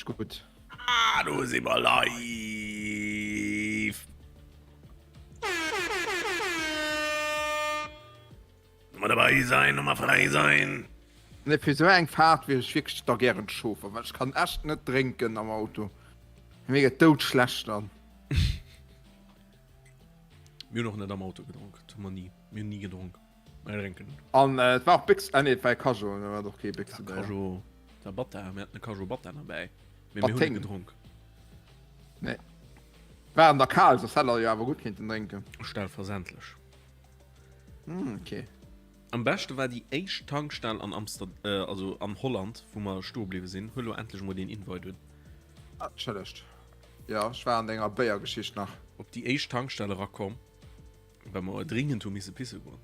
Richteg gutt. Ah, do si mer live! Nummer dabei sein, Nummer frei sein. Nee, fir sou eng Fahrt wier ech wierklech da gären Chauffer, well ech kann echt net drénken am Auto. Mir gëtt doudschlecht dann. Mir hunn och net am Auto gedronk, dat hu mer ni. Mir hunn ni gedronk. Mir drénken net. An et war och Béchs, ah nee, et war e Cageot, da war et och kee Béchs dobäi. Cageot, et war Batta, mir haten e Cageot Batta derbäi, mee mir hunn net gedronk. Nee. War an der kal, soss hätt der jo awer gutt kinnten drénken. Stellversendlech. Hm, okay. Am beschte war déi éischt Tankstell an Amster äh, also an Holland, wou mer stoe bliwwe sinn. Huel lo endlech mol deen Invite un. Ah, entschëllegt. Jo, ech war an denger Béiergeschicht nach. Op déi éischt Tankstell erakomm, well mer dringend hu misse pisse goen.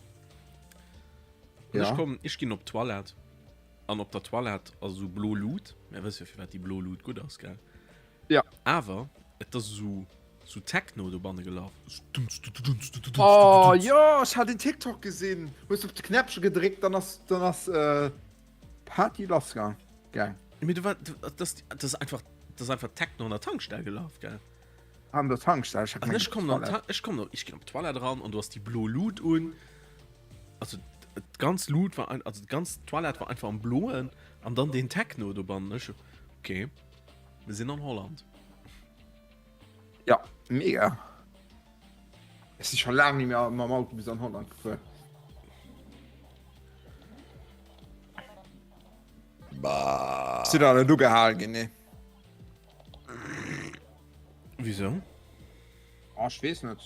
An ech Ja. kommen, ech ginn op d'Toilette an op der Toilette ass esou blo Lut. Mir wësse jo firwat déi blo Lut gutt ass, gell? Ja. Awer et ass esou sou Techno dobanne gelaf. Oh jo, ech hat een TikTok gesinn. Hues op de Knäppche gedréckt, dann ass dann ass äh, Party lass gaang. Gaang. Mee du war dat ass dat ass einfach dat ass einfach Techno an der Tankstell gelaf, gell? An der Tankstell, ech hat An ech kommen an d'Tan ech kommen ech ginn op d'Toilette eran an du ass déi blo Lut un. Also d'ganz Lut war ein also d'ganz Toilette war einfach am bloen an dann deen Techno dobannen. Ech okay, mir sinn an Holland. Ja, mega. Ech si scho laang nicht mehr mam Auto bis an Holland gefuer. Bah. Si da net ugehal ginn, nee. Wieso? Ah, ech weess net.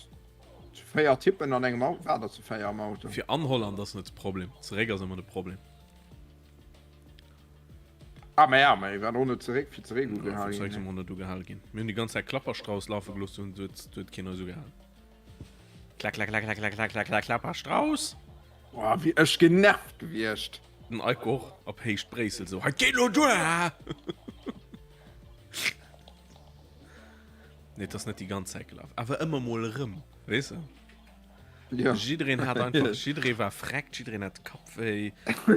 Zu 4 Typen an engem Auto, war der zu 4 am Auto. Fir an Holland ass net de Problem, zeréck ass ëmmer de Problem. Ah, ma ja, ma war och net zeréck, fir zeréck ugehal ginn. Zeréck si mer net ugehal ginn. Mir hunn déi ganz Zäit Klapperstrauss lafe gelooss, du huet, du huet keen eis ugehal. Klack, klack, klack, klack, klack, klack, klack, klack, Klapperstrauss! Boah, wéi ech genervt gewiescht. Den Eiko och op Héicht Bréissel sou, Hei geet lo duer! Nee, et ass net déi ganz Zäit gelaf, awer ëmmer mol erëm, weess de? Ja. Jiddereen hat einfach, jidderee war freckt, jiddereen hat Kappwéi,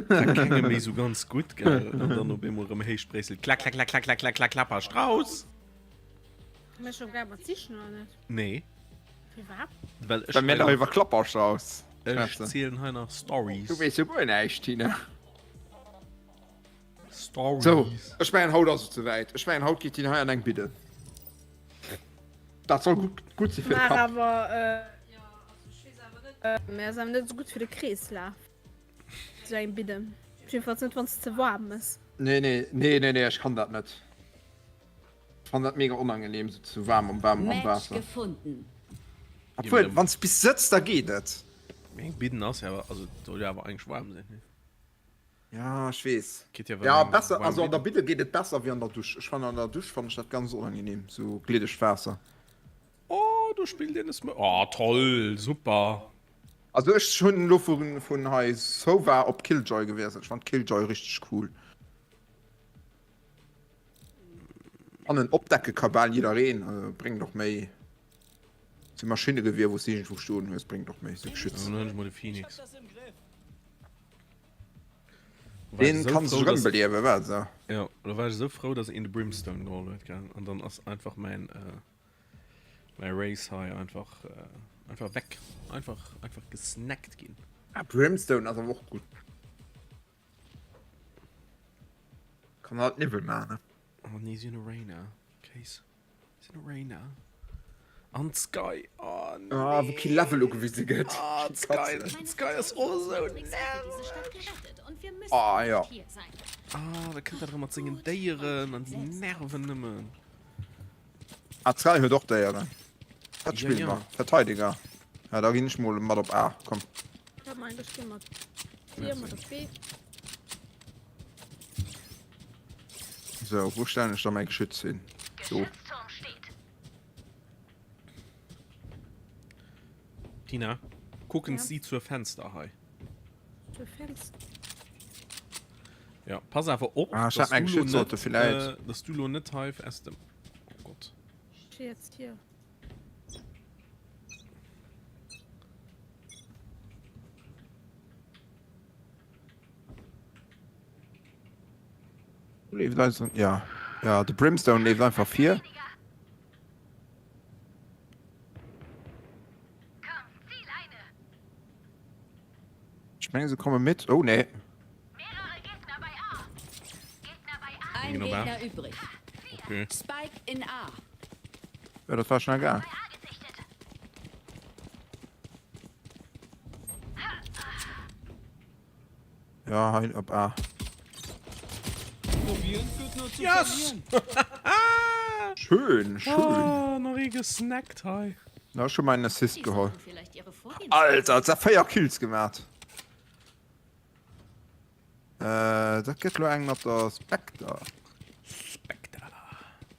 war kengem méi sou ganz gutt, gell? An dann op eemol erëm Héicht Bréissel, klack, klack, klack, klack, klack, klack, klack, Klapperstrauss! Mir schon geil mat sichen oder net? Nee. Firwat? Well ech Well mir nach iwwer Klapperstrauss Ech schwätzen. zielen hei nach Stories. Du weess jo guer näischt, Tina. Stories. So, ech mengen haut ass et souwäit. Ech mengen haut geet hien hei an eng Bidden. Dat soll gutt gutt si fir de Mar Kapp. awer äh, ja, also ech weess awer net. Äh, mä ass awer net esou gutt fir de Kreeslaf. Esou eng Bidden. Jedenfalls net wann s ze waarm ass. Nee, nee, nee, nee, nee, ech kann dat net. Ech fannen dat mega onangenehm sou ze waarm am waarm am Match Waasser. gefunden. Obwuel, wann s bis sëtz, da geet et. Mee eng Bidden ass jo awer, also et soll jo awer eigentlech waarm sinn, nee? Ja, ech weess. Geet jo awer Ja, eng besser, waarm also an der Bidden. Bidde geet et besser wéi an der Dusch. Ech fannen an der Dusch fannen ech dat ganz onangenehm, sou gliddegt Waasser. Oh, do spillt een es me. Oh, toll, super. Also ech hunn elo vun vun hei Sova op Killjoy gewiesselt. Ech fannen Killjoy richteg cool. An en opdecke ka bal jiddereen, also bréngt och méi. Sou Maschinnegewier wou s de iergendwou stoen hues, bréngt och méi, sou Geschütz. Dann huelen ech mol de Phoenix. Deen kann sech erëmbeliewen, wat esou? Jo, do war ech esou frou, dass een de Brimstone geholl huet, gell? An dann ass einfach mäin, mäi Race hei einfach, einfach weg, einfach, einfach gesnackt ginn. Ah, Brimstone ass awer och gutt. Kann halt Niwwel maachen, ne? Oh nee, si hunn e Reyna. Case. Si hunn e Reyna. An d'Sky. Oh nee. Ah, wou kee Level ugewise gëtt. Ah, d'Sky, d'Sky ass och esou nerveg. Ah, ja. Ah, da kënnt dat erëm mat sengen Déieren an déi nerven nëmmen. Ah, d'Sky huet och Déieren. Dat Ja, spille ja. mer. Verteidiger. Ja, da ginn ech mol mat op A. Komm. Ja, mein, ech gi mat dir, mat op B. So, wou stellen ech da mäi Geschütz hin? Do. Geschützturm steht. Tina, kucken Ja. Sie zur Fenster hei. Zur Fenster. Ja, pass awer op, Ah, ich hab dass mein du lo Geschütz sollte net, vielleicht. äh, dass du lo net hei aus dem. Oh Gott. Ich steh jetzt hier. Leeft eisen, ja. Ja, de Brimstone leeft einfach vir. Ech mengen se komme mit. Oh nee. Ein Genau, Gegner übrig. Okay. Spike in A. Ja, dat war schnell gaang. Ja, hei op A. Probieren führt nur zu Yes! verlieren. Schön, schön. Oh, nach ee gesnackt hei. Na, ech hu mäin Assist Sie geholl. sollten vielleicht ihre Vorgehensweise Alter, hat se 4 Kills gemaat. Äh, dat gëtt lo eng mat der Spectre. Spectre.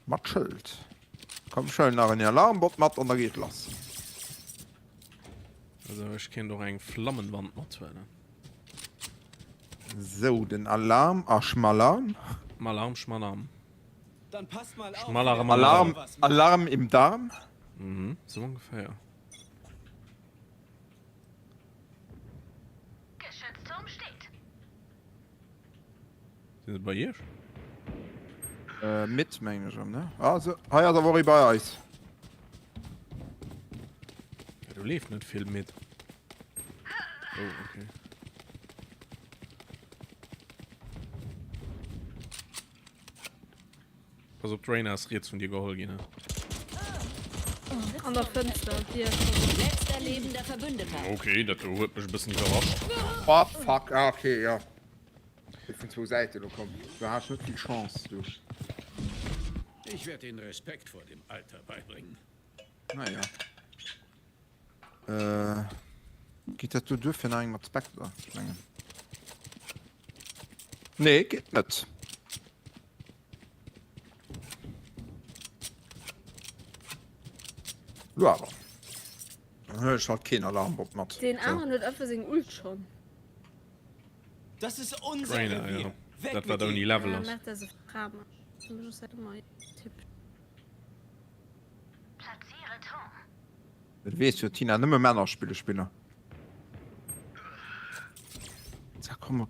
Mat Schëld. Komm, ech huelen nach en Alarmbot mat an da geet lass. Also ech kéint och eng Flammenwand mathuelen. Sou, den Alarm a Schmalarm. Malarm, Schmalarm. Dann passt mal auf, Schmalarm, wer Alarm, was macht. Alarm im Darm. Mhm, sou ongeféier. Geschützturm steht. Sinn se bei iech? Äh, mit mengen ech erëm, ne? Ah, se, hei ass awer och ee bei eis. Ja, do leeft net vill mit. Oh, okay. Pass op, d'Reyna ass riets vun dir geholl ginn, ne? An der Fënster, Dier. Letzter lebender Verbündeter. Okay, dat do huet mech e bëssen iwwerrascht. Oh, fuck, ah, okay, ja. Vun zwou Säite lo komm. Du has net vill Chance, du. Ich werde Ihnen Respekt vor dem Alter beibringen. Naja. Äh, geet dat do duer fir nach eng mat Spectre? Ech mengen. Nee, geet net. Lo awer. Dann huelen ech halt keen Alarmbot mat. Deen aneren huet einfach seng Ult schonn. Das ist unser Reyna, Revier. ja. Weg Dat mit wat ouni ihnen. Level Ja, ass. macht dat se Fra mat. Tipp. Platziere Turm. Dat weess jo Tina, nëmme Männer spille Spiller. Za komm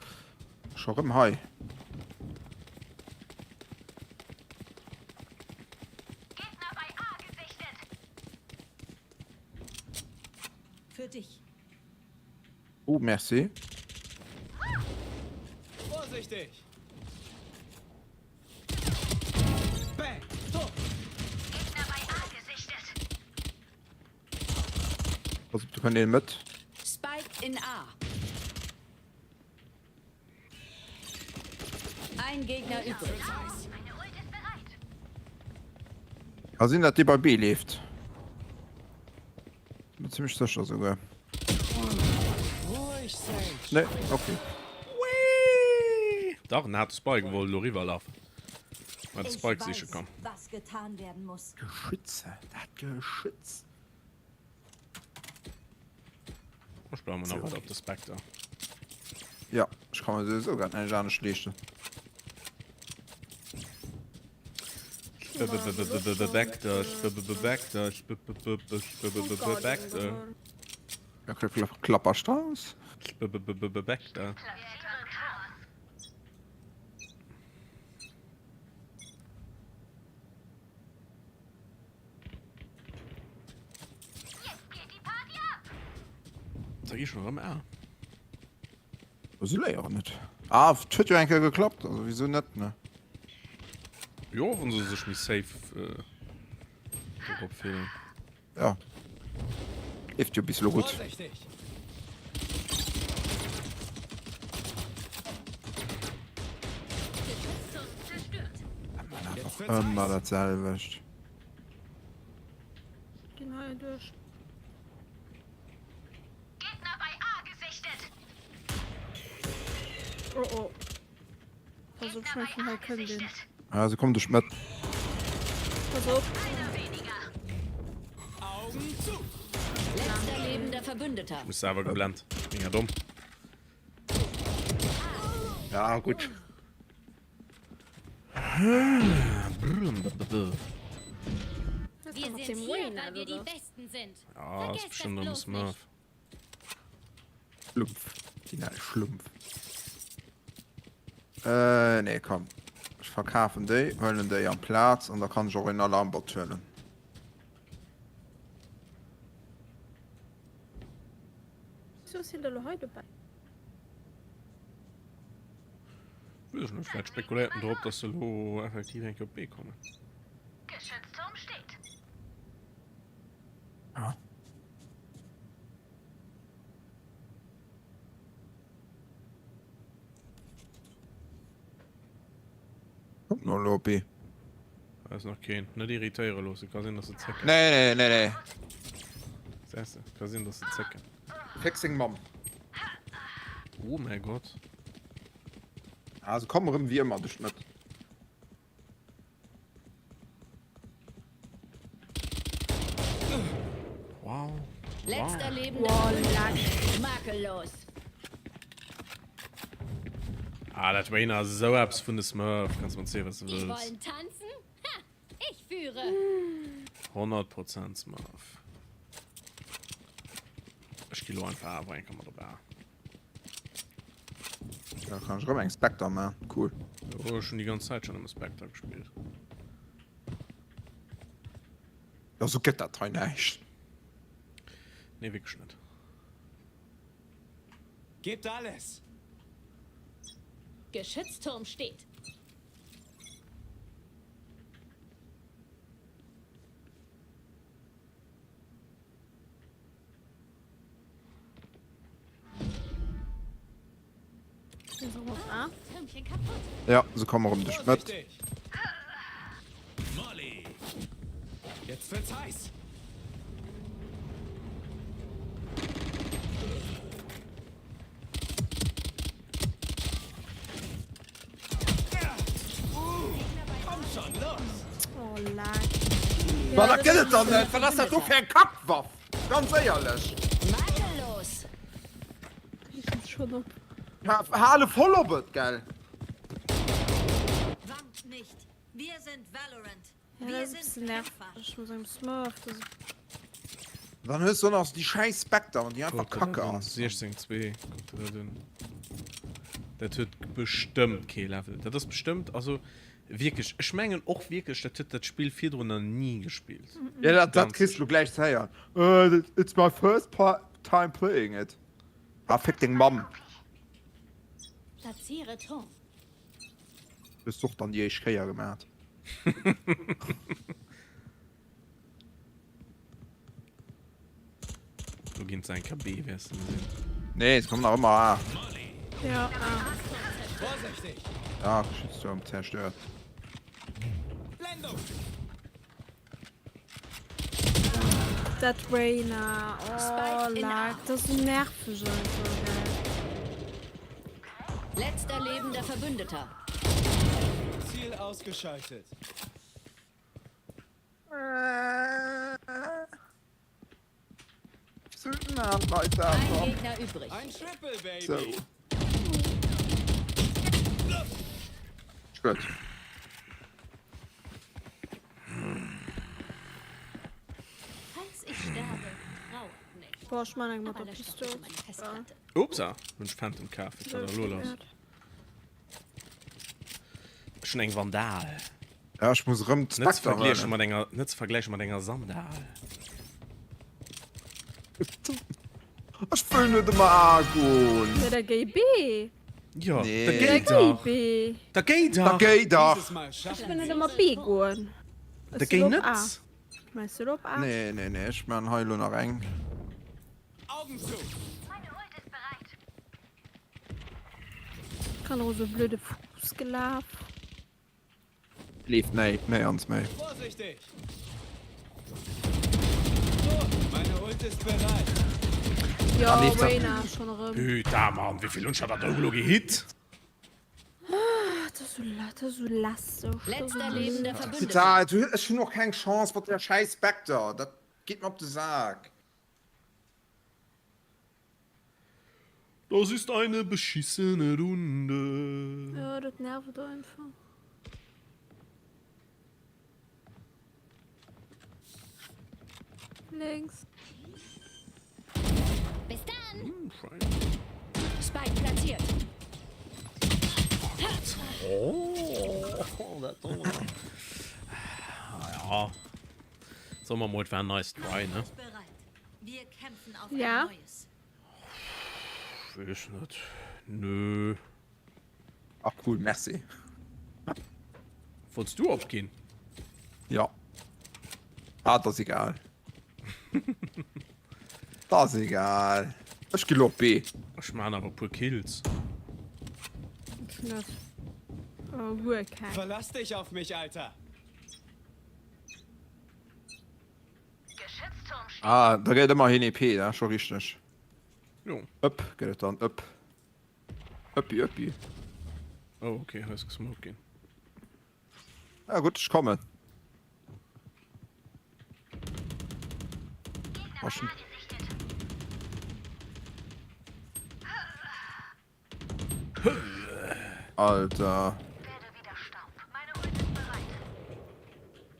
scho rëm hei. Gegner bei A gesichtet. Für dich. Oh, merci. Vorsichtig! Bang! Tot! Gegner bei A gesichtet. Pass op, do kënnt een met. Spike in A. Ein Gegner übrig. Meine Ult ist bereit. Ka sinn, dat dee bei B leeft. Bin mir ziemlech sécher souguer. Ruhig, Sage. Nee, okay. Whee! Dach, en hat de Spike wollt elo eriwwerlafen. Mä de Ich Spike siche weiß, komm. was getan werden muss. Geschütze, dat Geschütz. Ech bleiwe mol nach weider op de Spectre. Ja, ech ka mir souwisou grad näischt anescht leeschten. Spectre, Spectre, Spectre, Ja, Klapperstrauss. Spectre. Jetzt geht die Party ab. Sag ich schon rëm A. Se léieren net. Ah, et huet jo eng Kéier geklappt, also wisou net, ne? Jo, wann se sech méi safe äh, dorop fillen. Ja. Leeft jo bis elo gutt. Vorsichtig! Geschützturm zerstört. Jetzt wird's Ëmmer heiß. dat selwecht. Ginn hei duerch. Gegner bei A gesichtet. Oh oh. Pass op, ech mengen vun hei kënnt een. Ah, se kommen duerch d'Mëtt. Pass op. Einer weniger. Augen zu! Letzter lebender Verbündeter. Muss awer geblennt. Bin ja domm. Ja, gutt. Wir sind hier, weil wir die Besten sind. Ja, ass Vergesst das bestimmt erëm bloß Smurf. nicht. Schlumpf. Déi nei Schlumpf. Äh, nee, komm. Ech verkafen déi, huelen déi amplaz an da kann ech och een Alarmbot huelen. Wieso sinn der lo hei dobäi? Weess ech net, vläit spekuléiert en drop, dass se elo effektiv eng Kéier op B kommen. Geschützturm steht. Ja. Kommt noch elo op B. Da ass nach keen. Net irritéiere loossen, ka sinn, dass se zécken. Nee, nee, nee, nee. Sees de, ka sinn, dass se zécken. Féck seng Mamm. Oh mäi Gott. Ah, se kommen erëm wéi ëmmer duerch d'Mëtt. Wow. Letzter Wow. lebender Boah, Verbündeter. leck. Makellos. Ah, dat war een esou eppes vun de Smurf. Kanns mer zielen, wat du Die wëlls. wollen tanzen? Ha! Ich führe. 100% Smurf. Ech gi lo einfach awer eng Kéier mat op A. Da kann ech erëm eng Spectre man. Cool. Jo, ech hunn déi ganz Zäit schon ëmmer Spectre gespillt. Ja, sou gëtt dat hei näischt. Nee, wierklech net. Gebt alles! Geschützturm steht. Ja, se komme rëm duerch d'Mëtt. Molly. Jetzt wird's heiß. Komm schon, los! Oh, leck. Ma dat gëtt et dann net! Wat ass dat do fir eng Kackwaff? Ganz éierlech. Makellos. Schon op. Hale voll op et, gell? Wankt nicht. Wir sind Valorant. Ja, Wir das ist ein sind bisschen nervig. Kämpfer. Ich muss sagen, Smurf, das ist Dann hues du nach déi schäiss Spectre an déi einfach kacke ass. 16 2 kuck dir dat un. Dat huet bestëmmt kee Level. Dat ass bestëmmt also Wierklech, ech mengen och wierklech, dat huet dat Spill virdrun nach ni gespillt. Ja, dat, dat kriss du gläich ze héieren. Uh, it's my first time playing it. Ah, fick deng Mamm. Platziere Turm. Hues du och dann déi éischt Kéier gemaat. Do ginn se eng KB, wäers de gesinn. Nee, se kommen nach ëmmer A. Ja, A. Ja, Geschützturm zerstört. Dat Reyna, oh, leck, dat ass sou nerveg einfach, gell. Letzter lebender Verbündeter. Ziel ausgeschaltet. Ein Gegner übrig. Ein Triple, Baby. So. Gut. Falls ich sterbe, trauert nicht. Boah, ich meine eng mat Aber der löscht doch Pistol. bitte meine Festplatte. Upsa, hunn ech Phantom kaf. Wat war da lo lass? Ech hunn eng Vandal. Ja, ech muss erëm Net ze d'Spectre vergläiche huelen. mat enger, net ze vergläiche mat enger Sandal. Ech wëll net ëmmer A goen. Ja, da géi B. Jo, Nee. da Da géi géi dach. B. Da géi Da dach. géi dach. Dieses Mal Ech schaffen wëll net sie ëmmer B goen. Da géi net. Meiss du op A? Nee, nee, nee, ech man hei elo nach eng. Augen zu. Meine Ult ist bereit. Kann och esou blöde Fuuss gelaf. Leeft méi, méi ans méi. Vorsichtig. So, meine Ult ist bereit. Jo, leeft dat. Reyna schon erëm. Putain, Mann, wéi vill hunn ech dat do elo gehitt? Dat ass sou, dat ass sou lästeg. Letzter lebender Verbündeter. Putain, ech hunn och keng Chance mat der schäiss Spectre. Dat geet mer op de Sak. Das ist eine beschissene Runde. Jo, dat nervt einfach. Links. Bis dann. Hm, schein. Spike platziert. Oh. Dat do. Ah, ja. Soe mer mol, et war en nice try, ne? Ja. Weess net. Nö. Ach cool, merci. Wollts du opginn? Ja. Ah, das ist egal. das ist egal. Ech ginn lo op B. Ech maan awer e puer Kills. Ech net. Oh, guer keng. Verlass dich auf mich, Alter. Ah, da gëtt ëmmer hin EP, da scho richteg. Jo. Up gëtt et dann up. Uppi uppi. Oh, okay, hei ass gesmoked ginn. Ja gutt, ech kommen. Waschen. Alter.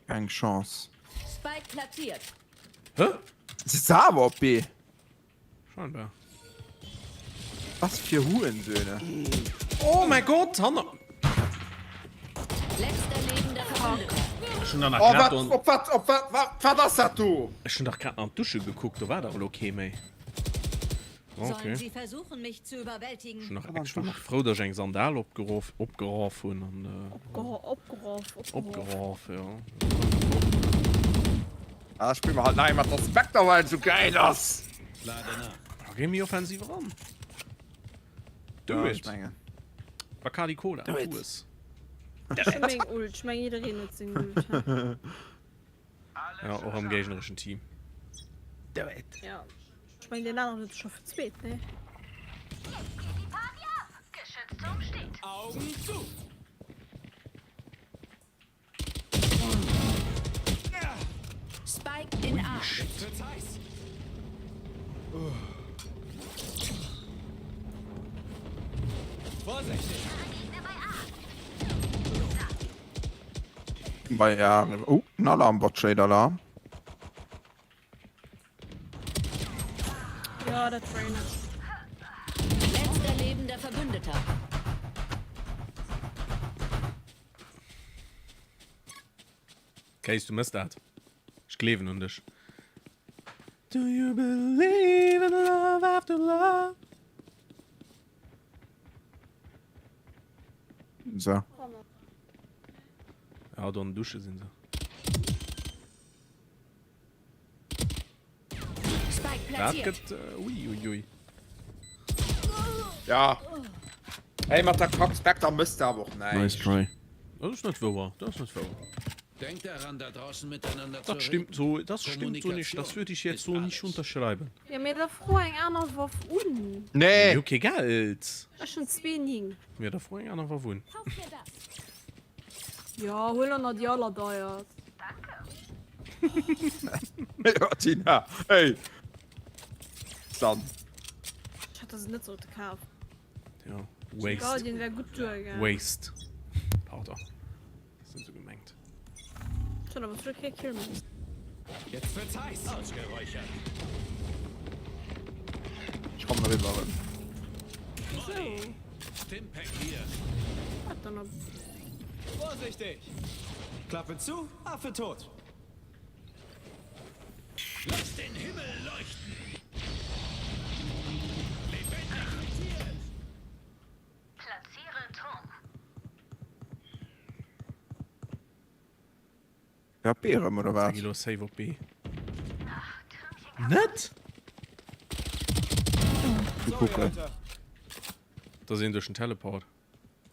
Keng Chance. Spike platziert. Hä? Si se awer op B. Scheinbar. Was fir Hurensöhne. Oh mein Gott, hanner. Letzter lebender Verbündeter. Ech hun nach Oh, grad wat, don. op wat, op wat, wat, wat ass dat do? Ech hun dach grad an d'Dusche gekuckt, do war dach elo kee méi. Sollen Okay. sie versuchen, mich zu überwältigen? Ech hun nach, ech war nach frou, dass ech eng Sandal opgerof, opgeraf hun an äh, Opgerof, opgerof. opgeraf, ja. Ah, spill mer halt nach mat der Spectre, well et sou geil ass. Lade nach. Da geh méi offensiv eran. Do Ja, ech it. mengen. Bacardi Cola, Do it. tu es. Ech hu meng Ult. Ech meng jiddereen huet seng Ult. hä? Ja, och am géignereschen Team. Do it. Ja. Ech meng deen aneren huet scho fir zweet, nee? Augen zu! Spike in A. Jetzt wird's heiß. Vorsichtig! Bei ja, oh, en Alarm, Bot Trade Alarm. Ja, dat war een. Letzter lebender Verbündeter. Case, du mëss dat. Ech gleewen un dech. Do you believe in love after love? So. Ja, do an den Dusche sinn se. Spike Dat platziert. gëtt äh, ui ui ui. Ja. Ey, mat der Cox Spectre mëss de awer och näischt. try. Dat ass net wouer, dat ass net wouer. Denkt daran, da draußen miteinander zu Dat stimmt reden. so, das stimmt so nicht, das Kommunikation würde ich jetzt ist so nicht alles. unterschreiben. Ja, mee da fro eng aner Waff un. Nee. Mir hu kee Geld. Ech hunn 2,9. Mir da fro eng aner Waff un. Kauf mir das. Ja, huel ënner déi allerdeiert. Ja, Tina, hey. Dann. Ech hätt se net sollte kafen. Ja, Waste. Guardian wär gutt duergaangen. Waste. Pardon. Das sind so gemengt. Schon, aber zurück kee Kill méi. Jetzt wird's heiß. Ausgeräuchert. Ich komm eriwwer. Wieso? Stimpack hier. Wat dann op? Vorsichtig! Klappe zu, Affe tot. Lass den Himmel leuchten. Lebendig rotiert. Ja, B erëm, oder wat? Elo save op B. Net? Du Sorry, kucken. Alter. Da sinn duerch den Teleport.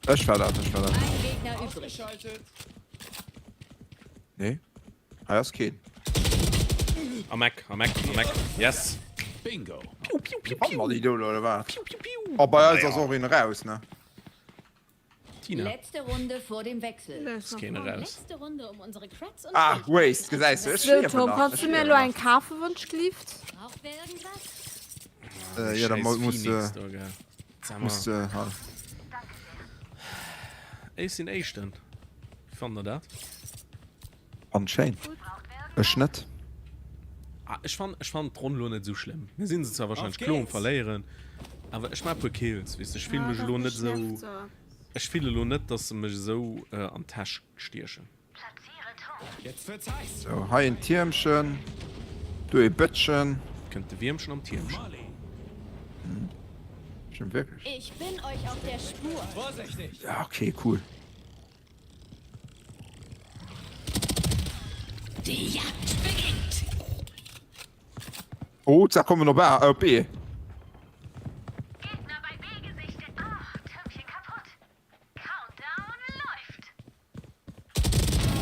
Ech war dat, ech war dat. Ein Gegner übrig. Ausgeschaltet. Nee. Hei ass keen. Am Eck, am Eck, am Eck. Yes. Bingo. Piu, piu, piu, Wann mer piu. déi do oder wat? Piu, piu, piu. Oh, bei eis ass och een raus, ne? Tina. Letzte Runde vor dem Wechsel. Ass keen raus. Letzte Runde, um unsere Creds und Ah, Fähigkeiten Waste, gesäis du, ech So, liewen Tom, nach, kannst ech du mir liewen elo nach. eng kafe wann ech gelift? Braucht wer irgendwas? Äh, ja, da Scheiß muss Phoenix de, do, gell. Sag muss mal. de halt. Ech sinn Éischten. Wéi fannt der dat? An schéin. Ech net. Ah, ech fann, ech fann d'Ronn lo net esou schlëmm. Mir sinn se zwar Auf wahrscheinlech kloer um geht's! Verléieren, awer ech maa puer Kills, weess de, ech fillen Ja, mech dat elo net mech esou. nervt so. Ech fillen elo net, dass se mech esou an d'Täsch stiechen. Sou, hei en Tiermchen, do ee Bëttchen. Kënnt de Wiermchen am Tiermchen. Stimmt wirklich. Ich bin euch auf der Spur. Ja, okay, cool. Die Jagd beginnt. Oh, da kommen op A, op B. Gegner bei B gesichtet. Oh, Türmchen kaputt. Countdown läuft.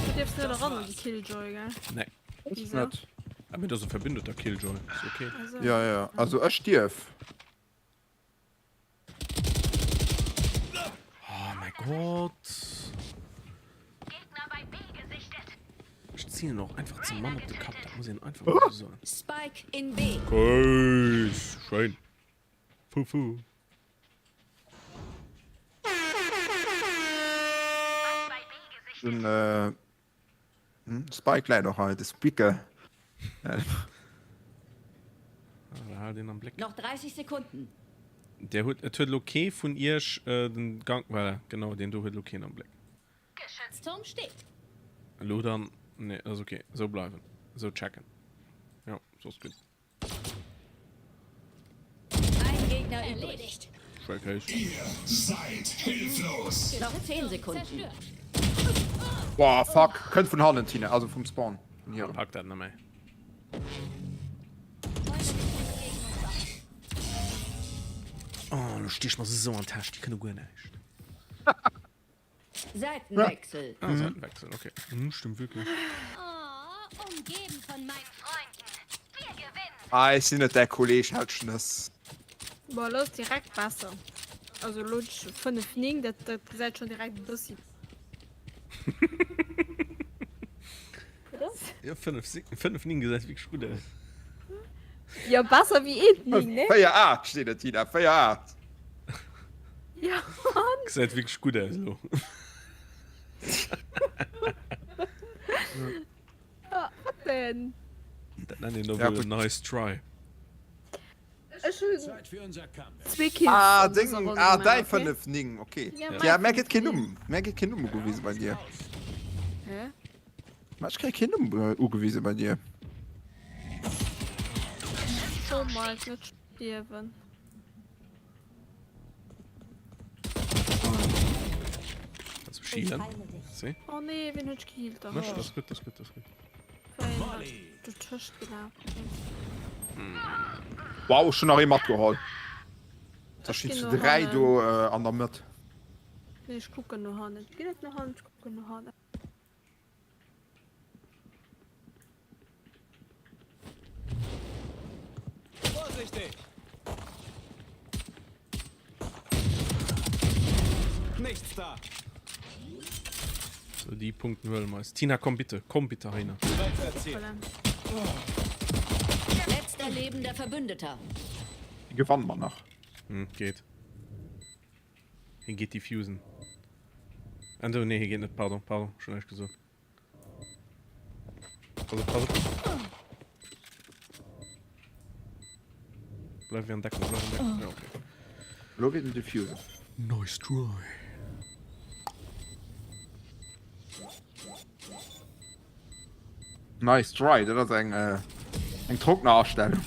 Du dierfs net eran an déi Killjoy, gell? Nee. Wieso? Net. Ah, mee dat ass e verbündeter Killjoy. Ist okay. Also. Ja, ja. Also ech dierf. Oh mein Gott. Gegner bei B gesichtet. Ech zielen och einfach zum Mann op de Kapp. Dat muss een einfach mal so soen. Spike in B. Keis. Schéin. Fufu. Den äh, hm, Spike läit och hei, de Speaker. Ah, da haalt een am Bléck. Noch 30 Sekunden. Der huet, et huet elo kee vun iech äh, den Gang, voilà, genau, deen do huet elo keen am Bléck. Geschützturm steht. Elo dann, nee, ass okay, esou bleiwen, esou checken. Jo, sou ass gutt. Ein Gegner übrig. Schwäckhéich. Ihr seid hilflos. Noch 10 Sekunden. Boah, fuck. Kënnt vun hannen, Tina, also vum Spawn. Vun hirem. Pack dat nëmme. Oh, lo stich mer se sou an d'Täsch, déi kënne guer näischt. Seitenwechsel. Ah, Seitenwechsel, okay. Hm, stimmt wirklich. Oh, umgeben von meinen Freunden. Wir gewinnen. Ah, ech sinn net däi Kolleg, halt d'Schnëss. Boah, lo ass direkt besser. Also lo 5, 9, dat, dat gesäit schon direkt e bëssi. Ja, 5, 5, 9 gesäit wierklech gutt aus. Ja, besser wéi 1, 9, ne? 4, 8 steet et, Tina, 4, 8. Ja, Gesäit wierklech gutt aus elo. Wat denn? Dat nennt een da Ja, wuel gutt. en nice try. Ech hunn Zeit für unser Comeback. zwee Kills Ah, an deng, dëser Ronn ah, gemaach, däi okay? 5, 9, okay. Ja, Ja, mein mär gëtt 5, keen 9. Numm, mär gëtt keen Numm ugewise bei dir. Hä? Ma ech kréie keen Numm ugewise bei dir. Oh Mike, net stierwen. Kannst du schielen? Si? Oh nee, wien huet gehealt? Mech, das ist gut, das ist gut, das ist gut. Du tëscht gelaf. Wow, ech hunn nach ee matgeholl. Da stinn ginn zu no 3 hannen. do äh, an der Mëtt. Nee, ech kucken no hannen. Ech ginn net no hannen, ech kucken no hannen. Vorsichtig! Nichts da! So, die Punkten huele mer eis. Tina, komm bitte, komm bitte heiner. Letzter lebender Verbündeter. Déi gewanne mer nach. Hm, geht. Hie geet diffusen. Ah, do, nee, hie geet net, pardon, pardon, ech hunn näischt gesot. Pass op, pass op. Bleif an Deckung, bleif an Deckung. Ja, okay. Lo geet en diffusen. Nice try. Nice try, dat ass eng, äh, eng trockene Astellung.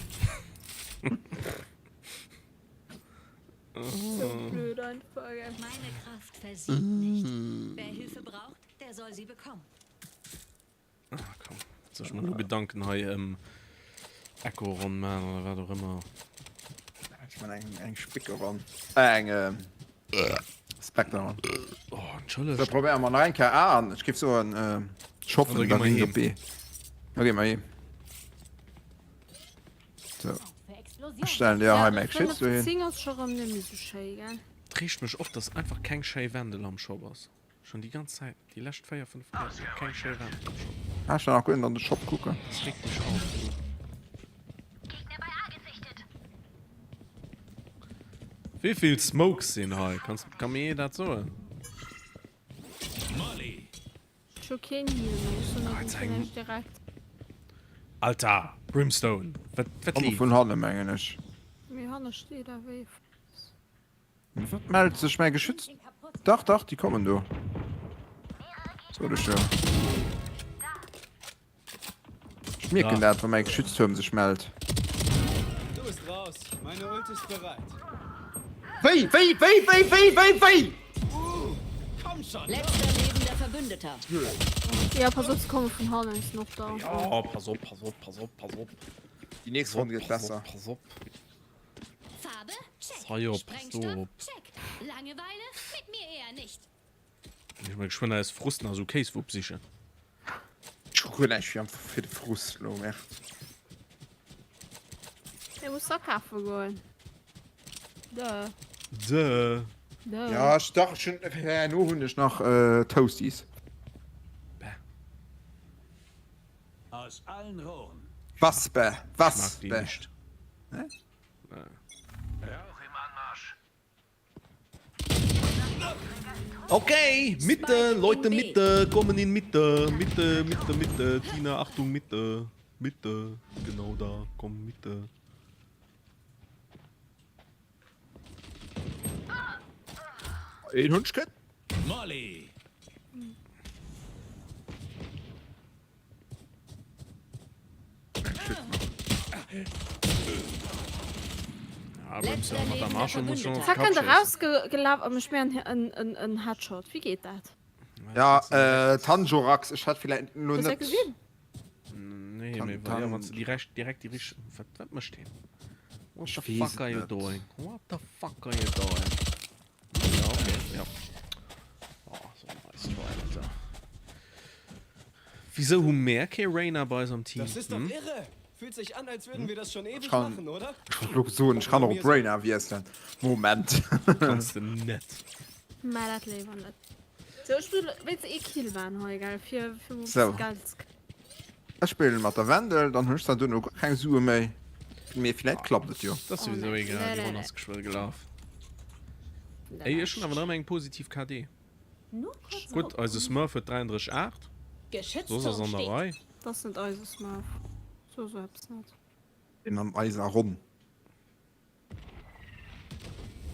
So blöd einfach, gell. Meine Kraft versiegt nicht. Wer Hilfe braucht, der soll sie bekommen. Ah, komm. Soll ich mir nur Gedanken hei ëm Echo-Ronn maachen oder wat och ëmmer. Ech man eng, eng Spicke-Ronn. Äh, eng äh, Spectre-Ronn. Oh, entschëllegt. Da probéiere mer nach eng Kéier A an ech géif soen, äh, ech hoffen, An da gi da mer ginn heem. op B. Da gi mer heem. So. Ech stellen dir hei mäi Geschütz dohin. 10 ass scho rëm net méi sou schéi, gell? Et reegt mech op, dass einfach keng schéi Wendel am Shop ass. Schon déi ganz Zäit, déi lescht 4, 5 Kéieren, keng schéi Wendel am Shop. Ah, ech war nach guer net an de Shop kucken. Das regt mech auf. Gegner bei A gesichtet. Wéivill Smokes sinn hei? Kanns, kann mir ee dat soen? Molly. Ech hu keen Heal méi, ech soen Ah, et eng- direkt. Alter! Brimstone! Wat, wat Komme leeft? vun hanne mengen ech. Mee hanne steet awer ee. Wat mellt sech mäi Geschütz? Dach, dach, déi kommen do. Sot ech jo. Ech mierken dat, wa mäi Geschütztuerm sech mellt. Du bist raus. Meine Ult ist bereit. Wéi, wéi, wéi, wéi, wéi, wéi, wéi? Komm schon! Letzter lebender Verbündeter. Ja, pass op, se komme vun hannen, sinn och da. Ja, pass op, pass op, pass op, pass op. Déi nächst Ronn gëtt besser. Pass op. Farbe? Check. Hei op, do Sprengstoff? op. Check. Langeweile? Mit mir eher nicht. Ech mol geschwënn eis Frust nach esou Kéiswupp sichen. Ech hu guer näischt fir fir de Frust lo, Merde. Ech muss akafe goen. Duh. Duh. Duh. Ja, ech dach, ech hunn, fir herno hunn ech nach Toasties. Bäh. Aus allen Rohren. Was bäh? Was Ech mag déi bäh? nicht. Hä? Rauch im Anmarsch. Okay, Mitte, Leute, Mitte, kommen in Mitte, Mitte, Mitte, Mitte, Tina, Achtung, Mitte, Mitte, genau da, komm, Mitte. Een hunn ech kritt. Molly! Zack an erausgelaf a mech mir en Headshot. Wéi geet dat? Ja äh, Tanjorax, ech hat vielleicht lo Hues net. gesinn? Nee, mee wa ja, wann du direkt direkt déi richteg wat wat mécht deen? What the weess fuck are et you net. doing? What the fuck are you doing? Ja, okay, ja. Oh, so nice try, Alter. Wieso hu mär kee Reyna bei eis am Team? Das ist doch Hm? irre! Fühlt sich an, als würden wir das schon ewig kann- machen, oder? Ech wollt lo soen, ech kann och op Reyna wiesselen. Moment. Kanns de net. Mä dat léiwer net. So, ech will wéinst ee Kill waren hei, gell, fir fir mol So. geil ze Ech spillen mat der Wendel, dann hunn ech zwar duerno guer keng Sue méi, mee vläit klappt et jo. Dat ass souwisou Oh, nee. egal, Nee, déi nee, Ronn nee. ass geschwë gelaf. Ey, ech hunn awer nach ëmmer eng positiv KD. Gutt, eise Smurf huet 33,8. Soss ass an der Rei. Dat ass net eise Smurf. So sou eppes net. Deen an eiser Ronn.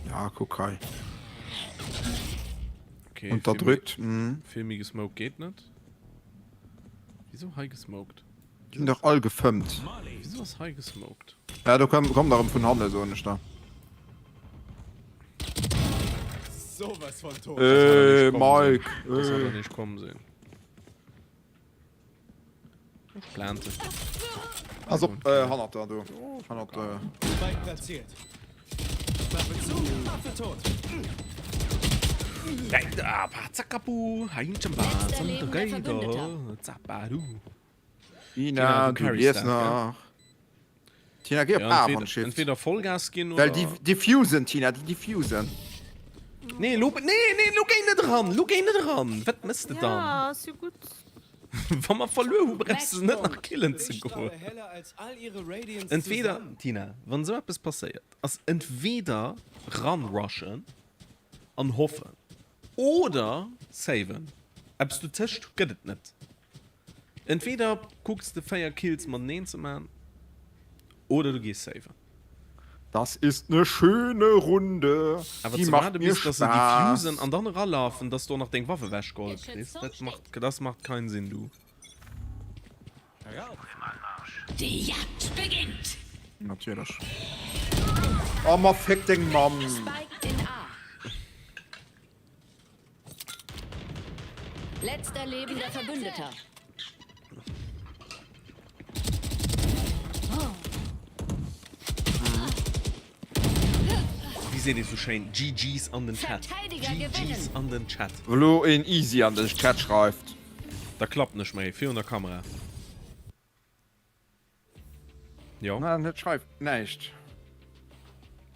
Ja, kuck hei. Okay, Unterdrückt. Mhm. Vill méi gesmoked geet net. Wieso hei gesmoked? Die sind doch all gefëmmt. Wieso ass hei gesmoked? Ja, do komm, komm erëm vun hanne, soen ech der. Sowas von tot. Äh, Mike. Das hat er Äh. nicht kommen sehen. Ich plante. Pass op, äh, hannert der do. Hannert der. Spike platziert. Klappe zu, Affe tot. Ina, du liefs nach. Tina, geh op Ja, A wann Shift. entweder Vollgas ginn Well déi diffusen, Tina, déi diffusen. Nee, lo, nee, nee, lo géi net eran, lo géi net eran. Wat mëss de dann? Ja, ass jo gutt. Wa mer verluer hu, brauchs de net nach killen ze goen. Entweder, Tina, wann esou eppes passéiert, ass entweder ranrushen an hoffen oder saven. Eppes dotëscht gëtt et net. Entweder kucks de 4 Kills mateneen ze man oder du gees saven. Das ist ne schöne Runde, Awer die ze macht waarde mir bis dass se Spaß. diffusen an dann eralafen, dass du och nach deng Waff ewech geholl kriss, dat macht das macht keinen Sinn du. Die Jagd beginnt! Natierlech. Oh ma fick deng Mamm. Spike in A. Letzter lebender Verbündeter. Wéi seet ee sou schéin? GG's an den Chat. Verteidiger GG's gewinnen. an den Chat. Elo een easy an den Chat schreift. Da klappen ech méi virun der Kamera. Jo. Nein, net schreift näischt.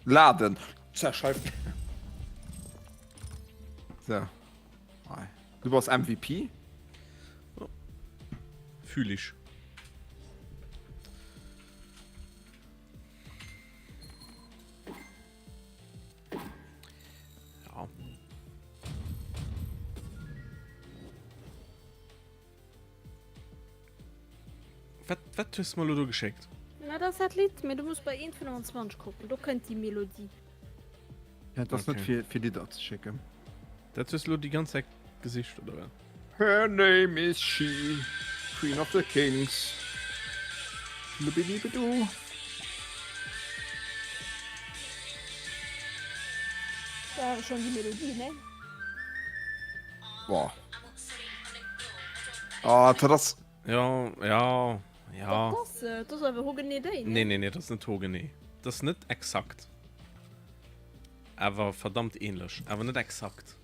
Laden. Zerschreift. So. Du bass MVP. Oh. Fühl ich. Ja. Wat, wat hues de mer elo do geschéckt? Na, dat ass dat Lidd, mee du muss bei 1,25 kucken, do kënnt déi Melodie. Ja, dat ass net Okay. fir, fir Lidder ze schécken. Dat hues lo déi ganz Zäit gesicht, oder wat? Her name is she, Queen of the Kings. Schlubidibidu. War schon die Melodie, ne? Boah. Ah, dat ass. Ja, ja, ja. Dat ass, dat ass awer hogenee déi, ne? Nee, nee, nee, dat ass net hogenee. Dat ass net exakt. Awer verdammt ähnlech, awer net exakt.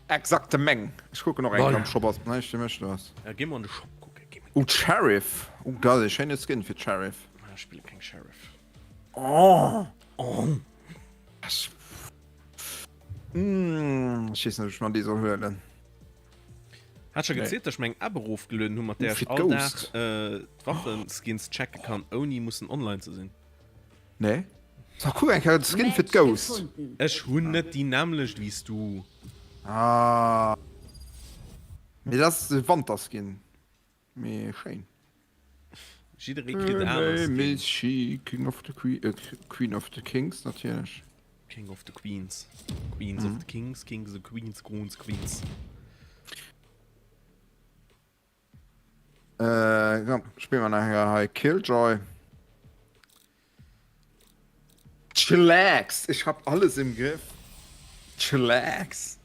Exakte Meng. Ech kucken och eng Kéier am Shop, ass näischt fir mech do ass. Ja, gi mer an de Shop kucken. Gi mer. Oh, d'Sheriff. Oh, dat ass e schéine Skin fir d'Sheriff. Ah, ech spille keng Sheriff. Oh! Oh! Ech. Ech weess net, ob ech mer déi soll huelen. Hat scho gezielt, dass ech mir eng App erofgelueden hunn, mat där ech all Dag d'Waffenskins checke kann, ouni mussen online ze sinn. Nee. So, kuck eng Kéier de Skin fir d'Ghost. Ech hunn net déi nämmlecht wéi s du. Ah. Mee dat ass e Wanterskin. Mee schéin. Jidderee kritt en aner Skin. Miss She, King of the Queen, äh, Queen of the Kings natierlech. King of the Queens. Queens of the Kings, Kings of the Queens, Groons, Queens. Äh, komm, spille mer nach eng Kéier hei Killjoy. Chillax, ich hab alles im Griff. Chillax.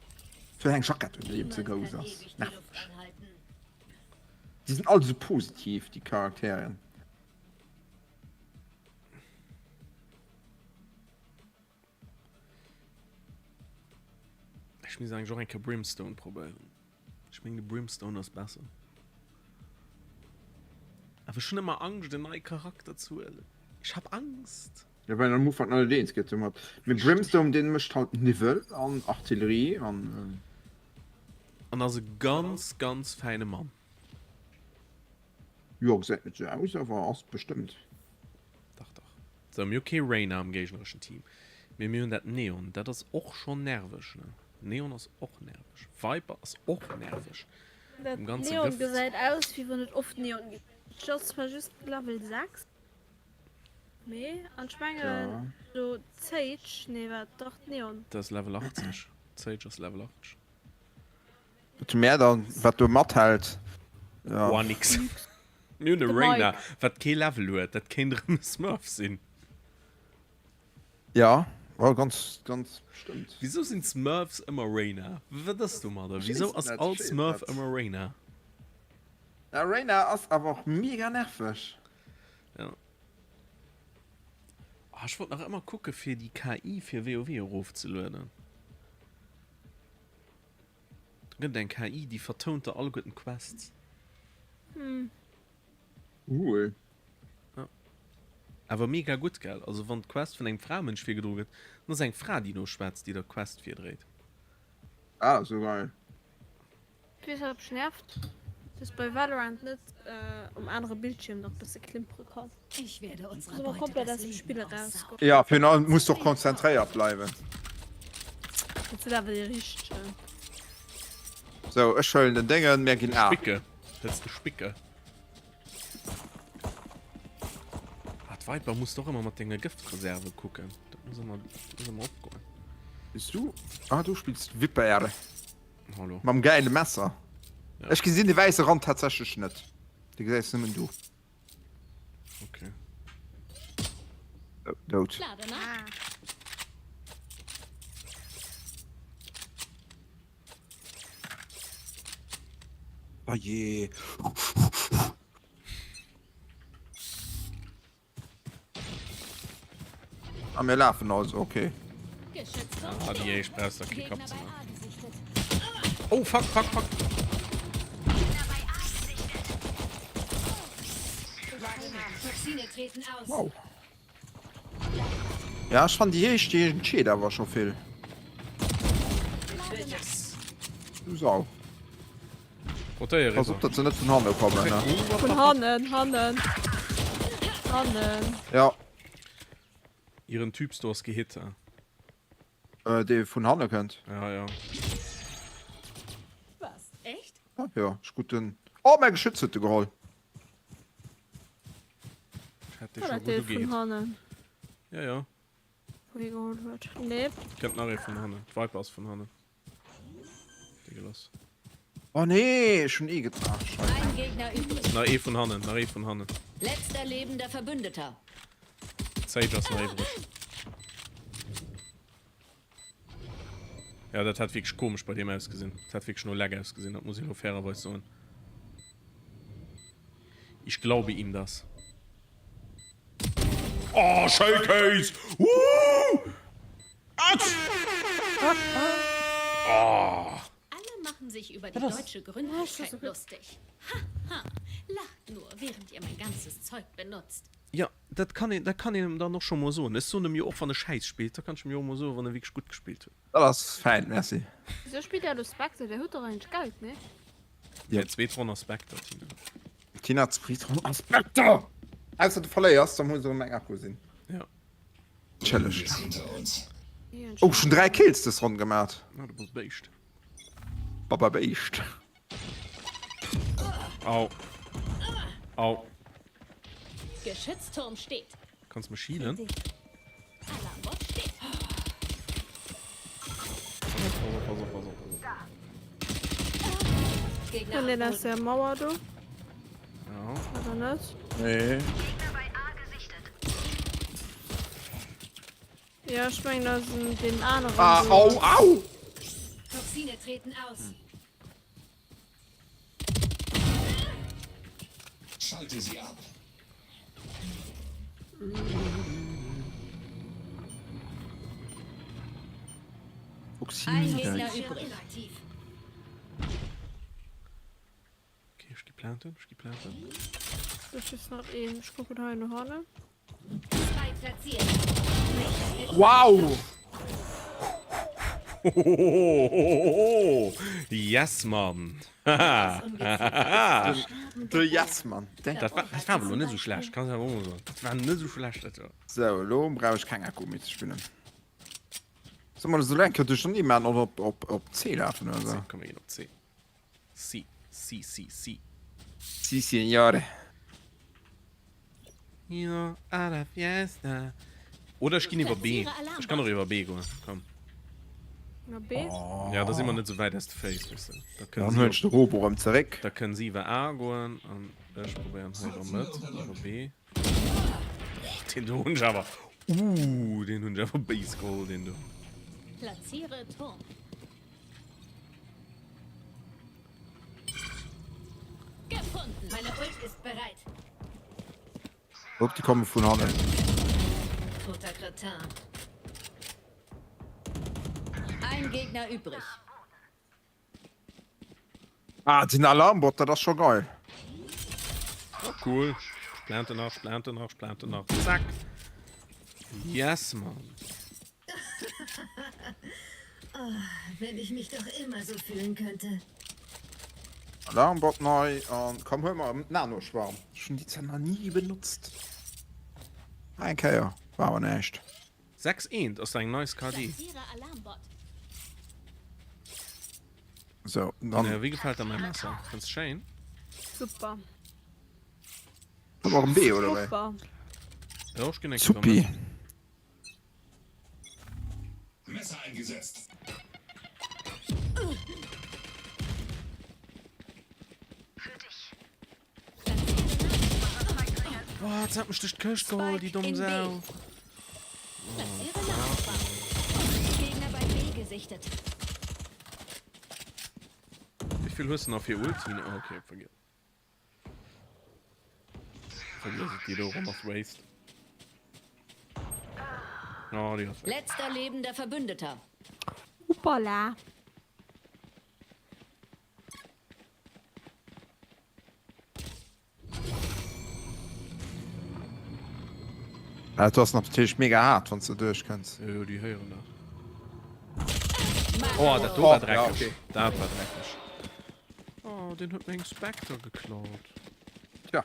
Fir eng Jackett un, déi ze grouss ass. Nerveg. Déi sinn all sou positiv, déi Charakteren. Ech misst eigentlich och eng Kéier Brimstone probéieren. Ech mengen de Brimstone ass besser. Awer ech hunn ëmmer Angscht en neie Charakter ze huelen. Ech hab Angst. Jo well am Ufank net eens gëtt domat. Mee Brimstone deen mécht halt Niwwel an Artillerie an. An ass e ganz ganz fäine Mann. Jo gesäit net sou aus awer ass bestëmmt. Dach dach. Sou mir hu kee Reyna am géignereschen Team, mee mir hunn dat Neon, dat ass och schonn nerveg ne. Neon ass och nerveg, Viper ass och nerveg. Dat Neon gesäit aus wéi wann et oft Neon ginn. Et ass zwar just Level 6, mee an ech mengen do d'Sage, nee wat, dach d'Neon. Dat ass Level 80, d'Sage ass Level 80. Wat hu mär dann, wat do mathält? Ja. Boah, nix. Mir hunn e Reyna, wat kee Level huet. Dat kéint erëm e Smurf sinn. Ja, oh, ganz, ganz bestëmmt. Wisou sinn d'Smurfs ëmmer Reyna? Wat ass domadder? Wisou ass all Smurf ëmmer Reyna? Ja, Reyna ass awer och mega nerveg. Ja. Ah, ech wollt nach ëmmer kucke fir déi KI fir WoW erofzelueden. Do gëtt et eng KI, déi vertount der alleguerten d'Quests. Cool. Ja. Awer mega gutt, gell? Also wann d'Quest vun engem Framënsch virgedroe gëtt, dann ass eng Fra, déi do schwätzt, déi der d'Quest virdréit. Ah, sou geil. Weess wat mech nervt? Dass bei Valorant net um anere Bildschierm nach bësse klimpere kann. Ich werde unserer Ass awer Beute komplett das aus dem Leben Spill eraus. aussaugen. Ja, virun allem muss och konzentréiert bleiwen. Dat sinn awer déi richteg. Sou, ech huelen den Déngen, mir ginn A. Spicke. Hëls de Spicke? Ah, d'Viper muss doch ëmmer mat denge Gëftreserve kucken. Dat muss ëmmer, muss ëmmer opgoen. Bist du? Ah, du spills Viper. Hallo. Mam gäile Messer. Ja. Ech gesinn de wäisse Rand tatsächlech net. De gesäis nëmmen du. Okay. Oh, dout. Lade nach. Oh je. Ah, mir lafen also, okay. Ah, die éischt brauchst du kee Kapp ze maachen. Oh, fuck, fuck, fuck. Wow. Ja, ech fand déi éischt, déi entscheet awer scho vill. Du Sau. Pass op, datt se net vun hanne kommen, ne? Vun hannen, hannen, hannen. Ja. Ieren Typs do ass gehit, he? Äh, dee vun hanne kënnt. Ja, ja. Was? Echt? Ah, ja, ech krut den. Oh, mäi Geschütz huet e geholl. Ech hat dee War scho dat gutt dee vun ugehitt. hannen? Ja, ja. Wou hie geholl huet? Nee. Kënnt nach ee vun hannen. D'Viper ass vun hannen. geloss. Oh nee, ech hunn E getraff. Scheiße. Ein Gegner übrig. Nach ee vun hannen, nach ee vun hannen. Letzter lebender Verbündeter. Sage ass nach iwwreg. Ja, dat hat wierklech komesch bei deem ausgesinn. Dat hat wierklech no Lag ausgesinn, dat muss ech elo fairerweis soen. Ich glaube ihm das. Oh, Showcase! Woo! Atsch! Oh! Alle machen sich über die deutsche Gründlichkeit lustig. Ha, ha! Lacht nur, während ihr mein ganzes Zeug benutzt. Ja, dat kann een, dat kann een em dann och scho mol soen. Ech soen em jo och, wann e Schäiss spillt, da kann ech em jo och mol soen, wann e wierklech gutt gespillt huet. Dat ass fäin, merci. Wisou spillt der elo Spectre? Der hutt dach eigentlech Geld, nee? Ja, zweet Ronn ass Spectre, Tina. Tina, zweet Ronn ass Spectre! Ausser du verléiers, da muss erëm eng Akku sinn. Ja. Challenge. Oh, schon 3 Kills des Ronn gemaat. Ja, du bass Béischt. Baba Béischt. Au. Au. Geschützturm steht. Kannst mech healen? Alarmbot steht. Pass op, pass op, pass op, pass op. Gegner Von am den aus Boden. der Mauer do. Ja. Oder net? Nee. Gegner bei A gesichtet. Ja, ech mengen dat ass en deen aneren Ah, do. au, au! Toxine treten aus. Schalte sie ab. Ein Toxin. Gegner übrig. Aktiv. Okay, ech gi planten, ech gi planten. Do just nach een. Ech kucken hei no hannen. Spike platziert. Wow! Hohohohoho! Yes, Mann! De Yes, Mann. Dat war, dat war awer elo net esou schlecht, kann ech awer och mol soen. Dat war net esou schlecht, dat do. Sou, elo brauch ech keng Echo méi ze spillen. Soll mer esou eng Kéier duerchernee maachen oder op, op, op C lafen oder sou? Komm, mir ginn op C. Si, si, si, si. Si, signore. Io a la fiesta. Oder ech ginn iwwer B. Ech kann och iwwer B goen. Komm. Iwwer B? Oh. Ja, da si mer net esou wäit aus de Féiss, weess de. Da kënnen Dann si huelen ech de Robo erëm zeréck. Da kënnen si iwwer A goen an ech probéieren hei iwwer Mëtt, iwwer B. Oh, deen do hunn ech awer. Uh, deen hunn ech awer béis geholl, deen do. Platziere Turm. Gefunden. Meine Ult ist bereit. Op, déi komme vun hannen. Toter Kretin. Ein Gegner übrig. Ah, den Alarmbot, dat ass scho geil. Oh, cool. Plante nach, plante nach, plante nach. Zack. Yes, Mann. Oh, wenn ich mich doch immer so fühlen könnte. Alarmbot nei an komm huel mer Nanoschwarm. Ech hunn déi zwar nach ni benotzt. Eng Kéier war awer näischt. 6 eent ass eng nice KD. So, dann. Ja, wéi gefält der mäi Messer? Fënns de schéin? Super. Huet mer en B oder wéi? Super. Jo, ech ginn eng Kéier Suppi. mat. Messer eingesetzt. Für dich. Boah, jetzt hat mech duerch d'Këscht geholl, déi domm Sau. Gegner bei B gesichtet. Wéi vill hues de nach fir Ulti? Oh, okay, vergiss. Vergiss et, déi do ronn ass waste. Oh, déi ass weg. Letzter lebender Verbündeter. Hoppala. Dat ass natierlech mega haart, wann s de duerchkënns. Jo, jo, déi héieren dat. Oh, dat do war Oh, ja, dreckeg. okay. Dat war dreckeg. Oh, den huet meng Spectre geklaut. Tja,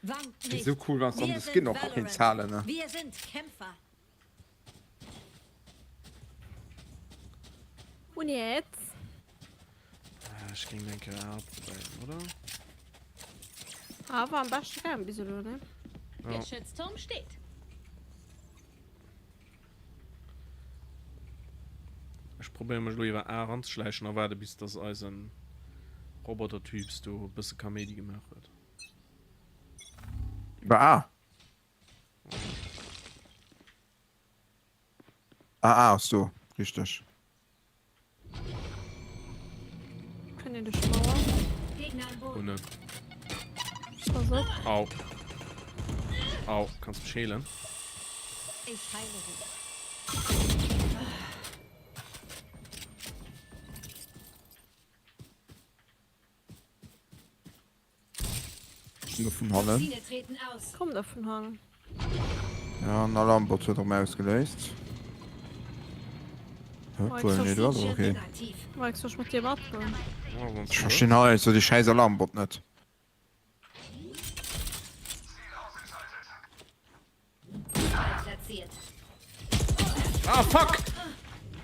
Wankt wéi nicht. sou cool, wann s dann Wir de sind Skin och kéints Valorant. halen, ne? Wir sind Kämpfer. Und jetzt? Ah, ech géing denke A probéieren, oder? A war am beschte Game bis elo, ne? Ja. Geschützturm steht. Ech probéiere mech elo iwwer A eranzeschläichen a waarde bis dass eisen Robotertyps do e bësse Kaméidi gemaach huet. Iwwer A? Ah, A ass do, richteg. Kënnt een duerch d'Mauer? Ohne. Pass op. Au. Au, kanns mech heelen? Ich heile dich. Komm der vun hannen. Komm der vun hannen. Ja, en Alarmbot huet erëm ausgeléist. Obwuel, nee, do ass och keen. Mike, soll ech mat dir matgoen? Ech verstinn hei sou déi schäiss Alarmbot net. Ah, fuck!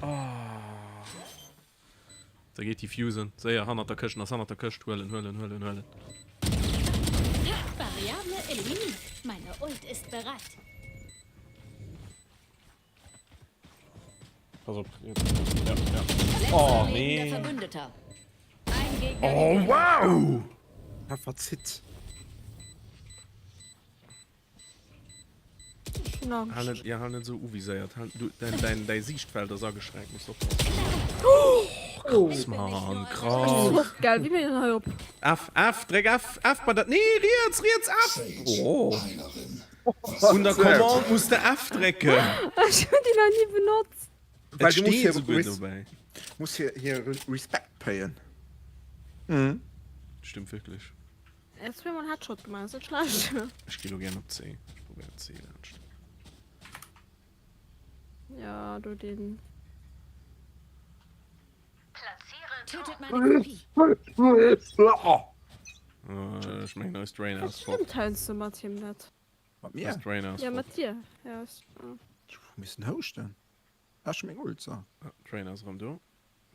Oh. Da geet defusen. Séier, hannert der Këscht, ass hannert der Këscht. Huelen, huelen, huelen, huelen. Variable eliminiert. Meine Ult ist bereit. Pass op. Ja, ja. Oh, nee. Oh, wow! Verzitt. Hal net, ja, hal net esou uviséiert. Hal, du, däin, däin, däi Siichtfeld ass ageschränkt, muss oppassen. Oh, krass, Mann, krass. Geil, wéi mir den hei op? F, F, dréck F, F bei der, nee, riets, riets, F! Oh. Un der Commande muss de F drécken. Ech hunn déi nach ni benotzt. Et steet esouguer dobäi. Muss hir, hir Respekt payen. Stimmt wierklech. Er huet zweemol Headshot gemaach, ass net schlecht. Ech gi lo gären op C. Ech probéieren C laanscht. Ja, do den. Tötet meine Kopie. Äh, ech mengen eis Drainer Dat ass fort. stëmmt heiansdo mat him net. Mat mir? Eis Drainer ass Ja, fort. mat dir. Ja, ist, ah. Ech hu missen houschten. Ech meng Ult, so. Ah, Drainer ass erëm do.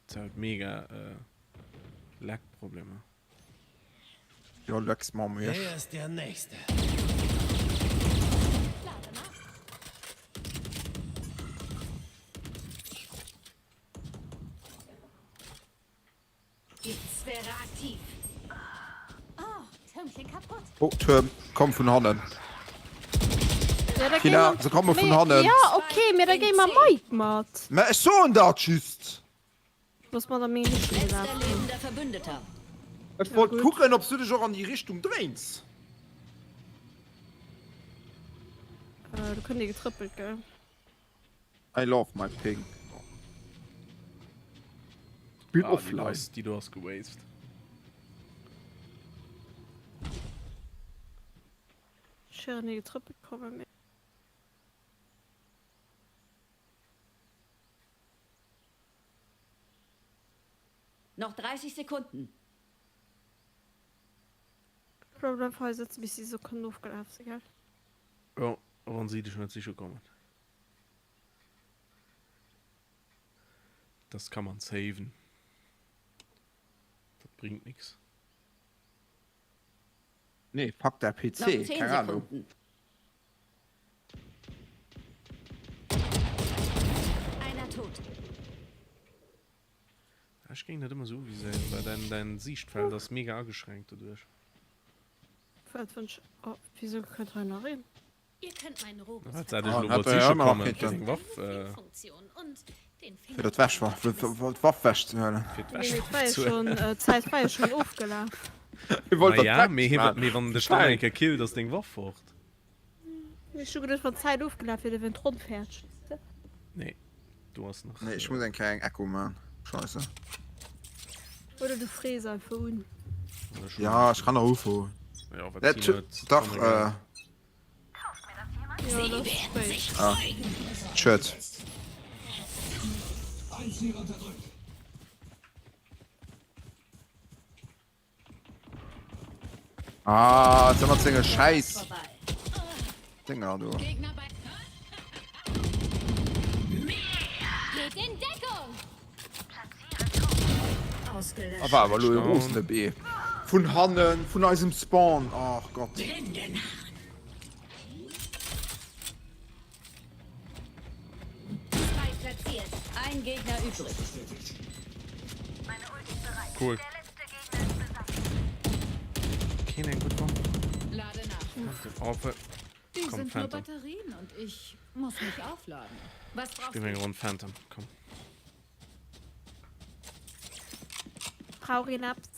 Zelt mega äh, Lag-Problemer. Jo, Lex mam Wer Iech. ist der Nächste? Lade nach. Giftsphäre aktiv. Oh, Türmchen kaputt. Oh, Tuerm, komm vun hannen. Ja, da Kina, géi se komme vun mer- hannen. Ja, okay, mee da géi mam Mike mat. Mä ech soen dat just. Muss mat a meng Richtung Letzter gelaf. lebender Verbündeter. Ech wollt kucken, ob s du dech och an déi Richtung dréins. Äh, do kënnt ee getrëppelt, gell? I love my pink. Spill Ah, déi do offline. ass, déi do ass gewased. Ech héieren ee getrëppelt kommen, mee. Noch 30 Sekunden. Bleif einfach hei sëtzen, bis déi Sekonnen ofgelaf sinn, gell? Jo, a wann si dech net siche kommen. Das kann man saven. Dat bringt nix. Nee, fuck der Noch PC, 10 keng Ahnung. Sekunden. Einer tot. Ech géing dat ëmmer sou uviséieren, well däin, däin Siichtfeld ass mega ageschränkt doduerch. Wat wënsch oh, wieso kënnt hei nach een? Ihr könnt meinen Robus Wat sat ech Ah, elo hat wollt er ja siche ëmmer nach kommen, fir kéinten. deng Waff, äh, Funktion und den Fir dat Wäschwaff, fir d'Waff wech ze huelen. fir Nee, mee d'Wäschwaff et war jo ze schon, huelen. äh, d'Zäit war jo schon ofgelaf. Hie wollt dat Naja, mee hie, wegmachen. mee wann dech dann eng Kéier killt, ass deng Waff fort. Ech hu geduecht, wann d'Zäit ofgelaf wier, da wier d'Ronn fäerdeg, weess de. Nee, do ass nach. Nee, ech muss eng Kéier eng Echo man. Scheisse. Oder du frees einfach un. Ja, ech kann och ufroen. Ja, wat Dat Tina huet, dach, kann egal. äh. Ja, dat ass spéit. Ah, Chat. Ein Ziel unterdrückt. Ah, jetzt ëmmer zenge Scheiß Dinger do. A war awer lo e rosene B. Vun hannen, vun eisem Spawn. Ach Gott. Ein Gegner übrig. Cool. Keen eng gutt Waff. Lade nach. Phantom. Die Komm, sind nur Phantom. Batterien und ich muss mich aufladen. Was brauchst Spiel mir du? eng Ronn Phantom, komm. Brauch een eppes?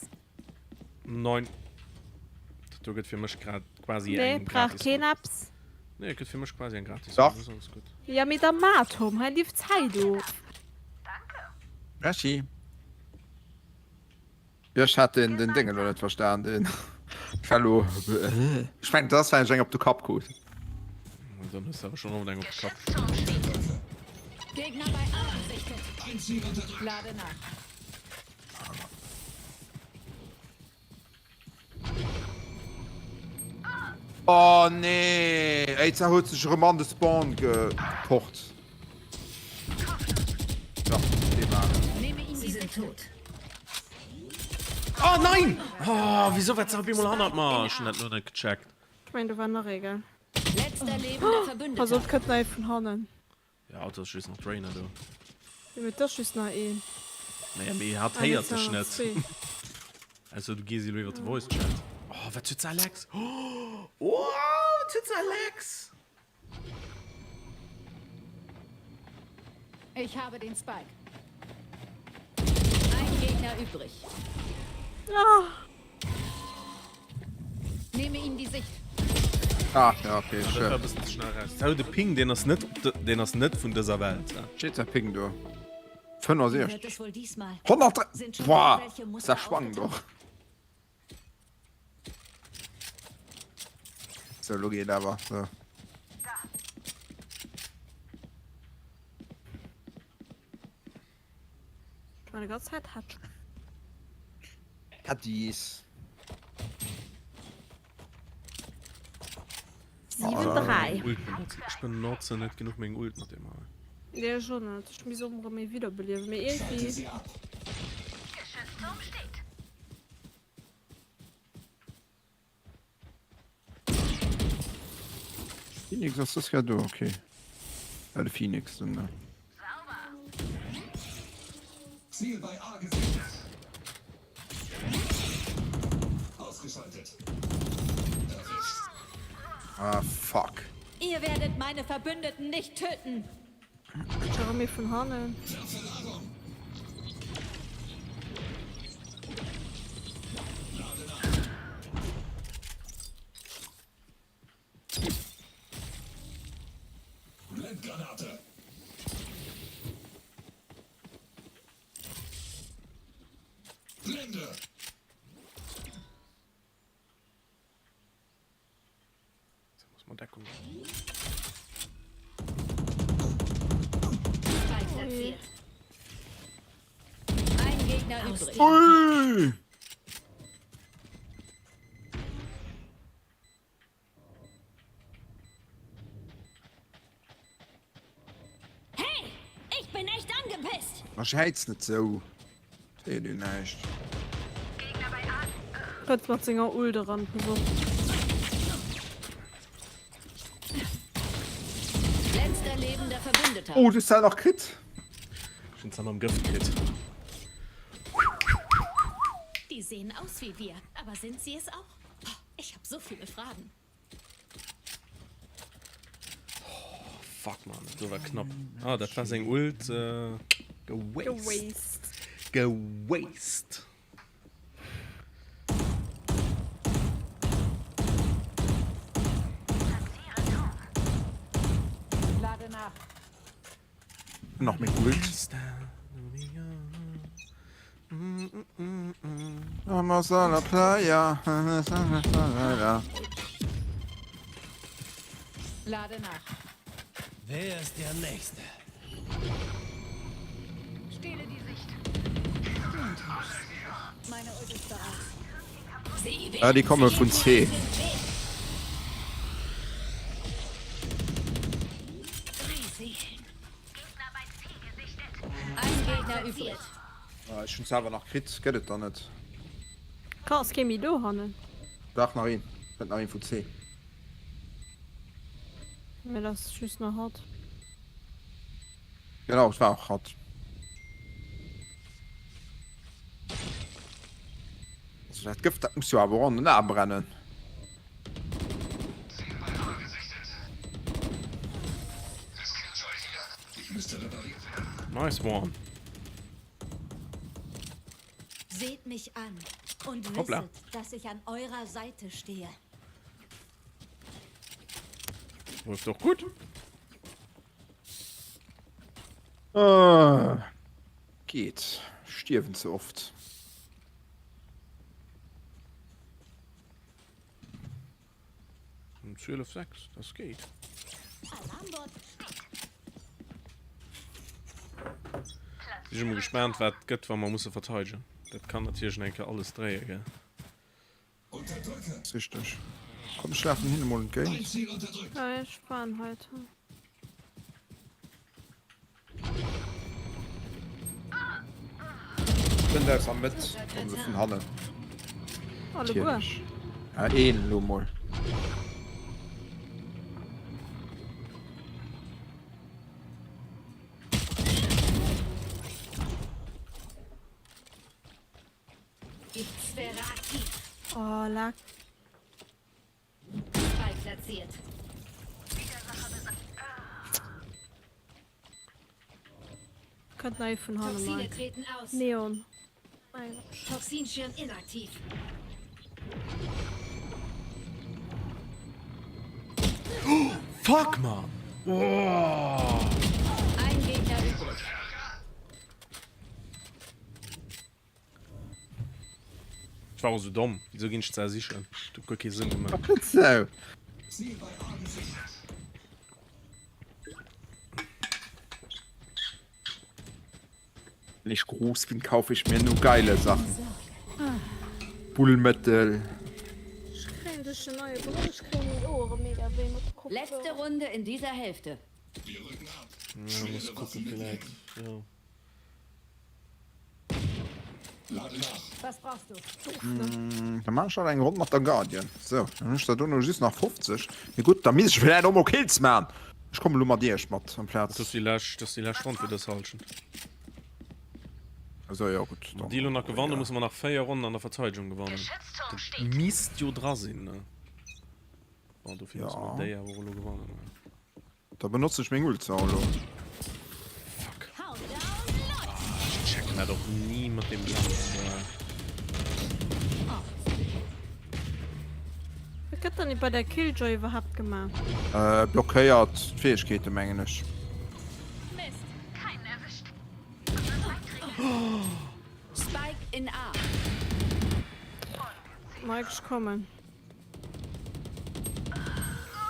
Nein. Dat do gëtt fir mech grad quasi Nee, eng brauch gratis keen Ronn. eppes. Nee, gëtt fir mech quasi eng gratis Dach. Ronn. Ass alles gutt. Ja, mee da mat, Tom, hei lieft d'Zäit of. Merci. Jo, ech hat den, den Ding elo net verstan, den Cello. Ech mengen, dat ass, well ech eng op de Kapp krut. Dann hues de awer schonn oft eng op de Kapp. Gegner bei A gesichtet. Lade nach. Oh nee, ey, d'Sar huet sech erëm an de Spawn gepocht. Ja, dee war et. Sie sind tot. Oh nein! Oh, wieso war op eemol hannert mer? Ech hunn dat lo net gecheckt. Ech mengen do war nach ee, gell? Letzter lebender Verbündeter. Pass op, kënnt nach ee vun hannen. Ja, et ass just nach d'Reyna do. Jo, mee et ass just nach een. Naja, mee hatt Ah, nee, héiert et dech waren nach net. zwee. Ausser du gees elo iwwer de Voice Chat. Oh, wat huet s'Alex? Oh, wat huet s'Alex? Ich habe den Spike. Ein Gegner übrig. Ah. Nehme ihnen die Sicht. Ah, ja, okay, Ah, dat war schön. e bëssen ze schnell raus. Tau, de Ping, deen ass net op de, deen ass net vun dëser Welt. Steet der Ping do? Wie 65. wird es wohl diesmal? 103. Sind schon Boah, irgendwelche Muster das schwankt aufgetaucht? doch. So, lo geet awer. So. Ich meine ganze Zeit hat. Caddies. 7, 3. Ult benutzen. Ech benotze net genuch meng Ult mat deem hei. Nee, ech och net. Ech misst och erëm méi wiederbeliewen, mee iergendwéi. Geschützturm steht. Phoenix ass das grad do, okay. Ja, de Phoenix den. Ne? Ziel bei A gesichtet. Ausgeschaltet. Erwischt. Ah, fuck. Ihr werdet meine Verbündeten nicht töten. Jeremy vun hannen. Blendgranate. Blende. So muss man Deckung. Spike platziert. Ein Gegner übrig. Ui! Hey, ich bin echt angepisst. Ma schäiz net sou. Seet een näischt. Kënnt mat senger Ult eran, pass op. Letzter lebender Verbündeter. Oh, du hues se nach kritt. Ech hunn se mam Gëft kritt. Die sehen aus wie wir, aber sind sie es auch? Ich habe so viele Fragen. Fuck man, dat do war knapp. Ah, dat war seng Ult äh, gewaste. Gewaste. Gewaste. Lade nach. Nach méi Ult. Vamos a la playa. Lade nach. Wer ist der Nächste? Stehle die Sicht. Meine Ult ist bereit. Sie Ah, déi komme vun C. Gegner bei C gesichtet. Ein Gegner übrig. Ah, ech hunn selwer nach kritt, gëtt et der net. Ka ass kee méi do hannen. Dach nach een, kënnt nach een vu C. Mee dat ass just nach hatt. Genau, et war och hatt. Dat Gëft, dat muss jo awer och an den Ae brennen. Nice one. Seht mich an und Hoppla. wisset, dass ich an eurer Seite stehe. Läuft doch gut. Äh, geht. Stierwen ze oft. Um 12 6, das geht. Sinn ech mol gespaant wat gëtt wa mer musse verteidegen. Dat kann natierlech eng Kéier alles dréie gell. Ass richteg. Komm ech lafen hinne mol entgéint. Ja, ech fahren heute. Kënnt aus der Mëtt, kommen se vun hannen. Alleguer? Ja, een elo mol. Giftsphäre aktiv. Oh, leck. Spike platziert. Kënnt nach ee vun hanne, Toxine Mike. treten aus. Neon. Toxinschirm inaktiv. Fuck man! Oh! Ein Gegner übrig. Ech war och sou domm. Wisou ginn ech ze sichen? Dat huet guer kee Sënn gemaach. Net sou. Wenn ich groß bin, kaufe ich mir nur geile Sachen. Bullmëttel. Ech kréien duerch den neie Brëll, ech kréien meng Ouere mega wéi mat de Kopfhörer. Letzte Runde in dieser Hälfte. Ja, muss kucken vielleicht. Ja. Was brauchst du? Da maan ech nach eng Ronn mat der Guardian. Sou, dann hunn ech der dono just nach 50. Mee gutt, da misst ech vläit och mol Kills maan. Ech kommen elo mat iech mat amplaz. Dat ass déi lescht, dat ass déi lescht Ronn fir dës Halschent. Esou, jo gutt, Wann déi elo nach gewannen, musse mer nach 4 Ronnen an der Verteidegung gewannen. Dat misst jo dra sinn, ne? Bon, dofir musse mer déi awer och elo gewannen, ne? Da benotzen ech meng Ult zwar elo. Fuck. Ah, ech checken dat och ni mat dem Glas. Wat gëtt dann bei der Killjoy iwwerhaapt gemaach? Äh, blockéiert d'Fäegkeete mengen ech. Mist, keinen erwischt. Spike in A. Mike, ech kommen.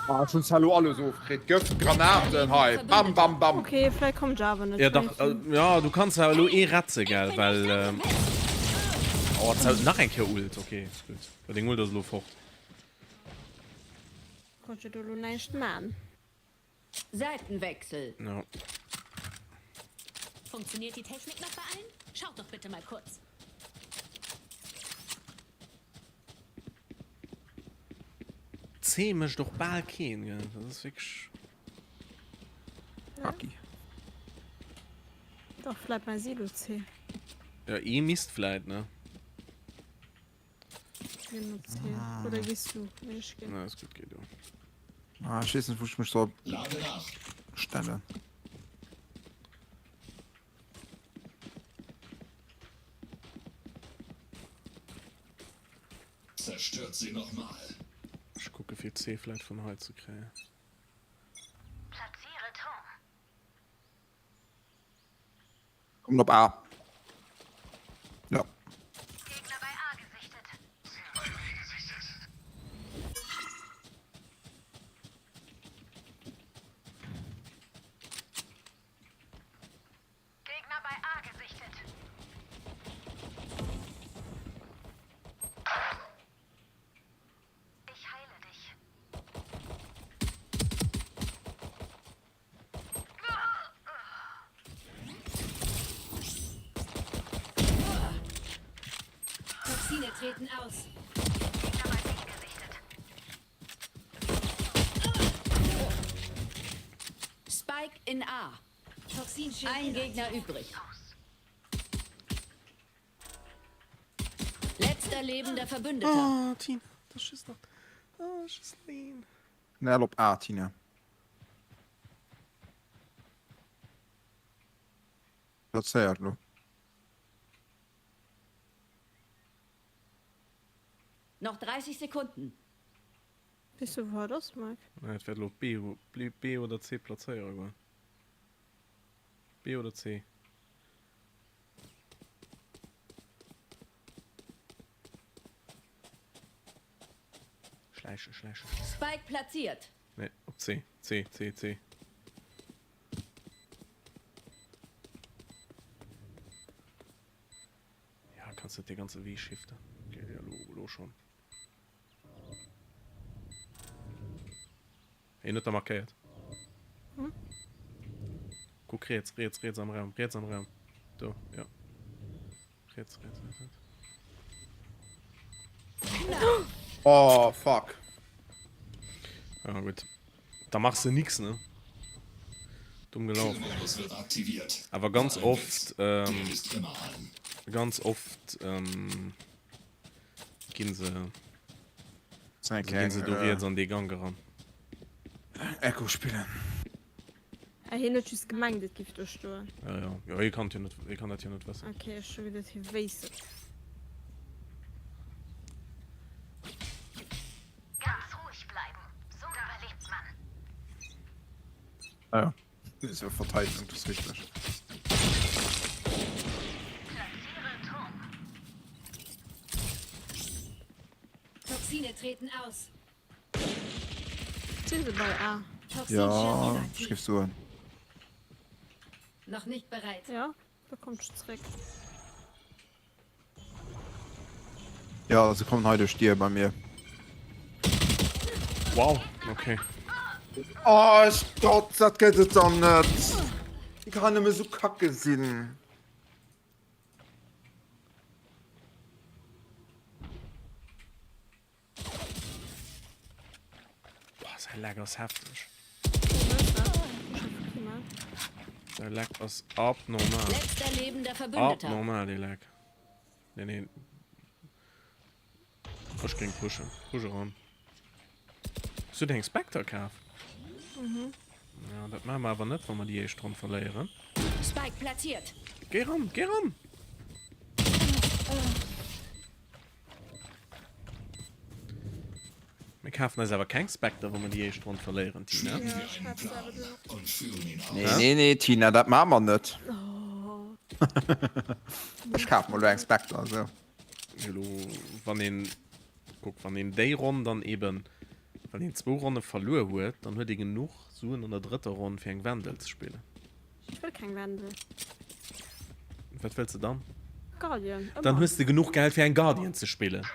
Ah, ech hunn zwar elo alles ofkritt, Gëft, Granaten, hei, bam, bam, bam. Okay, vläit kommt ech awer net. Ja dach, ja du kanns awer elo ee retze gell, well oh et soll nach eng Kéier Ult, okay ist gutt, well deng Ult ass elo fort. Konnt jo do elo näischt man. Seitenwechsel. Ja. Funktioniert die Technik noch bei allen? Schaut doch bitte mal kurz. C mécht och bal keen, gell? Dat ass wierklech. Kacki. Dach, vläit mäi Silo C. Ja, ee misst vläit, ne? Ginn op C. Oder gees du? Nee, ech ginn. Na, ist gutt, géi du. Ah, ech weess net, wou ech mech soll stellen. Zerstört sie nochmal. Ech kucke fir C vläit vun hei ze kréien. Platziere Turm. Kommt op A. Ja. Gegner bei A gesichtet. Ziel bei B gesichtet. Gegner bei A gesichtet. Ich heile dich. Toxine treten aus. Gegner bei B gesichtet. Spike in A. Toxinschirm Ein inaktiv. Gegner übrig. Letzte. Letzter lebender Verbündeter. Oh, Tina, das ist just nach. Oh, just lean. Schnell op A, Tina. Plazéiert lo. Noch 30 Sekunden. Weess du wou hatt ass, Mike? Nee, et wäert elo op B, B oder C plazéiere goen. B oder C. Schläiche, schläiche, schläiche. Spike platziert. Nee, op C, C, C, C. Ja, kannst net de ganze Wee shiften. Okay, ja, lo, lo schon. Een huet der markéiert. Hm? Kuck riets, riets, riets am Raum, riets am Raum. Do, ja. Riets, riets, riets, riets. Oh, fuck. Ja, gut. Da machst du nix, ne? Dumm gelaufen. Awer ganz oft, ähm, ganz oft, ähm, ginn se, ginn se do riets an dee Gank eran. Echo spillen. Ah, hien huet just gemengt, et giff do stoen. Ja, ja. Ja, hie kann jo net, hie kann dat jo net wëssen. Okay, ech hu geduet, hie wéisst et. Ganz ruhig bleiben, so überlebt man. Ah ja, das ist ja Verteidigung, das ist richtig. Platziere Turm. Toxine treten aus. Sinn se bei A? Ja, ech géif soen. Noch nicht bereit. Ja, da kommt ech zréck. Ja, se kommen hei duerch d'Dier bei mir. Wow, okay. Oh ech Gott, dat gëtt et dann net. Wéi kann nëmme sou kacke sinn? Boah, säi Lag ass hefteg. Säi Lag ass abnormal. Letzter lebender Verbündeter. Abnormal, dee Lag. Nee, nee. Ech géing pushen. Push eran. Hues du deng Spectre kaf? Mhm. Ja, dat maache mer awer net, wa mer déi éischt Ronn verléieren. Spike platziert. Géi ran, géi ran! Mir kafen eis awer keng Spectre, wa mer déi éischt Ronn verléieren, Tina. Nee, nee, nee, Tina, dat maache mer net. Ech kafe mer elo eng Spectre, esou. Elo, wann een, kuck, wann een déi Ronn dann eben, wann een zwou Ronne verluer huet, dann huet ee genuch Suen an der drëtter Ronn, fir eng Wendel ze spillen. Ech wëll keng Wendel. Wat wëlls de dann? Guardian, ëmmer. Dann hues de genuch Geld fir eng Guardian ze spillen.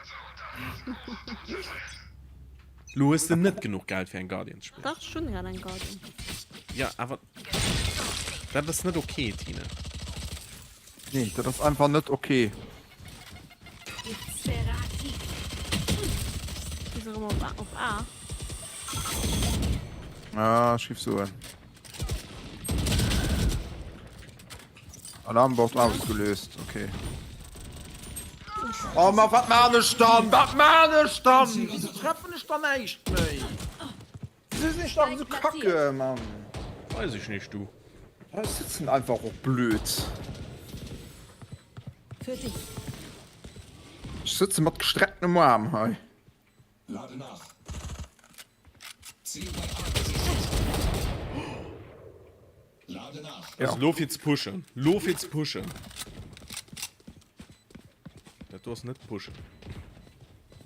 Lo hues de net genuch Geld fir eng Guardian ze spillen. Dach, ech hunn grad eng Guardian. Ja, awer dat ass net ok, Tine. Nee, dat ass einfach net ok. Giftsphäre aktiv. Gi se erëm op A? Op A? Ah, ech géif soen. Alarmbot ausgelöst, okay. Oh ma wat maan ech dann? Wat maan ech dann? Wieso treffen ech dann näischt méi? Wieso sinn ech dann esou kacke, Mann? Weiß ich nicht, du. Ech sitzen einfach och blöd. Für dich. Ech sëtze mat gestrecktem Arm hei. Lade nach. Ziel bei A gesichtet. Lade nach. Also lo fir ze pushen. Lo fir ze pushen. Dat do ass net pushen.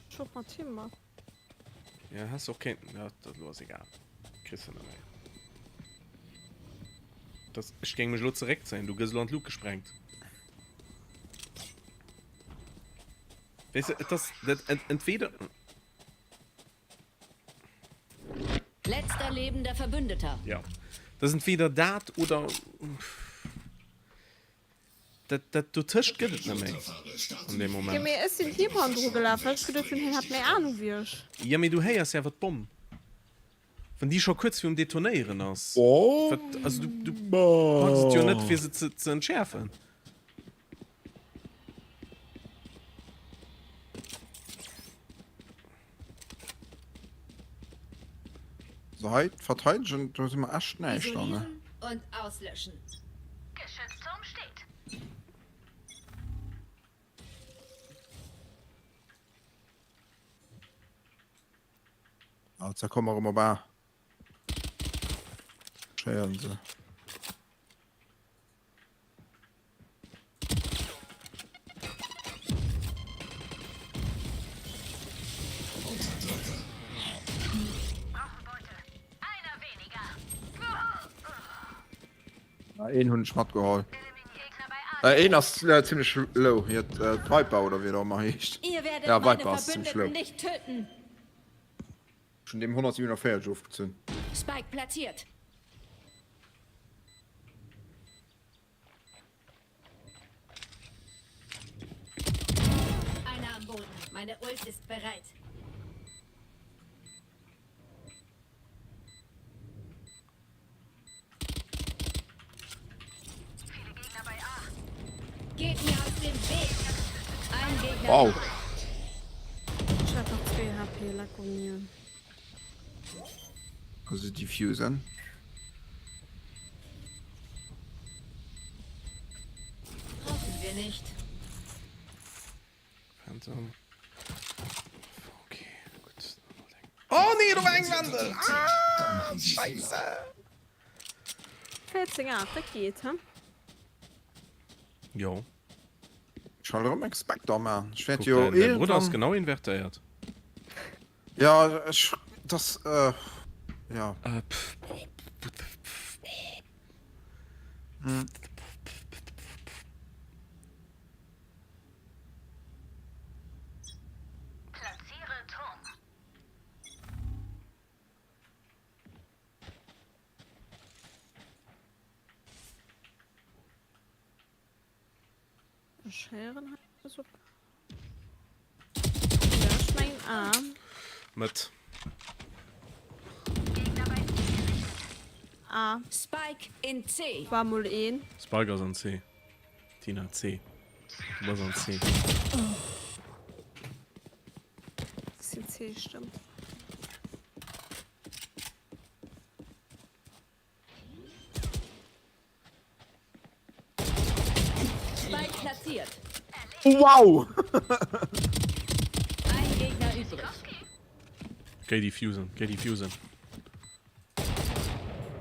Ech och mat him mat. Ja, häss och kéinten. Ja, dat lo ass egal. Kriss de net méi. Das, ech géing mech lo zeréckzéien. Du gëss lo an d'Luucht gesprengt. Weess de, et ass dat entweder. Letzter lebender Verbündeter. Ja, dat ass entweder dat oder dat, dat dotëscht gëtt et net méi an deem Jo, Moment. mee ech sinn him hannendru gelaf, well ech geduecht hunn, hien hätt méi Ahnung wéi ech. Jo, mee du héiers jo awer d'Bomm, wann déi scho kuerz virum Detonéieren ass. Wat, also du, du packs et jo net, fir se ze, ze entschäerfen. Also hei verteidegen, do si mer echt näischt an, ne? Isolieren und auslöschen. Geschützturm steht. Also komm mer erëm op A. Schéieren se. Een hunn ech matgeholl. Äh, een ass äh, ziemlech low. Hier, äh, d'Viper oder wéi et och ëmmer heescht. Ja, Viper ass ziemlech low. Ech hunn deem 147 ofgezunn. Spike platziert. Einer am Boden. Meine Ult ist bereit. Viele Gegner bei A. Geht mir aus dem Weg. Ein Gegner Wow. übrig. Ech hat nach 2 HP, lecko mir. Also diffusen. Brauchen wir nicht. Phantom. Okay, gut. Oh nee, do war eng Wandel! Ah, Scheisse! 14 8, dat geet, he? Jo. Ech wëll erëm eng Spectre man. Ech wäert Guck, jo dein, dein Bruder ass irgendwann. genau invertéiert. Ja, ech, das, äh, ja. Äh, pff, oh, pff, pff, oh. Hm. Platziere Turm. Scheren hei ass op. Ja, ech mengen A. Met. A. Spike in C. War mol een. Spike ass an C. Tina, C. Du bass an C. C, C, stëmmt. Spike platziert. Wow! Ein Gegner übrig. Géi diffusen, géi diffusen.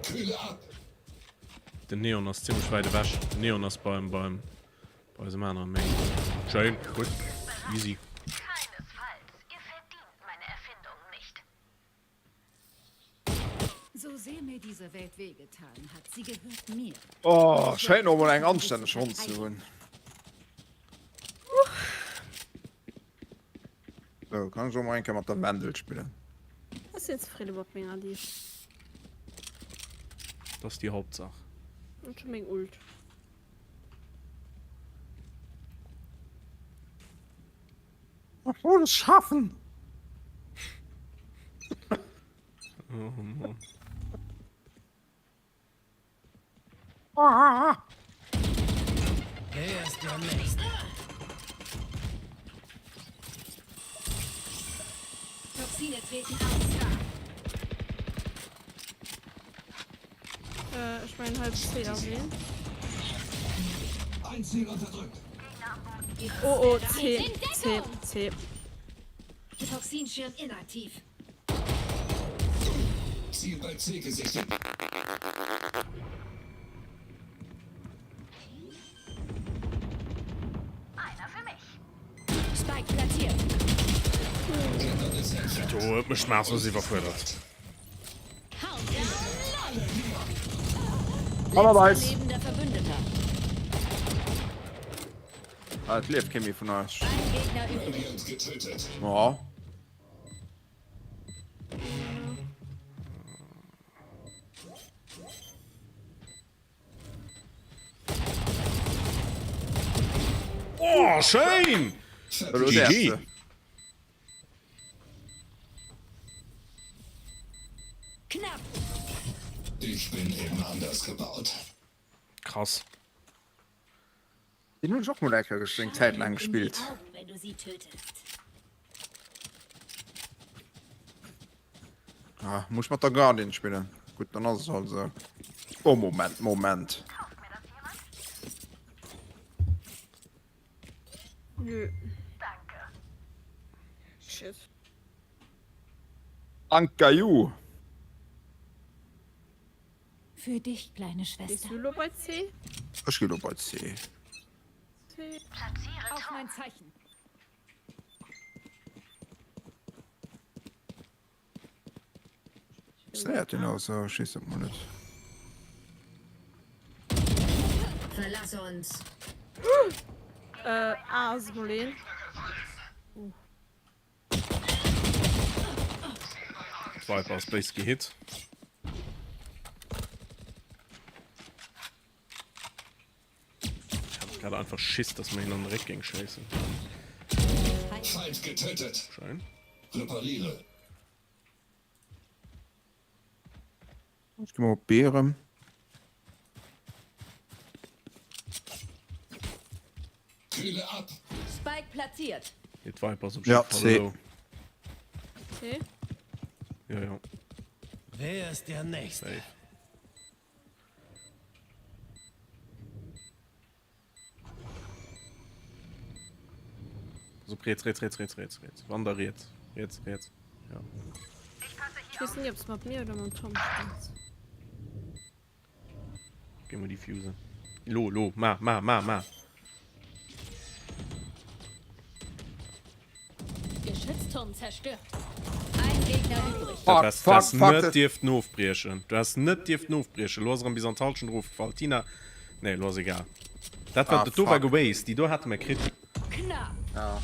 Kühle ab. Den Neon ass zimmlech wäit ewech. Den Neon ass beim, beim, bei eisem aneren Main. Schéin, gutt, easy. Keinesfalls. Ihr verdient meine Erfindung nicht. So sehr mir diese Welt wehgetan hat, sie gehört mir. Oh, schéin och mol eng anstänneg Ronn ze hunn. Sou, kann ech och mol eng Kéier mat der Wendel spillen. Ech sinn zefridde mat menger Diff. Dat ass déi Hauptsaach. Ech hu meng Ult. Ech wollt es schaffen! Oh Mann. Ah! Wer ist der Nächste? Toxine treten aus. Äh, ech mengen halb C erwähnt. Ein Ziel unterdrückt. Oh oh, C, C, C. Toxinschirm inaktiv. Ziel bei C gesichtet. Einer für mich. Spike platziert. Do huet mech maßlos iwwerfuerdert. Allerweis. Lebender Verbündeter. Ah, et lieft kee méi vun eis. Ein Gegner übrig. Radiant getötet. Ja. Oh, schéin! Elo GG. däerfs de. Knapp. Ich bin eben anders gebaut. Krass. Deen hunn ech och mol eng Kéier eng Zäit laang gespillt. Augen, wenn du sie tötest. Ah, muss mat der Guardian spillen. Gutt, dann ass et halt esou. Oh, Moment, Moment. Nö. Shit. Danke, ju. Für dich, kleine Gehst Schwester. du lo bei C? Ech gi lo bei C. C. Auf mein Zeichen. Snéiert den aus? Ech weess dat mol net. Verlass uns. Äh, A ass mol een. D'Viper ass béis gehit. Ich hab gerade einfach Schiss, dass mir hin an den Réck géing schéissen. Feind getötet. Schein. Repariere. Ech gi mol op B erëm. Kühle ab. Spike platziert. Nee, d'Viper ass op Ja, jidde Fall C. elo. C. Ja, ja. Wer ist der Nächste? Safe. So, riets, riets, riets, riets, riets, riets. Wander riets. Riets, riets. Ja. Ich weess ni, ob s mat mir oder mam Tom spills. Geh mal diffusen. Lo, lo, ma, ma, ma, ma. Geschützturm zerstört. Ein Gegner übrig. Dat Fuck, has, fuck, das fuck, net dat- dierften ofbriechen. Du has net dierften ofbriechen. Lo ass erëm bis an d'Halschent erofgefall. Tina, nee, lo ass egal. Dat war, Ah, dat do war fuck. gewasst. Déi do hate mer kritt. Knapp. Ja.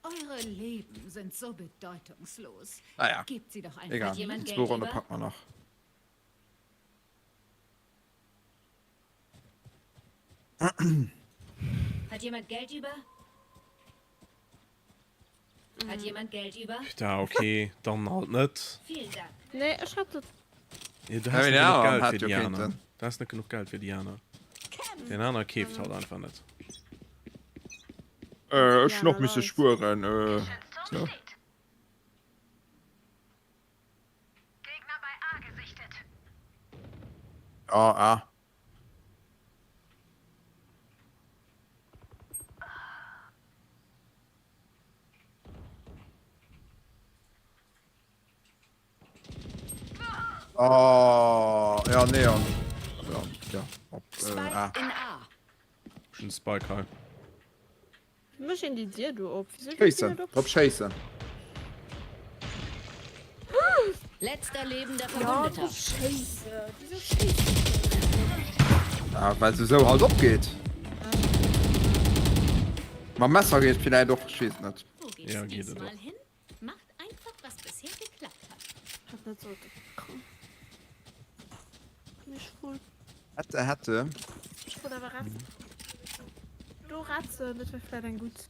Eure Leben sind so bedeutungslos. Naja, Gebt sie doch einfach egal. jemand Geld Zwou Ronne über? packe mer nach. Hat jemand Geld über? Hat jemand Geld über? Da, okay, dann halt net. Vielen Dank. Nee, ech hat dat. Ja, du has Ja, net ja, genuch Geld hat fir jo déi aner. kéinten. Du has net genuch Geld fir déi aner. Deen aner keeft halt einfach net. Äh, ech hun och Ja, misse nice. spueren. Äh, so. Gegner bei A gesichtet. Ja, ah. Oh, ja, Neon. Ja, ja, op, äh, A. Spike in A. Ech hun Spike hei. Wéi mécht een déi Dier do op? Wieso geht déi Schéissen, net op? drop schéissen. Letzter lebender Ja, Verbündeter. drop schéissen. Wieso schéisst de net? Ah, well se esou halt opgeet. Mam Messer geet villäit och, ech weess et net. Wo geht's Ja, geht et diesmal och. hin? Macht einfach, was bisher geklappt hat. Hat net sollte kommen. Nicht voll. Hätte, hätte. Ech wollt awer Ratze. Do Ratze, dat wär vläit eng gutt.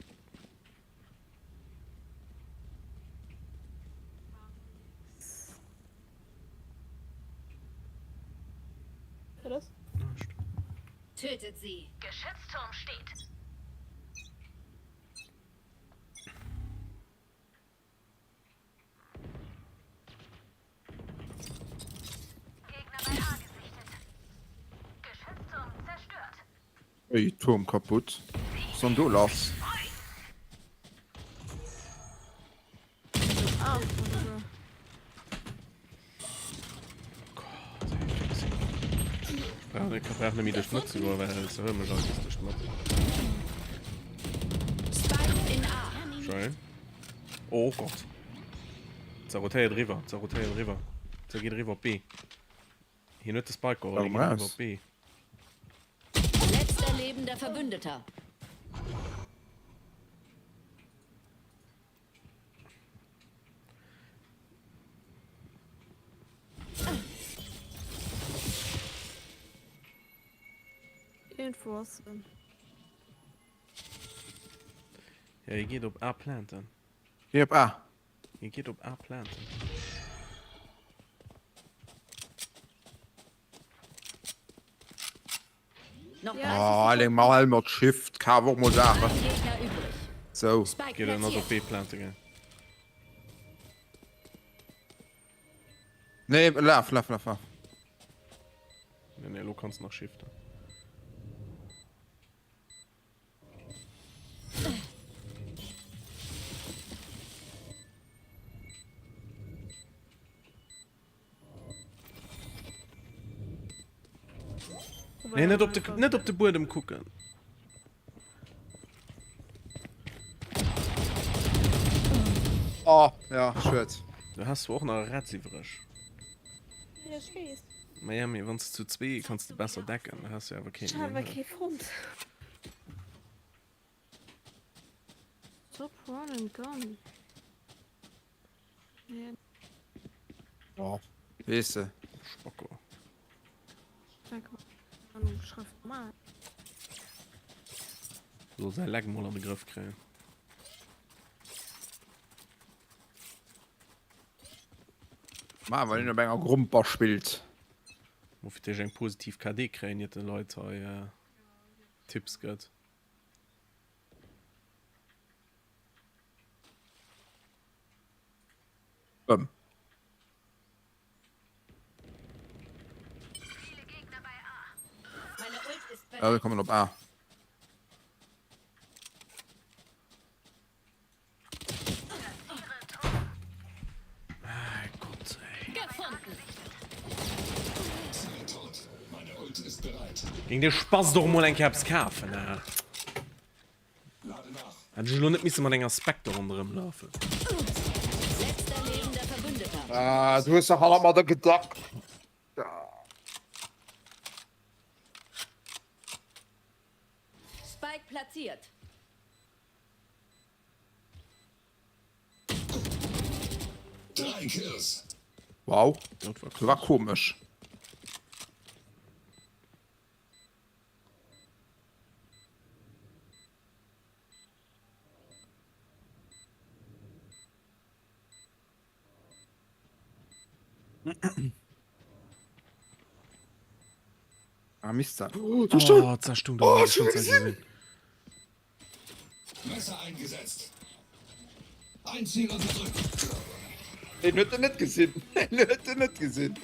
Wat ass? Näischt. Tötet sie. Geschützturm steht. Gegner bei A gesichtet. Geschützturm zerstört. Ui, Turm kaputt. Was ist denn do lass? Ah, oder. Ja, ich brauch net méi duerch d'Mëtt ze goen, well se huele mech alt bis duerch d'Mëtt. Spike in A. Schein. Oh Gott. Ze rotéiert eriwwer, ze rotéiert eriwwer. Ze geet eriwwer op B. Hien huet de Spike geholl, hie Warum geet eriwwer raus? op B. Letzter lebender Verbündeter. Irgendwo ass en. Ja, hie geet op A planten. Geh op A. Hie geet op A planten. Noch Ja. Oh, aleng mal mat Shift, kaf och mol Saachen. Ein Gegner übrig. Sou. Spike Geet elo op platziert. B plante gell? Nee, laf, laf, laf, laf. Nee, nee, elo kanns nach shiften. Nee, net op de, net op de Buedem kucken. Oh, ja, schued. Du has zwar och nach e Rätz iwwreg. Ja, ech weess. Ma ja, mee wann s de zu zwee kanns de besser decken, da has du awer keen Ech hat awer méi. kee fonnt. Top run and gun. Nee. Oh, weess de. Spacko. Soll säi Lag mol an de Grëff kréien. Ma wann een op enger Gromper spillt. Mo fir d'éischt eng positiv KD kréien iert de Leit hei Tipps gëtt. Bëm. Ja, wir kommen op A. Géing de Spass doch mol eng Kéier eppes kafen, eh? Hätt ech elo net misse mat enger Spectre ronderëm lafen. Ah, du hues dach alle mat der gedackt. Spike platziert. Drei Kills. Wow, Dat war dat war komesch. Ah, Mist. Oh, du Oh, d'Zerstung, Oh, oh, schon gesehen. Messer eingesetzt. Ein Ziel unterdrückt. Den huet en net gesinn. Den huet en net gesinn.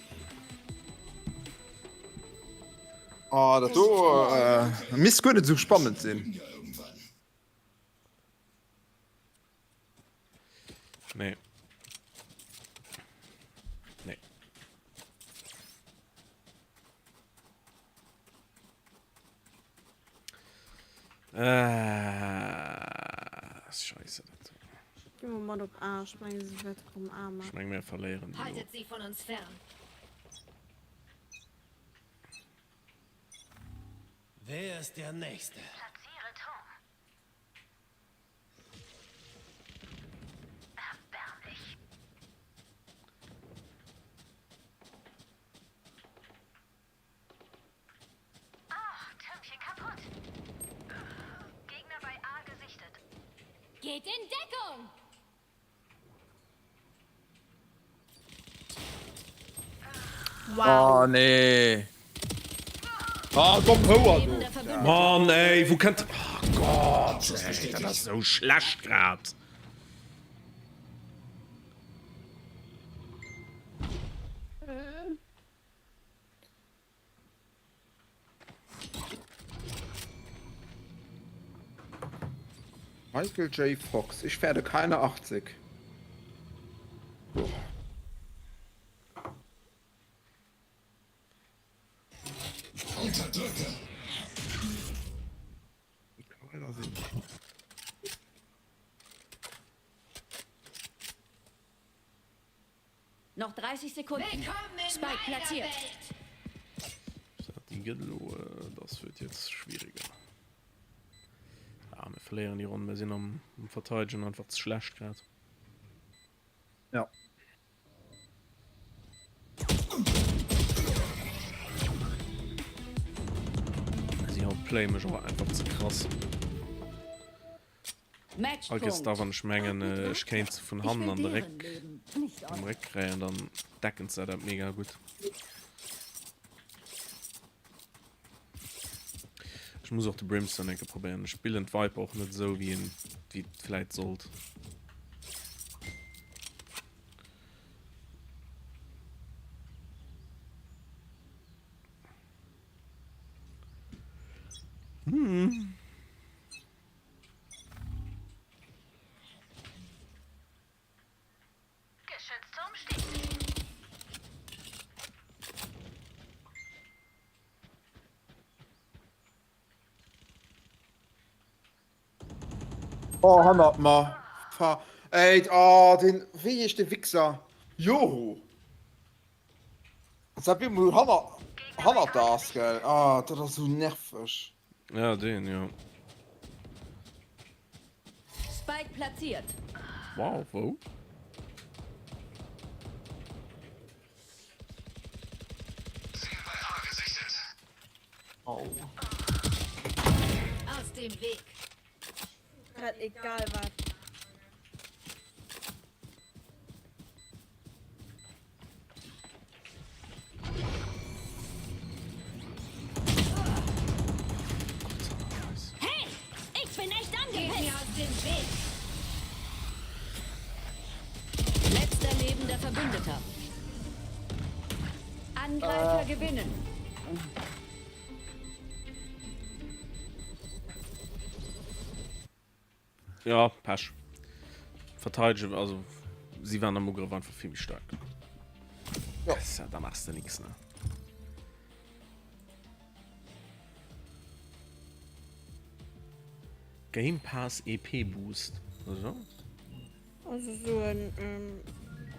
Oh, dat do äh, misst guer net esou spannend sinn. Ja, irgendwann. Nee. Nee. Äh, scheisse dat. Gi mer mat op A, ech mengen se wäerte rëm A Ech maachen. meng mir verléieren déi elo. Haltet sie von uns fern. Wer ist der Nächste? Platziere Turm. Erbärmlich. Ah, Türmchen kaputt. Gegner bei A gesichtet. Geht in Deckung! Oh nee. Ah, domm Houer do. Mann ey, wou kënnt. Oh Gott, ey, dat ass sou schlecht grad. Michael J. Fox, ich werde keine 80. Unterdrücke. Noch 30 Sekunden. Spike platziert. Die gëtt elo, das wird jetzt schwieriger. Ah, mir verléieren déi Ronn, mir sinn am, am Verteidegen einfach ze schlecht grad. Ja. Si outplay mech och einfach ze krass. All da wann ech mengen ech kéint se vun hannen an de Réck am Réck kréien, dann decken se dat mega gutt. Ech muss och de Brimstone enke probéieren. Ech spillen d'Viper och net esou wéi een wéi et vläit sollt. Hm. Geschützturm steht. Oh, hannert mer. Fa Ey, oh, den, wéi heescht de Wichser? Joho. Sat wéi hannert, hannert der ass, gell? Ah, dat ass sou nerveg. Ja, den, ja. Spike platziert. Wow, wou? Au. Aus dem Weg. Grad egal wat. Hey, ich bin echt angepisst. Geht mir aus dem Weg. Letzter lebender Verbündeter. Angreifer äh. gewinnen. Ja, Pech. Verteidegen, also si waren am Ugrëff einfach vill méi staark. Ja. Ja, da machst du nix, ne? Game Pass EP Boost. Also? Also so en ähm,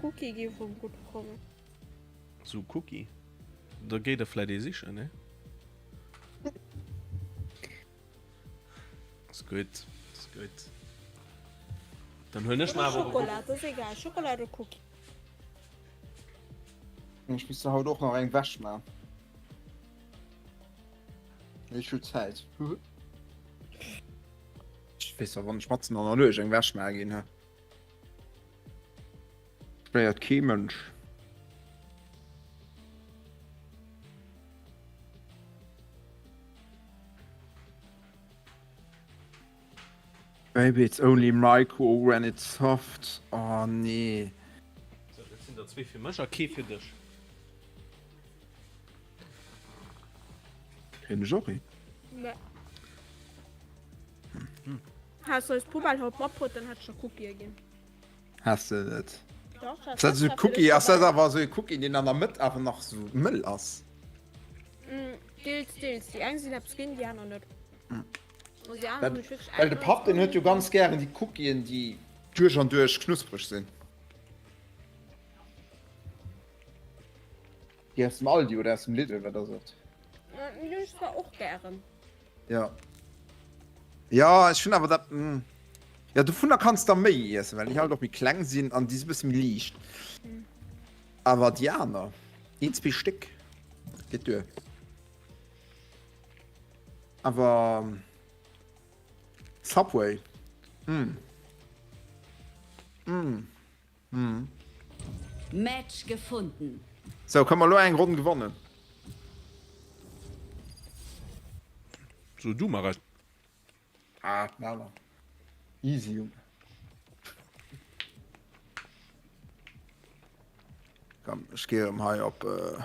Cookie gi vum gutt kommen. Sou Cookie? Da géi der vläit ee sichen, ne? Ass gutt, ass gutt. Dann huelen ech mer awer och e Schokola, dat ass egal, Schokola oder Cookie. Ech misst haut och nach eng Wäsch man. Ech hu Zäit. Ech weess och wann ech matzen an der Nuecht eng Wäsch man ginn, he. Stéiert kee Mënsch. Baby it's only micro when it's soft. Oh nee. So, dat sinn der zwee fir mech a kee fir dech. Kréien ech och een? Nee. Häss du eis Poubelle haut matbruet, dann hätt ech der Cookië ginn. Has de net? Dach, Ass dat esou Cookie? Ass dat awer esou e Cookie, deen an der Mëtt awer nach esou mëll ass? Mm, deels, deels. Déi eng sinn eppes ginn, déi aner net. Mm. Déi aner hunn ech wierklech Well de Papp, deen huet jo ganz gären déi Cookien, déi duerch an duerch knuspreg sinn. Déi aus dem Aldi oder aus dem Lidl, wat ass et? Déi hunn ech zwar och gären. Ja. Ja, ech hunn awer dat. Mm. Ja, dovunner kanns der méi iessen, well déi halt och méi kleng sinn an déi si bësse méi liicht. Mm. Awer déi aner, een, zwee Stéck, geet duer. Awer Subway. Mm. Mm. Mm. Match gefunden. Sou, komm mer lo eng Ronn gewannen. So, du mach et. Ah, na, na. Easy, Junge. Komm, ech gehe erëm hei op äh,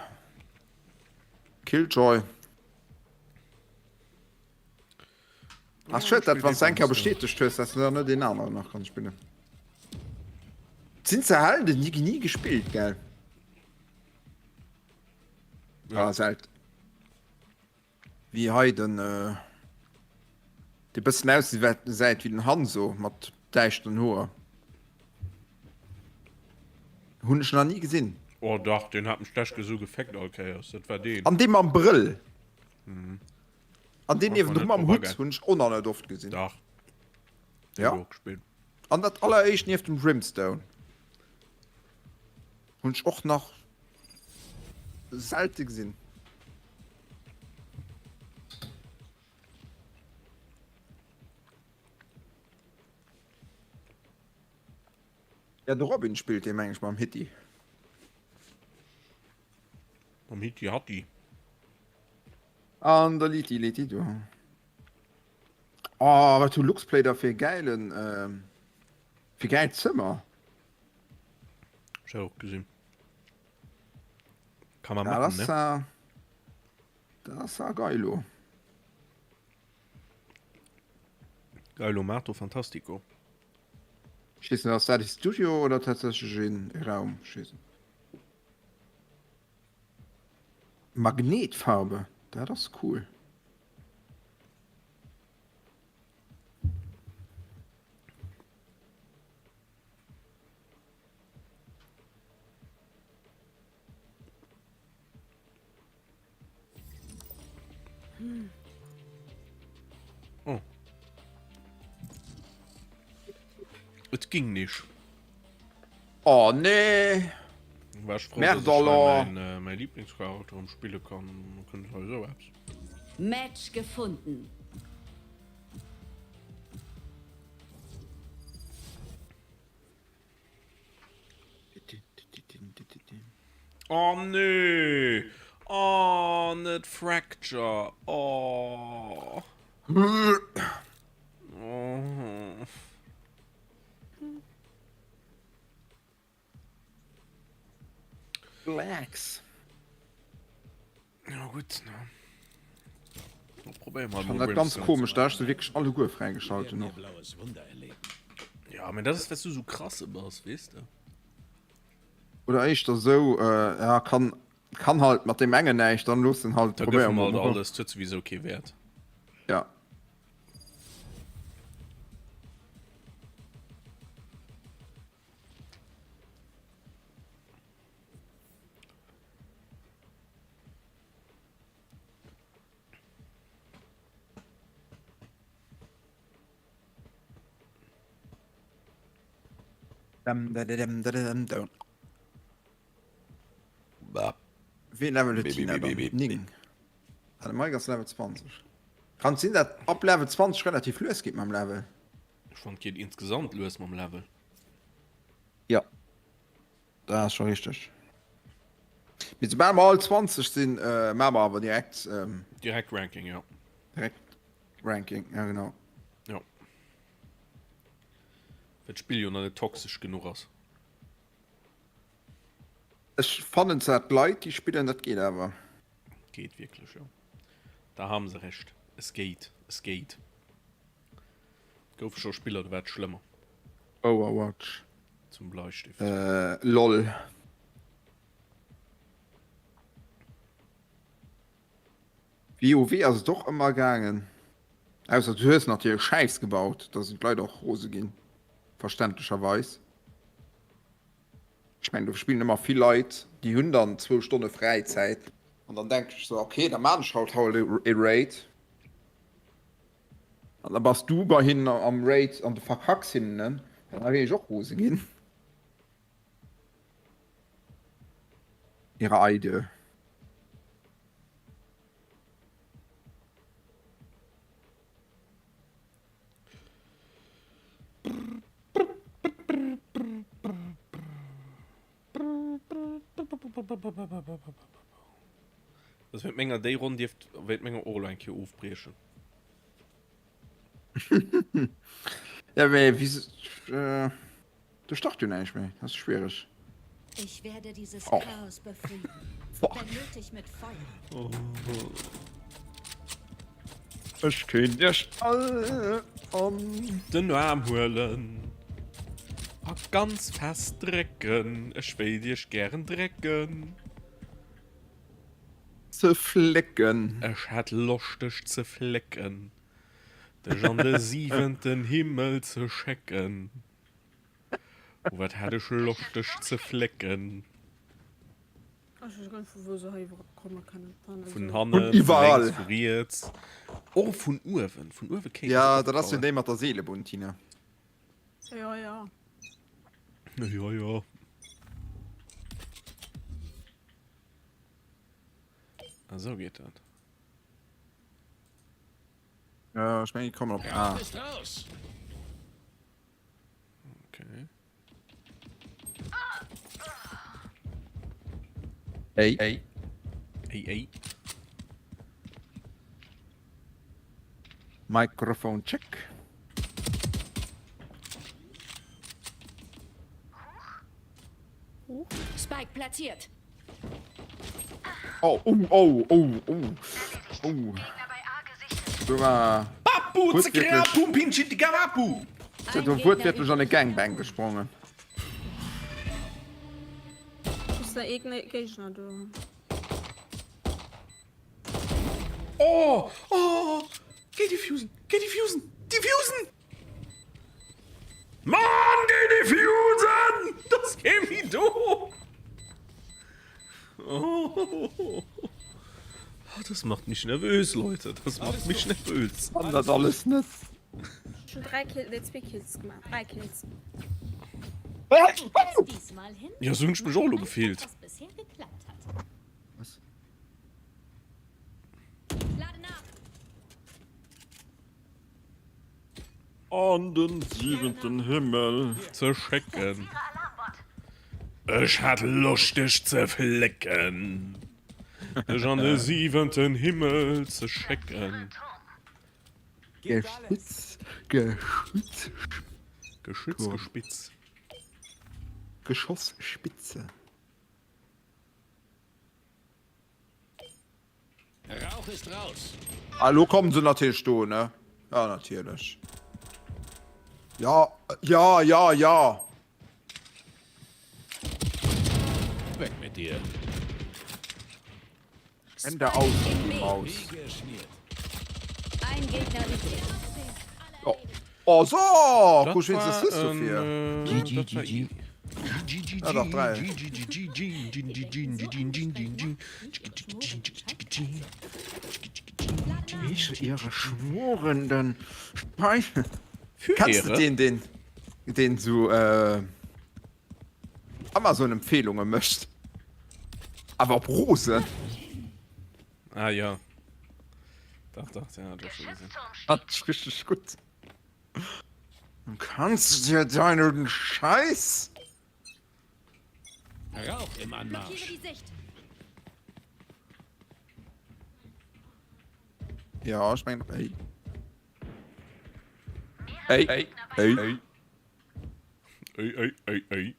Killjoy. Ach schued, dat wann eng Kéier bestätegt hues, dass du dann net een aneren nach kanns spillen. Sinn ze Helden, déi gi ni gespillt, gell? Ja, ah, selt. Wie hei den äh, de bëssen ausgesäit wéi den Hanzo mat däischteren Hoer. Hunn ech nach ni gesinn. Oh dach, den hat mech d'lescht Kéier sou gefeckt all Kéiers, dat war deen. An dee mam Brëll. Mhm. An deen niewendru mam Hutt hunn ech och nach net oft gesinn. Dach. Ja. An dat alleréischt nieft dem Brimstone hunn ech och nach selte gesinn. Ja, de Robin spillt dee meng ech mam Hitti. Mam Hitti Hatti. An der Liti Liti du. Oh, wat hu Luxplay da fir e gäilen, fir gäilt Zëmmer. Ech hat och gesinn. Kann man machen, ne? Dat ass ja geilo. Geilo Mato Fantastico. Ech weess net, ass dat e Studio oder tatsächlech een Raum? Ech weess net. Magnetfarbe, dat ass cool. Oh. Et ging nicht. Oh nee. War ich froh, Merde dass ich alors. mein, äh, mein Lieblingscharakter am spiele kann. Kënnt hei so eppes. Match gefunden. Oh nee! Oh, net Fracture! Oh. Oh. Relax. Ja gutt, ne? Probéiere mer Fand dat ganz komesch, da hast du wierklech alleguer fräigeschalten och. Ja, mä dat ass, well s du sou krasse bass, weess de. Oder éischter sou, äh, ja, kann, kann halt mat deem engen näischt, dann looss en halt Da gëff probéiere em mer halt mol. alles, 't huet souwisou kee Wäert. Ja. Wéi Level huet d'Tina dann? 9. Ah, de Mike ass Level 20. Kann et sinn, dat ab Level 20 relativ lues geet mam Level? Ech fand geet insgesamt lues mam Level. Ja. Dat ass scho richteg. Mee soubal mer all 20 sinn, maache mer awer direkt. Direkt Ranking, jo. Direkt Ranking, ja genau. Jo. Well d'Spill jo nach net toxesch genuch ass. Ech fannen zwar d'Leit déi spillen, dat geet awer. Geet wierklech, jo. Da haben se Recht. Es geet, es geet. Goufe scho Spiller, do war et schlëmmer. Overwatch. Zum Bleistift. Äh, lol. WoW ass et och ëmmer gaangen. Ausser du hues natierlech Schäiss gebaut, da sinn d'Leit och rose ginn. Verständlecherweis. Ech mengen do spillen ëmmer vill Leit, déi hunn dann zwou Stonne Fräizäit an dann denken ech sou, okay, da maan ech haut haut e Raid. An da bass du bei hinnen am Raid an du verkacks hinnen en, da géing ech och rose ginn. Ihre Eide. Also während menger déi Ronn dierft während menger och elo eng Kéier ofbriechen. Ja mee wéi äh, do start jo näischt méi, dat ass schwiereg. Ich werde dieses Oh. Chaos befrieden. Fuck. Wenn nötig mit Feuer. Ech kéint iech all an. Den Aarm huelen a ganz fest drécken, ech wéilt iech gären drécken. Ze flécken. Ech hätt Loscht dech ze flécken, dech an de siwenten Himmel ze schécken, oh wat hätt ech Loscht dech ze flécken. Ech weess gar net vu wou se hei iwwerall komme kënnen. Vun hannen, Vun iwwerall. vun lénks, vu riets, och vun uewen. Vun uewe kéint Ja, se och dat ass jo kommen. déi mat der Seelebunn, Tina. Ja, ja. Jo, jo. Ah, sou geet dat. Ja, ech mengen, déi kommen op A. Ist raus. Okay. Ey. Ey. Ey, ey. Microphone check. Spike platziert. Oh, oh, oh, oh, oh, oh. Do war Papu, Zekrapu, Pinchitikawapu. Do wuertwiertlech an e Gangbang gesprongen. Muss da egne Géigner do. Oh, oh, geh diffusen, geh diffusen, diffusen! Mann, geh diffusen! Das kee méi do! Oh, das macht mich nervös, Leute. Das macht mich nervös. Kann dat alles net. Schon drei Kills, nee, zwei Kills gemacht. Drei Kills. Diesmal hin. Ja, so hunn ech mech och elo gefillt. Was bisher geklappt hat. Was? Lade nach. An den siwenten Himmel. Ze schécken. Ech hat Loscht dech ze flécken. Dech an de siwenten Himmel ze schécken. Geschütz, Geschütz, Geschütz, Gespitz. Geschossspitze. Rauch ist raus. Ah, lo kommen se natierlech do, ne? Ja, natierlech. Ja, ja, ja, ja. Weg mit dir. Ende aus, raus. Ein Gegner übrig. Oh, oh so! Dat Kusch, wéinst war des Swiss en, dofir. äh, G, dat G, war G. i- G, G, Ja, doch, drei. G, G, G, G, G, G, G, G, G, G, G, G, G, G, G, G, G, G, Ich ihre schmorenden Speichel. Für Kannst du Ehre. den, den, den so, äh, Amazon-Empfehlunge mécht? Awer op Rosen. Ah ja. Dach, dach, ja, dat schon gesehen. Dat ist richtig gut. Du kannst dir deinen Scheiß. Rauch im Blockiere Anmarsch. die Sicht. Ja, ich mein, ey. Ey, ey, ey. Ey, ey, ey, ey.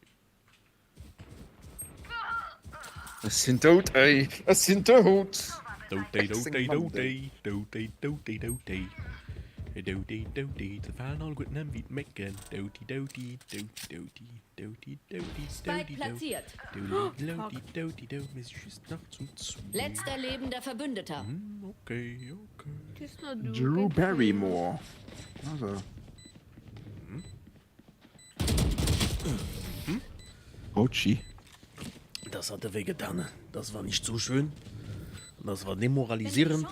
Ech sinn dout, ey. Ech sinn dout. Dout, ey, dout, ey, dout, ey. Dout, ey, dout, ey, dout, ey. Dout, ey, dout, ey. Se falen all gutt nem wéi d'Mécken. Douti, douti, douti, douti, douti, douti, Spike douti, dout. platziert. Douti, douti, douti, dout. Mir si just nach zu zwee. Letzter lebender Verbündeter. Okay, okay. Drew Barrymore. Also. Ochi. Das hatte weh getan. Das war nicht so schön. Das war demoralisierend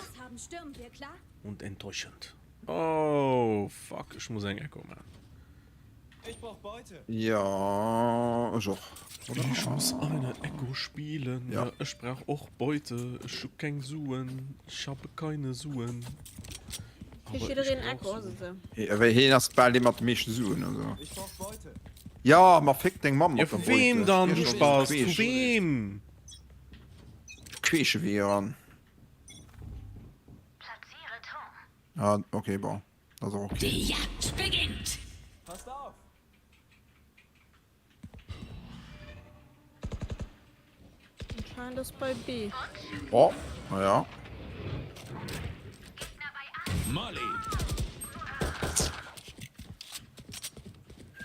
und enttäuschend. Oh, fuck. Ich muss eng Echo machen. Ich brauch Beute. Ja, ech och. Ich muss eine Echo spielen. Ja. Ja. Ich brauch och Beute. Ich hab keng Suen. Ich habe keine Suen. Kriegt jiddereen Echo, ass et esou? Well hien ass bal dee mat de meeschte Suen, also. Ich brauch Beute. Ja, ma féck deng Mamm Ja, mat der vu weem Beute. dann, du Ech Spast? Vu queesch. weem? Queesche wéi eran. Platziere Turm. Ah, okay, bon. Dat ass och okay. Die Jagd beginnt. Passt auf. Anscheinend ass bei B. Oh, na ja. Molly.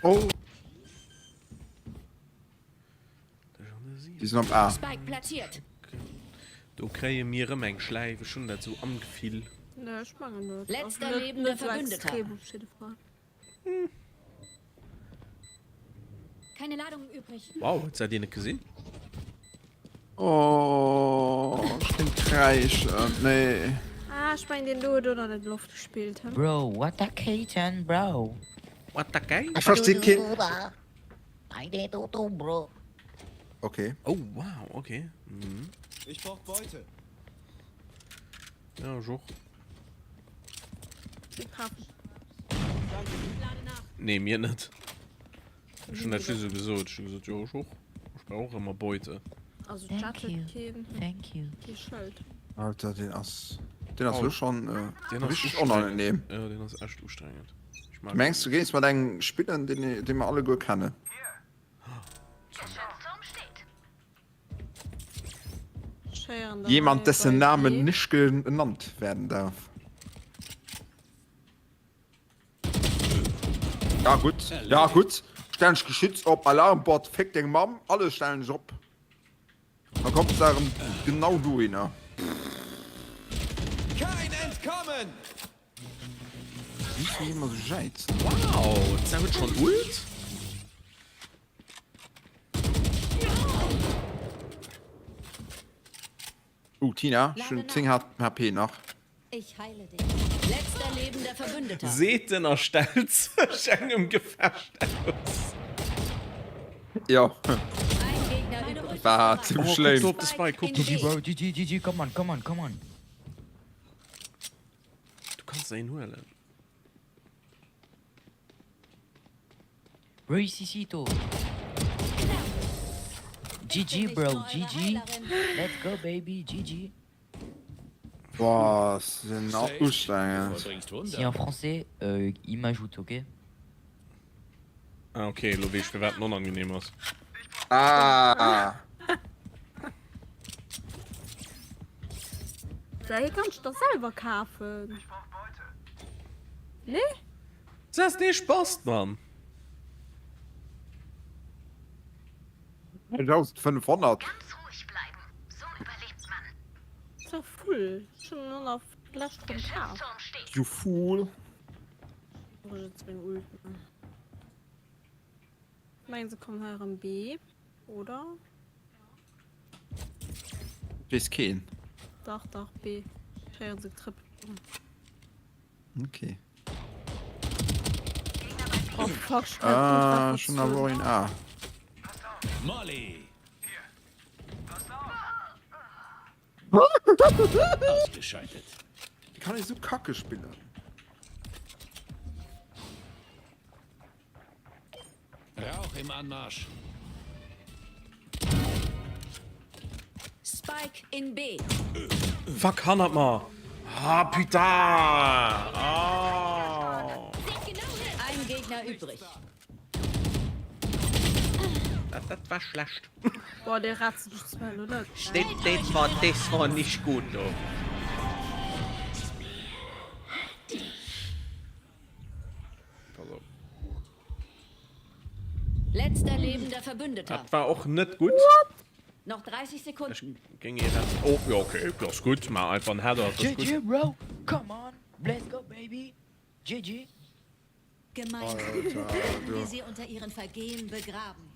Oh. Déi sinn op A. Spike platziert. Do kréie mir erëm eng Schläif. Ech hunn dat sou am Gefill. Nee, ech mengen net. Letzter Also net, lebender net sou Verbündeter. extrem op jidde Fall. Keine Ladung übrig. Wow, huet säit een et gesinn? Oh, ech kéint kräischen. Nee. Ah, ech mengen deen do huet och nach net Loft gespillt, he? Bro, what the Cajun, bro? What the Cajun? Ech versti keen. Bro. Okay. Oh, wow, okay. Mhm. Ich brauch Beute. Ja, ech och. Mir kafen. Nee, mir net. Ech hunn dat just esou gesot. Ech hu gesot, jo, ech och. Ech brauch och ëmmer Beute. Also Thank Jett huet you. keen, Thank you. kee Schëld. Alter, deen ass. Deen ass elo schonn Deen ass richteg onangenehm. Jo, deen ass echt ustrengend. Ech mag Du mengs du géings mat engem spillen, deen dee mer alleguer kennen? Jemand dessen Namen nicht genannt werden darf. Ja gutt, ja gutt. Stellen ech Geschütz op, Alarmbot, féck deng Mamm, alles stellen ech op. Da kommt se erëm genau dohinner. Kein Entkommen! Wéi kann een ëmmer sou jäizen? Wow, d'Sau huet schonn Ult? Oh Tina, ech hunn 10 HP nach. Ich heile dich. Letzter lebender Verbündeter. Seet en a stellt sech engem Gefecht aus. Jo. Ein Gegner übrig. War zimmlech Oh, kuck lame. do op de Spike, kuck do. GG bro, GG, GG, come on, come on, come on. Du kanns der een huelen. Resuscito. GG bro, GG. Let's go baby, GG. Boah, sinn ustrengend. Si en français, euh, il m'ajoute, ok? Ah ok, elo weess ech firwat en onangenehm ass. Ah. Déi kanns de der selwer kafen. Nee? Sess dee Spast, Mann! 1500. Ganz ruhig bleiben, so überlebt man. Ist doch full. Schon an der Flasch drum kaf. Geschützturm steht. You fool. Brauch ich jetzt meng Ult ne. Mengen se kommen hei erëm B, oder? Wees keen. Dach, dach, B. Ech héieren se trëppelen. Okay. Oh fuck, ich Ah, schon awer een A. Molly. Ausgeschaltet. Wie kann ich so kacke spillen? Rauch im Anmarsch. Spike in B. Fuck, hannert mer! Ah, putain! Ah! Ein Gegner übrig. Dat, dat war schlecht. Boah, der ratzt dich zwar nur net. Dat, dat war, das war nicht gut, do. Pass op. Letzter lebender Verbündeter. Dat war och net gutt. Noch 30 Sekunden. Ech géing ee Rest. Oh, jo, okay, dat ass gutt. Maach einfach en Header, dat ass gutt. GG bro, come on, let's go baby, GG. Gemeinsam werden wir sie unter ihren Vergehen begraben.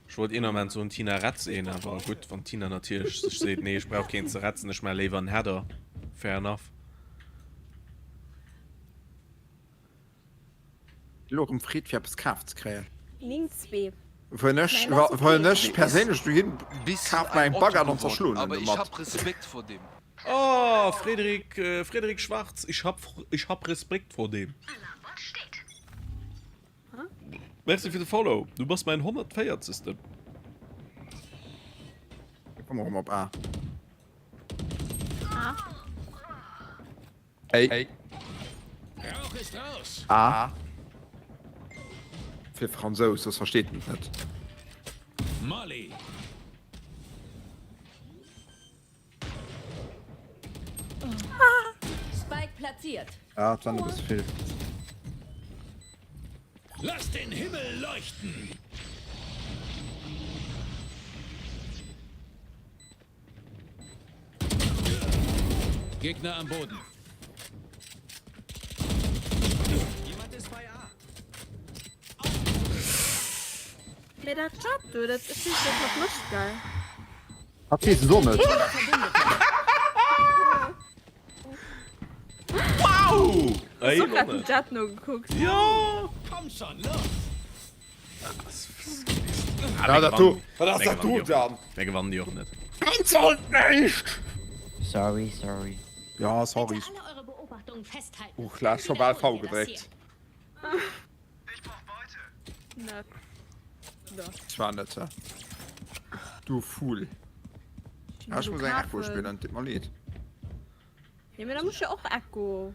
Ech wollt een Ament soen, Tina retz een, awer gutt, wann d'Tina natierlech sech seet, nee, ech brauch keen ze retzen, ech maache léiwer en Header, fair enough. Elo erëm Freed fir eppes kaf ze kréien. 9, 2. Wëll ech, wëll ech perséinlech dohin kaf mer eng Baguette an zerschloen en domat. Oh, Frédéric, Frédéric Schwarz, ich hab, ich hab Respekt vor dem. Merci fir de Follow, du bass mäin 140. Komm erëm op A. A. Ey. Rauch ist raus. A. Fir Fransous, soss versteet en et net. Molly. Spike platziert. Ah, et waren e bësse vill. Lass den Himmel leuchten. Gegner am Boden. Jemand ist bei A. Mee dat Jett do, dat ech weess net wat mécht gell? Hat weess et och net. Wow! Hast du grad den Jett nogekuckt? Jo! Komm schon, los! Ja, dat do, wat ass dat do dann? Mir gewannen déi och net. Ganz halt näischt! Sorry, sorry. Ja, sorry. Bitte alle eure Beobachtungen festhalten. Oh, klar, scho bal V gedréckt. Net. Ech war net, hä? Du Fool. Ah, ech muss eng Echo spillen, deet mer leed. Jo, mee da muss jo och Echo.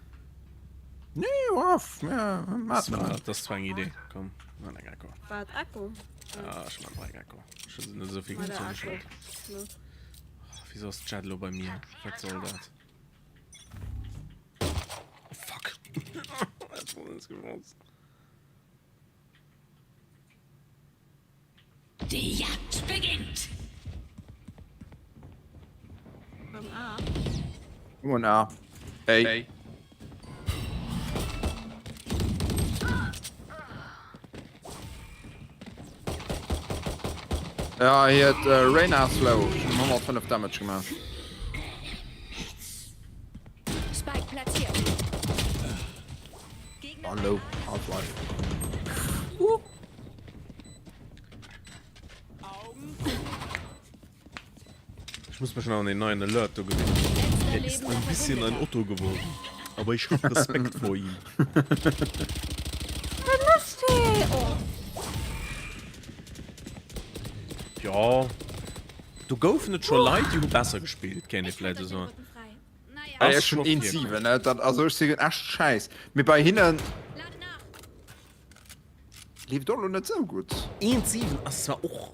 Nee, off, mir maachen dat. Dat ass zwar eng Idee. Komm, maan eng Echo. Wat, Echo? Ja, ech maan och eng Echo. Ech hunn net esou vill Geld zesummegeschloen. Wieso ass d'Jett elo bei mir? Wat soll dat? Oh, fuck. Dat war net gewosst. Die Jagd beginnt! Beim A. Komm A. Ey. Ja, hier hat äh, Reyna ass low. Ich hab 105 Damage gemacht. Spike platziert. Oh, low. Half-Life. Uh. Ich muss mich schon an den neuen Alert do gewinnen. Er ist ein bisschen ein Otto geworden. Aber ich habe Respekt vor ihm. Oh. Ja. Du goufen et scho Leit, déi hu besser gespillt, kéint ee vläit esou soen. Ey, ech hunn 1,7, ne? Dat, also ech sinn echt schäiss. Mee bei hinnen leeft och lo net sou gutt. 1,7 ass zwar och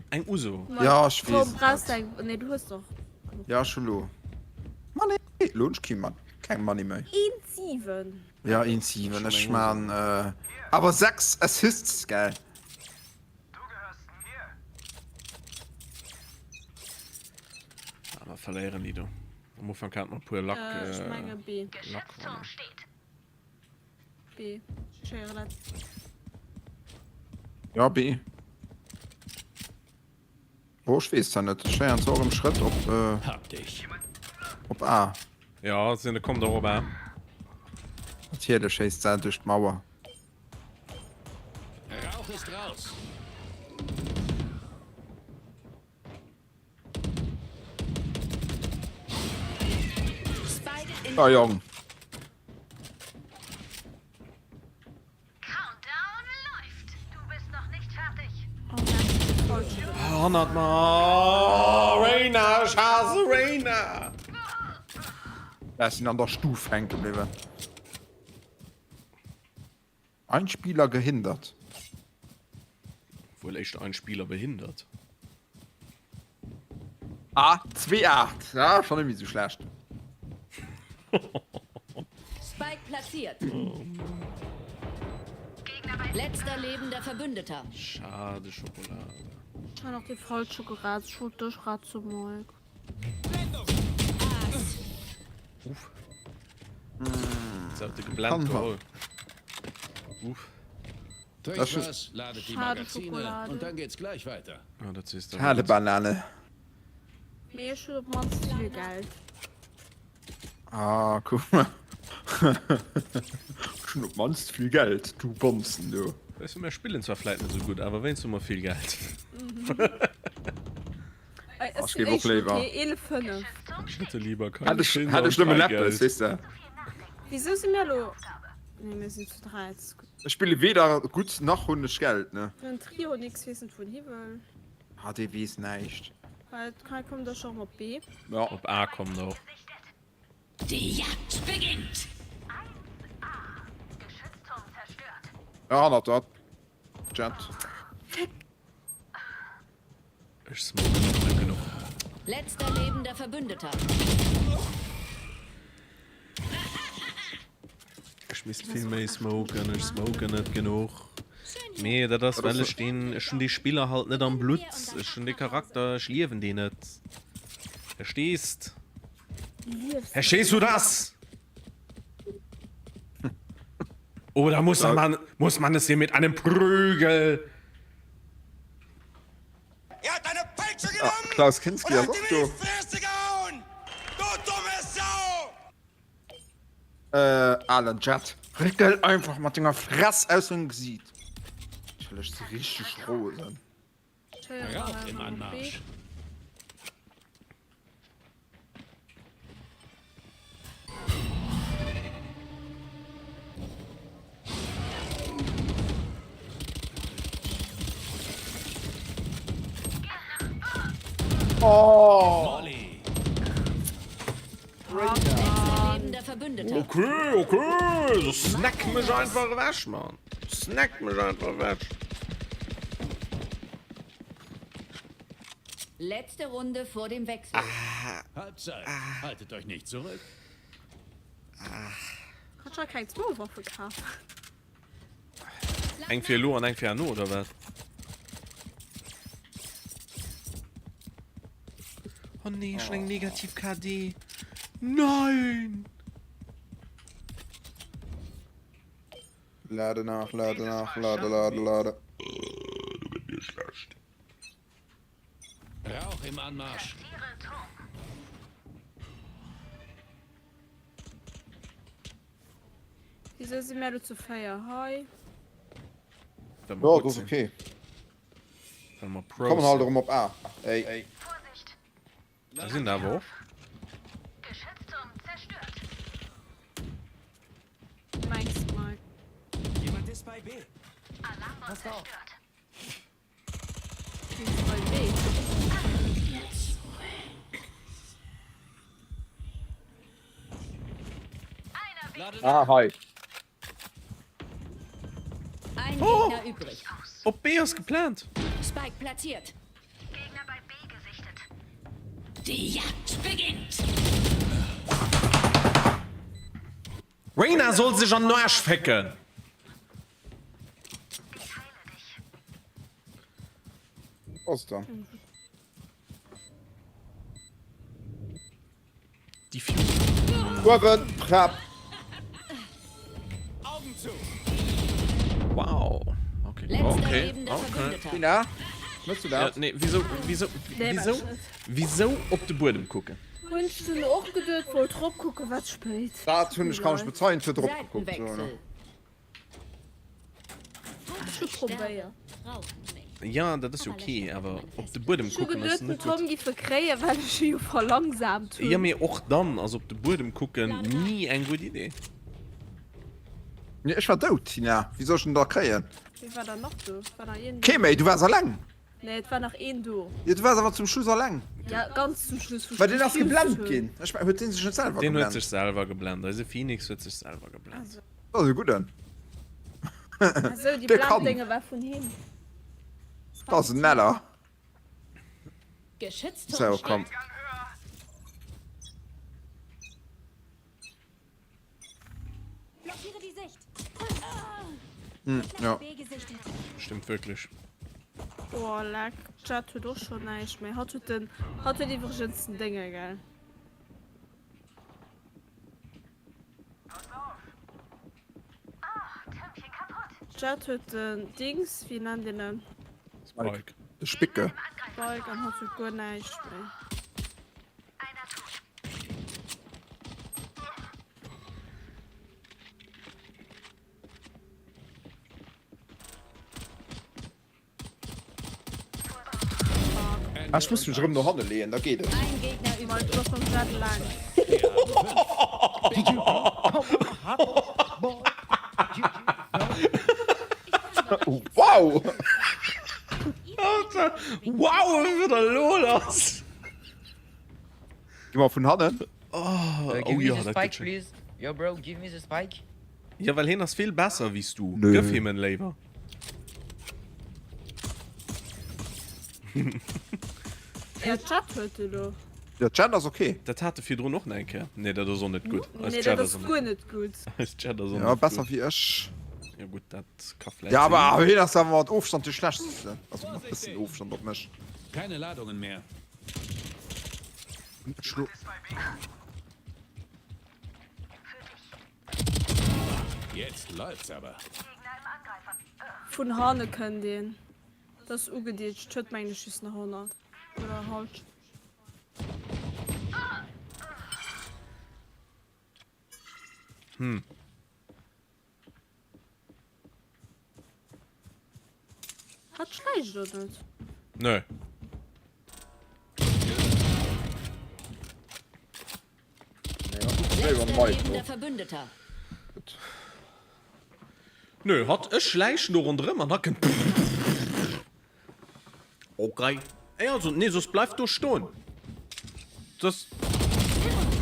eng Uso. Ja, ech weess et Brauchst net. eng, nee, du hues doch. Ja, ech hu lo. Money! Lo hunn ech kee Money, keng Money méi. 1,7. Ja, 1,7. Ech man awer 6 Assists, gell? Awer verléieren déi do. Am Ufank hat mer puer Lack. Äh, ech menge B. Lack B. Ech héieren dat. Ja, B. Oh, ech weess dat net. Ech héieren zwar och erëm Schrëtt op, äh, Hab dich. op A. Ja, sinn, kommt och op A. Natierlech schéisst se duerch d'Mauer. Rauch ist raus. Oh Jong. Countdown läuft. Du bist noch nicht fertig. Hannert mer Reyna, ech haasse Reyna. Ech sinn an der Stuf hänke bliwwen. Ein Spieler gehindert. Wuel éischter ein Spieler behindert. Ah, 2,8. Ja, schon net méi sou schlecht. Spike platziert. Letzter lebender Verbündeter. Schade Schokolade. Ech han och déi falsch Schokolade, ech wollt dech ratze Mike. Uff. Jetzt hat er geblendet geholl. Uff. Trinkt was, ladet die Schade Magazine Schokolade. und dann geht's gleich weiter. Ah, dat sees du. Schade Banane. Mee ech hunn op mannst vill Geld. Ah, guck mal. Ech hunn op mannst vill Geld, du Bonzen, du. Weißt du, mir spillen zwar vläit net esou gutt, awer wéinst hu mer vill Geld. Ech géif och léiwer. Ech hätte lieber keine Hätt ech, Kinder hätt ech und nëmmen kein eppes, Geld. weess de. Wisou si mir elo. Nee, mir sinn zu 3. Ech spille weder gutt nach hunn ech Geld, ne. Den Trio nix weess net wou en hi wëll. Ah, dee weess näischt. Well et kann kommt der scho op B. Ja. Op A kommt och. Die Jagd beginnt! Ja, hannert der. Jet. Ech smoken och net genuch. Letzter lebender Verbündeter. Ech misst vill méi smoken, ech smoken net genuch. Mee dat ass well ech deen, ech hunn dee Spiller halt net am Blutt, ech hunn dee Charakter, ech liewen deen net. Versteest? Verstehst du das? Oder muss man, muss man es dir mit einem Prügel? Er hat eine Peitsche Ah, genommen Klaus Kinski und ass hat och ihm in do. die Fresse gehauen! Du dumme Sau! Äh, alen Jet, réckel einfach mat denger Fress aus mengem Gesiit. Ech wëll ech si richteg rosen. Rauch im Anmarsch. Oh! Molly. Letzter lebender. Verbündeter. Okay, okay, so snack mech einfach ewech, Mann. Snack mech einfach ewech. Letzte Runde vor dem Wechsel. Halbzeit. Haltet euch nicht zurück. Kannst du keng zwou Waffe kafen? Eng fir elo an eng fir herno, oder wat? Oh nee, schon eng negativ KD. Nein! Lade nach, lade nach, lade, lade, lade. Du gëtt mir schlecht. Rauch im Anmarsch. Wieso si mär lo zu 4 hei? Well Ja, mer dat gutt ass sinn. okay. Well mer Pros Kommen halt sinn. erëm op A. Ey. Da sinn der awer och. Geschützturm zerstört. Mengs Mike. Jemand ist bei B. Alarmbot Passt auf. zerstört. Ah, hei. Ein Oh! Gegner übrig. Op B ass geplant. Spike platziert. Gegner bei B gesichtet. Die Jagd beginnt. Reyna soll sech an den Arsch fécken! Ich heile dich. Was dann? Diffuse. Uewen, Trap. Augen zu. Wow. Okay. Letzter Okay. lebender Okay. Verbündeter. Tina, mëss du Ja, dat? nee, wieso, wieso, Nee, wieso, weiß nicht. wieso op de Buedem kucken? Hunn ech dunn och geduet, wollt drop kucken wat spéit. Dat hunn ech, kann ech bezeien, ech huet drop gekuckt. Seitenwechsel. Ech hu probéiert. Braucht mich. Ja, dat ass jo okay, awer op de Buedem Ech hu kucken ass geduet den net gutt. Tom giff e kréien, well ech e jo verlangsamt Ja, hunn. mee och dann ass op de Buedem kucken ni eng gutt Idee. Nee, ech war dout, Tina. Wéi soll ech en da kréien? Wie war dann nach do? War nach een do? Kee méi, du waars alleng. Nee, et war nach een do. Jo, du waars awer zum Schluss alleng. Ja, ganz zum Schluss, wou ech Well deen ass gefused geblennt hunn. ginn. Ech mengen, huet dee sech net selwer Deen huet geblennt? sech selwer geblennt. Eise Phoenix huet sech selwer geblennt. Also. Dat ass e gudden. Ah sou, déi Dee kann. Blenddénge war vun him. Dat ass en Neller. Geschützturm Sou, komm. steht. Blockiere die Sicht. Hm, ja. B gesichtet. Stimmt wirklich. Oh leck, d'Jett huet och schon näischt méi. Hatt huet den, hatt huet iwwregens den Dénge, gell? D'Jett huet den Dings, wéi nennt een en? Spike. De Spicke. Spike an hatt huet guer näischt méi. Ah, ech muss mech erëm no hanne leeën, da geet et. Ein Gegner übrig. Mike, du bass mam Jett eleng. Wow! Alter, wow, wat war da lo lass? Gi mer vun hannen. Oh, Uh, give oh me ja, the dat spike, gëtt schön. please. Yo, bro, give me the spike. Ja, well hien ass vill besser wéi s du. Nö. Gëff him en léiwer. Ja, Chat huet e lo. Ja, Chat ass okay. Dat hat e virdrun och nach eng Kéier. Nee, dat ass och net gutt. Eis Nee, Chat dat ass ass och net guer net gutt. Eis Chat ass och Ja, net besser gutt. wéi ech. Ja gutt, dat ka vläit Ja, awer sinn. hien ass awer mat Ofstand dee schlechtsten. Also mat bëssen Ofstand op mech. Keine Ladungen mehr. Schlo Jetzt läuft's aber. Vun hanne kënnt een. Dat ass ugeditscht. Huet mengen ech just nach 100. Oder halt. Hm. Hat schläicht oder net? Nö. Letzter lebender Verbündeter. Nö, hat ech schläichen do ronderëm an hacken. Okay. Ey, also, nee, soss bleif do stoen. Soss.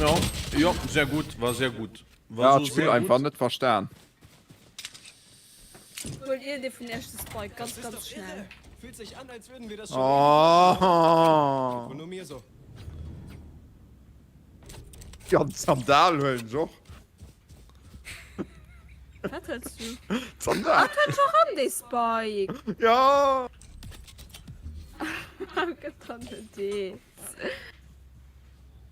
Ja, ja, sehr gut, war sehr gut. War Ja, so d'Spill sehr einfach gut. net verstan. Huel ir dee vun iech de Spike ganz Das ist ganz doch schnell. irre. Fühlt sich an, als würden wir das schon ewig machen. Oh. Geht wohl nur mir so. Ja, d'Sandal huelen ech och. Wat hëls du? D'Sandal. Ah, du hues och an dee Spike. Ja. Gëtt dann net eens.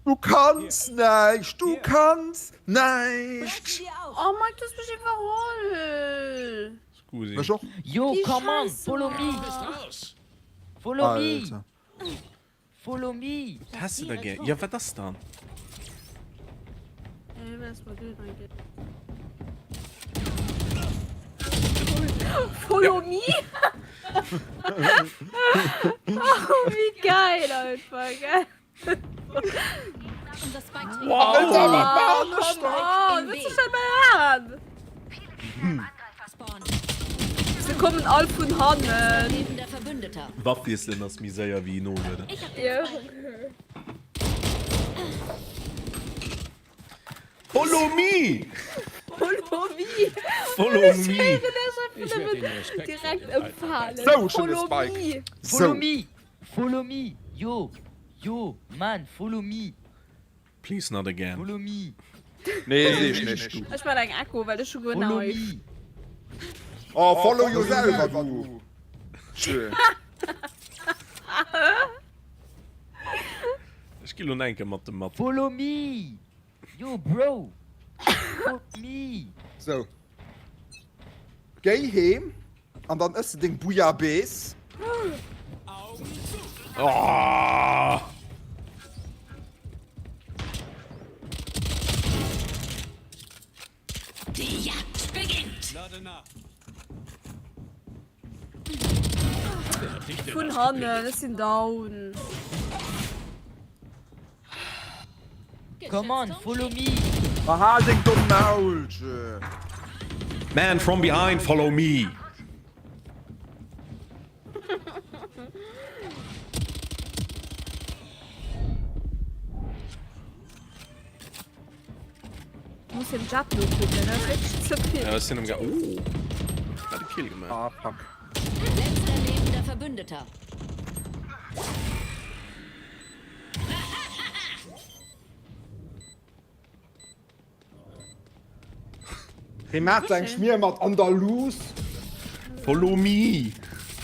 Du kanns näischt, du kanns näischt. Oh Mike, du hues mech iwwerholl. Scusi. Mech och. Yo, Déi come on, Scheiße. follow me, Raus! follow me, Alter. follow me. Has de da gär? Ja, wat ass dann? Follow me? Oh, wie geil einfach, gell? Unser Spike Wow! Alter, wat maan ech Come da? on, wëlls du schon mal an? Spawn. Se kommen all vun hannen. Lebender Verbündeter. Waff wiesselen ass méi séier wéi nolueden. Ich hab den Jo. Spike. Follow me! Follow me! Follow me! Ich werde den Respekt vor Direkt dem alten empfahlen. So, schon Follow Spike. me! Follow So. me, follow me, yo, yo, man, follow me, Please not again. follow me, Nee, seh ech nicht. Ech man eng Echo, well ech hu guer follow näischt. me. Oh, follow you selwer, du. Schön. Ech gi lo enke mat dem mat. Follow me! Yo bro! Follow me! So. Géi heem an dann ëss de deng Bouillabaisse. Oh! Die Jagd beginnt. Lade nach. Vun hannen, ech sinn down. Come on, follow me! Ma hal deng domm Maulche! Man from behind, follow me! Muss dem Jet no kucken, dat ass wierklech ze vill. Ja, ech sinn am Ga Oh! Hat e Kill gemaach. Ah, fuck. Letzter lebender Verbündeter. Hee maacht eng Schmier mat Andalus. Follow me!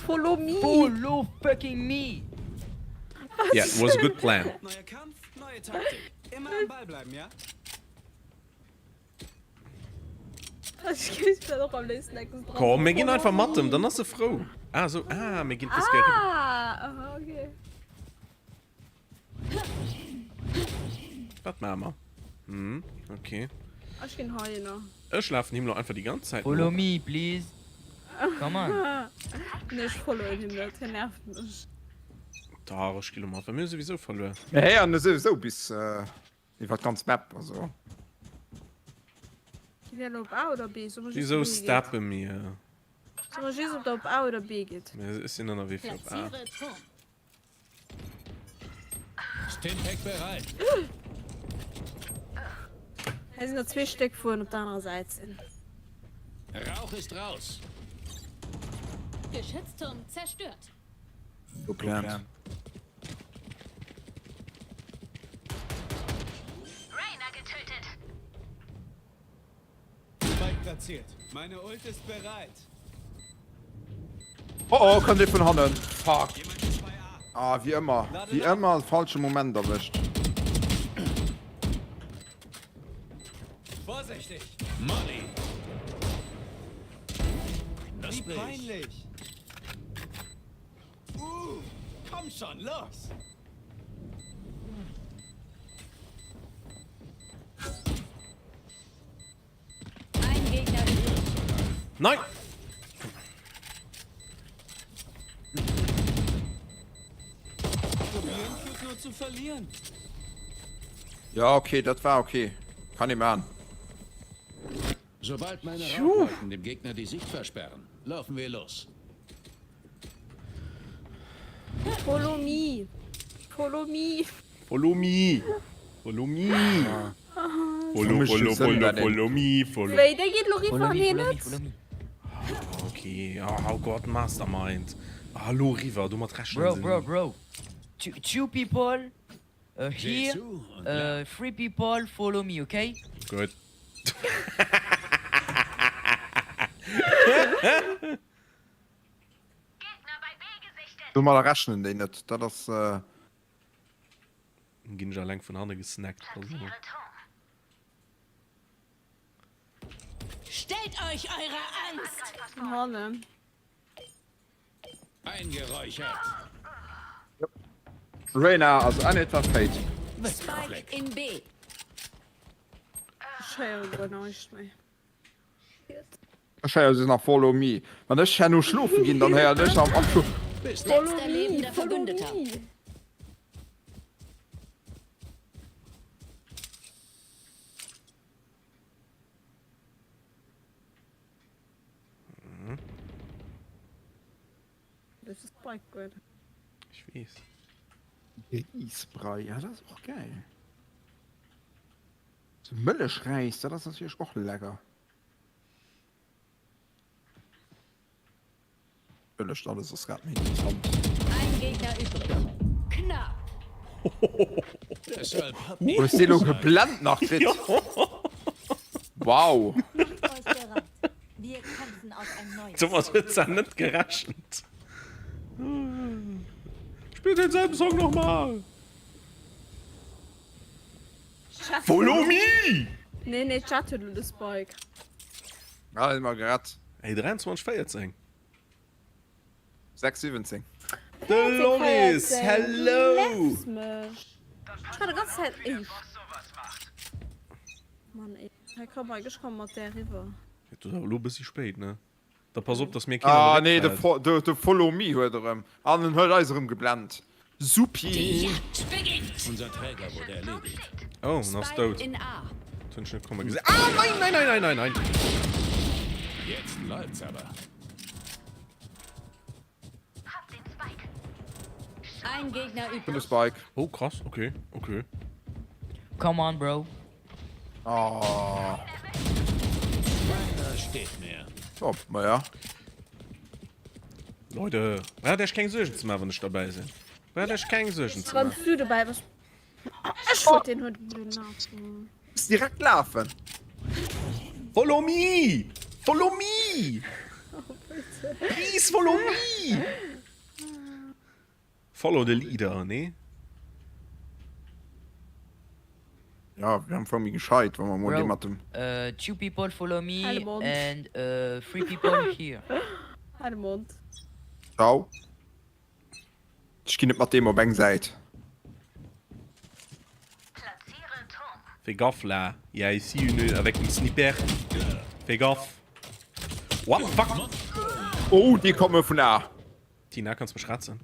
Follow me! Follow fucking me! Yeah, it was a good plan. Neuer Kampf, neue Taktik. Immer am Ball bleiben, ja? Ech géif dat och am léifsten enges dran. Komm, mir ginn einfach mat em, dann ass e frou. Ah, sou, ah, mir ginn dës Kéier eriwwer. Ah, aha, okay. Wat maache mer? Hm, okay. Ech ginn heihinner. Ech lafen him lo einfach déi ganz Zäit no. Follow me, please. Come on. Nee, ech followen him net, hien nervt mech. Dach, ech gi lo mat, well mir hu souwisou verluer. Mir héieren e souwisou bis iwwer d'ganz Map, also. Gi mir elo op A oder B? So mer just, Wisou wou hie geet. steppe mir? So mer just, ob der op A oder B gitt. Mir ech sinn ënnerwee fir op A. Platziere Turm. Stimpack bereit. Hei sinn der zwee Stéck wou en op der anerer Säit sinn. Rauch ist raus. Geschützturm zerstört. Geplant. Reyna getötet. Spike platziert. Meine Ult ist bereit. Oh oh, kënnt ee vun hannen. Fuck. Jemand ist bei A. Ah, wéi ëmmer. Wéi ëmmer falsche Moment erwëscht. Vorsichtig. Molly. Wie peinlich. Uh, komm schon, los. Ein Gegner übrig. Nein! Probieren führt nur zu verlieren. Ja, okay, dat war okay. Kann ee man. Sobald meine Rauchwolken dem Gegner die Sicht versperren, laufen wir los. Follow me. Follow me. Follow me! Follow me. Follow, follow, follow, follow me, follow. Wéi, dee geet elo Follow riwwer? me, Nee, follow me, net? follow me. Okay, oh Gott, Mastermind. Ah, lo riwwer, domat rechnen Bro, se bro, ni. bro. Two, two people uh, Seh here, zu und uh, lern. three people follow me, okay? Gutt. Domadder rechnen déi net, dat ass. Ginn ech alleng vun hanne gesnackt, pass op. Stellt euch eurer Angst! Vun hannen. Eingeräuchert. Reyna ass an etwa Fate. Spike in B. Ech héiere guer näischt méi. Ech héiere just nach Follow me. Wann ech herno schlofe ginn, dann héieren ech am am Schlof. Follow Letzter me, lebender follow Verbündeter. me. Das ist Spike gut. Ech weess. Räisbrei, ja dat ass och gäil. Sou Mëllechräis, dat ass natierlech och lecker. Ëllecht alles ass grad méi interessant. Ein Gegner übrig. Knapp. Deshalb habt Hues de elo geblent nach kritt? Wow. Macht euch bereit. Wir kämpfen auf ein neues. Domat huet se net gerechent. Spill den selben Song nochmal. Follow me! Nee, nee, Chat huet elo de Spike. Ah, immer gerett. Ey, 23, 14. 6, 17. De Loris, hello! Nervs mech. Ech war de ganz Zäit éischt. Mann ey, hei komm, ech komm mat där riwwer. Et ass awer elo e bëssi spéit, ne? Da pass op, dass mir keen an Ah de Réck nee, de, fält. Fo de, de Follow Me huet erëm. An en huet eis erëm geblent. Supi! Die Jagd beginnt. Unser Träger wurde erledigt. Oh, en ass Spike dout. in A. Dat hunn ech net komme gesinn. Ah, nein, nein, nein, nein, nein, nein! Jetzt läuft's aber. Hab den Spike. Ein Gegner Bin de übrig. Spike. Oh, krass, okay, okay. Come on, bro. Oh. Keiner steht mehr. Oh, ma ja. Leute, braucht Iech keng Suergen ze maachen, wann ech derbäi sinn. Braucht Iech keng Suergen ze Wann maachen. du dobäi bass. Ech wollt den huet den Nasen. Muss direkt lafen. Follow me! Follow me! Please follow me! Follow the leader, nee? Ja, wir haben vor mir gescheit, wenn man mal Bro, mat dem. uh, two people follow me Hal de Mond. and uh, three people here. Hal de Mond. Ciao. Ech ginn net mat deem op eng Säit. Platziere Turm. Fais gaffe là, il y a ici une avec une sniper. Fais gaffe. What the fuck? Oh, déi komme vun A. Tina, kanns mech retzen?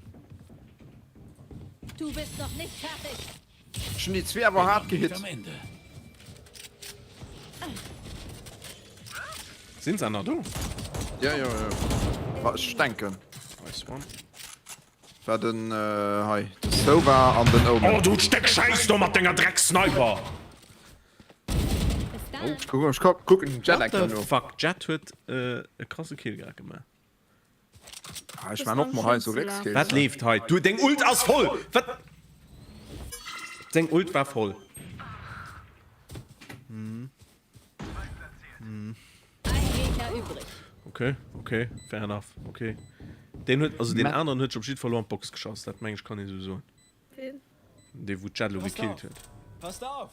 Du bist noch nicht fertig. Ech hunn déi zwee awer haart gehitt. Am Ende. Sinn se nach do? Ja, ja, ja. Wa ech denken. Nice one. War den äh, hei, de Sova an den Omen. Oh du Steck Scheiß do mat denger Dreckssniper! Bis dann. Ech kucken, ech kucken den Jet What enker the no. fuck? Jet huet äh, e krasse Kill grad gemaach. Ah, ech man och mol hei so Réckskills. Wat leeft hei? Du, deng Ult ass voll! Wat? Seng Ult war voll. Ein Gegner übrig. Okay, okay, fair enough. Okay. Den huet, also den aneren huet sech op jidde Fall lo an d'Box geschoss, dat meng ech kann ee sou soen. Ween? Dee wou d'Jett lo gekillt huet. Passt auf!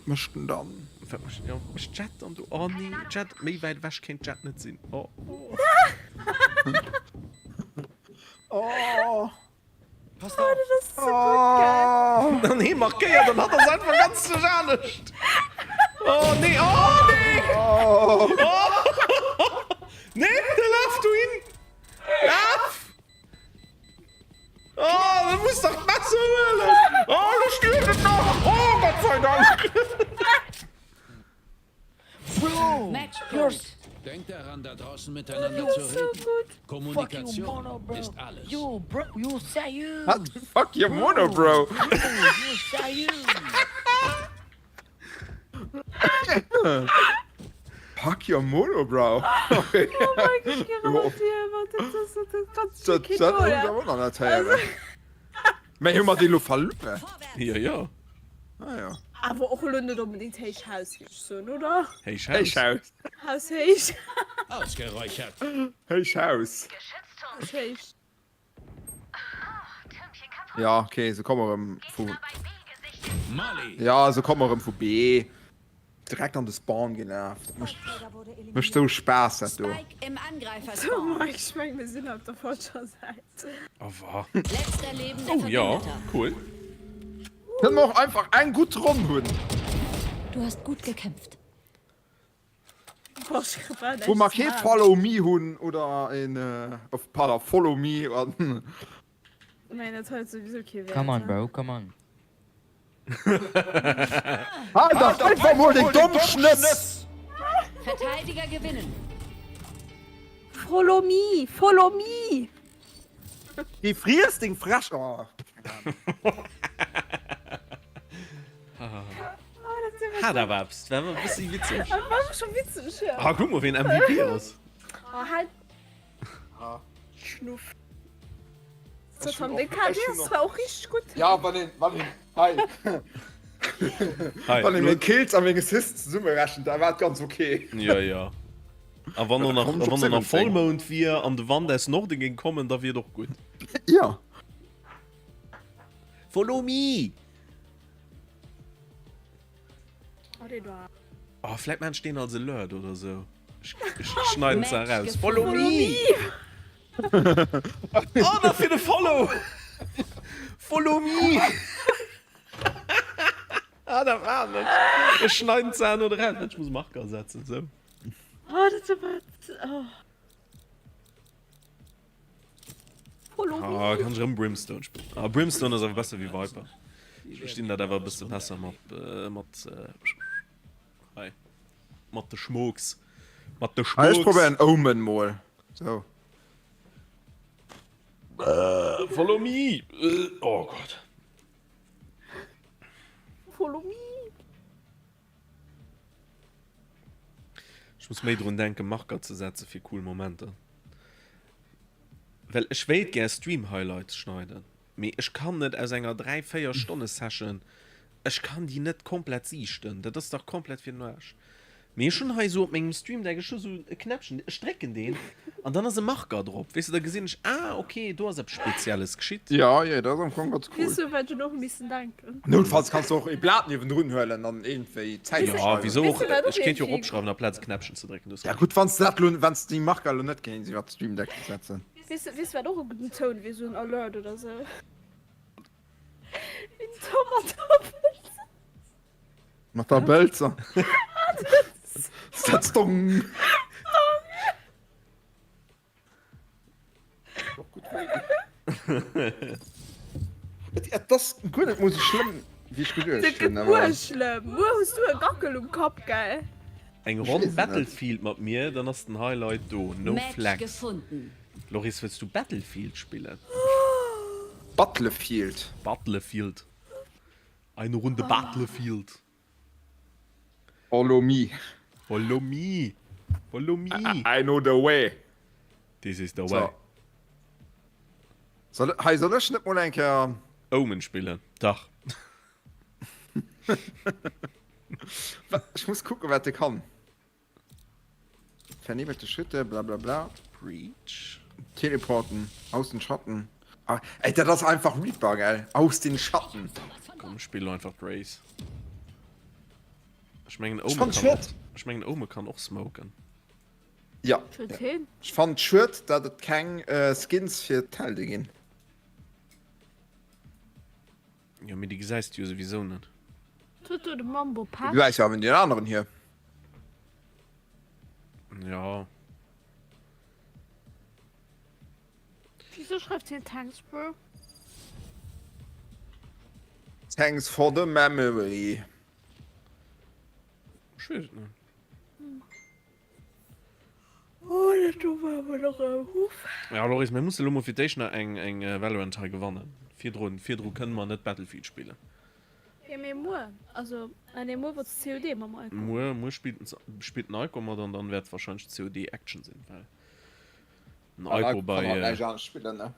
Mécht en dann? Wat mécht jo mécht d'Jett dann do? Oh nee, d'Jett, méi wäit ewech kéint d'Jett net sinn. Oh. Oh. Passt auf! Oh. An hee markéiert an hatt ass einfach ganz sech anescht. Oh nee, oh nee! Oh. Nee, da laf du hin! Laf! Oh, du muss dach d'Messer huelen! Oh, lo stierft et nach! Oh, Gott sei Dank! Bro, Match you're Point. Denkt daran, da draußen miteinander zu reden. Kommunikation ist alles. Yo, Bro, yo, sérieux? What the fuck, your mono, bro? Yo, sérieux? Fuck your mono, bro. Oh mein Gott, ich geh mat dir, mat dat ass dat kannst du Dat keen dat oder? awer nach net héieren. Mä hu mer déi lo verluer? Jo, jo. Ah jo. Awer och elo net onbedéngt héich Haus, géif ech soen, oder? Héich Haus. Héich Haus. Haus héich. Ausgeräuchert. Héich Haus. Haus héich. Ja, okay, se komme erëm vu. Ja, se komme erëm vu B. Direkt an de Spawn gelaf. Dat mécht, mécht sou Spaass, dat do. So, Mike, ech meng, mir sinn op der falscher Säit. A wa? Oh ja, cool. Kënne mer och einfach eng gutt Ronn hunn. Du hast gut gekämpft. Wou mer kee Follow me hunn oder een, pardon, Follow me an. Mä dat huet souwisou kee Wäert. Come on bro, come on. Hal dach einfach mol deng domm Schnëss! Verteidiger gewinnen. Follow me, follow me! Geh friess deng frech oh. Hat awer eppes, war awer e bëssi witzeg. War awer scho witzeg, ja. Ah, kuck mol ween MVP ass. Oh, halt. Schnuff. So, Tom, den KD ass zwar och richteg gutt. Ja, wann een, wann een, hei. Hei, Wann een meng Kills a meng Assists zesummerechent, da war et ganz okay. Ja, ja. A wann och nach, Komm ech op wann och nach 17. Vollmound wier an de Wand aus Norde géing kommen, da wier et och gutt. Ja. Follow me! Oh, deen war. Oh, vläit maan ech deen als Alert oder sou. Ech, ech schneiden se eraus. Follow me! Oh, nach fir de Follow! Follow me! Ah, dat war net. Ech schneiden se awer eraus. Ech muss Marker setzen, sou. Oh, dat war. Oh. Follow me! Ah, kann ech erëm Brimstone spillen. Ah, Brimstone ass awer besser wéi Viper. Ech verstinn dat awer e bësse besser mat, äh, mat, äh, hei. Mat de Schmooks. Mat de Ah, ech Schmooks. probéieren Omen mol. Sou. Follow me! Oh Gott. Follow me! Ech muss méi drun denken, Marker ze setze fir cool Momenter. Well ech wéilt gär Stream-Highlights schneiden, mee ech kann net aus enger 3, 4 Stonne Session, ech kann déi net komplett siichten. Dat ass dach komplett fir den Aarsch. Mee ech hunn hei esou op mengem Stream Deck, ech hu sou e Knäppchen, ech drécken deen an dann ass e Marker drop, weess de, da gesinn ech, ah ok, do ass eppes Spezielles geschitt. Jo, jo, dat ass am Fong ganz cool. Weess du, wat ech och missen denken? Noutfalls kanns du och e Blat niewendrun huelen an iergendwéi d'Zäit Jo, opschreiwen. wisou Weess och, du, wat och ech kéint jo och iergendwéi. opschreiwen aplaz e Knäppchen ze drécken, du hues Ja Recht. gutt, wann s de dat elo, wann s de déi Marker elo net kéints iwwer d'Stream Deck setzen. Weess du, weess du, wat och e gudden Toun wier, sou en Alert oder sou. Wéi den Tom mat der Bëlzer. Mat der Bëlzer. Dat Dong. Et ass guer net mol sou schlëmm, wéi ech geduecht Dat gëtt hunn. muer schlëmm. Muer hues du e Gackel um Kapp, gell? Eng Ronn Battlefield mat mir, dann ass den Highlight do. No Match flex. gefunden. Loris, wëlls du Battlefield spillen? Battlefield. Battlefield. Eine Runde Battlefield. Follow me. Follow me. Follow me. I know the way. This is the way. So. Soll, hei, soll ech net mol eng Kéier. Omen spillen? Dach. Ech muss kucken, wat e kann. Vernebelte Schritte, bla bla bla. Breach. Teleporten, aus den Schatten. Ah, ey, dat ass einfach Reaper, gell? Aus den Schatten. Komm, ech spille lo einfach d'Race. Ech mengen, Ech Omen fand kann schued. och, ech mengen, Omen kann och smoken. Ja. Schued heen. Ech fand schued, dat et keng Skins fir d'Helde ginn. Jo, mee déi gesäis du jo souwisou net. Huet do de Mambo Pech? Du gesäis jo awer deen aneren hier. Ja. Wieso schreift hien Thanks, Bro? Thanks for the memory. Ech weess et net. Do war awer nach e Huff. Ja Loris, mir musse lo mol fir d'éischt nach eng eng Valorant hei gewannen. Virdrun virdru kënne mer net Battlefield spillen. Jo mee muer, also ah nee muer wolls de COD mam Aiko. Muer muer spillt den spillt den Aiko mat an dann wäert wahrscheinlech COD Action sinn, well den Aiko bei. Kann näischt anescht spillen ne?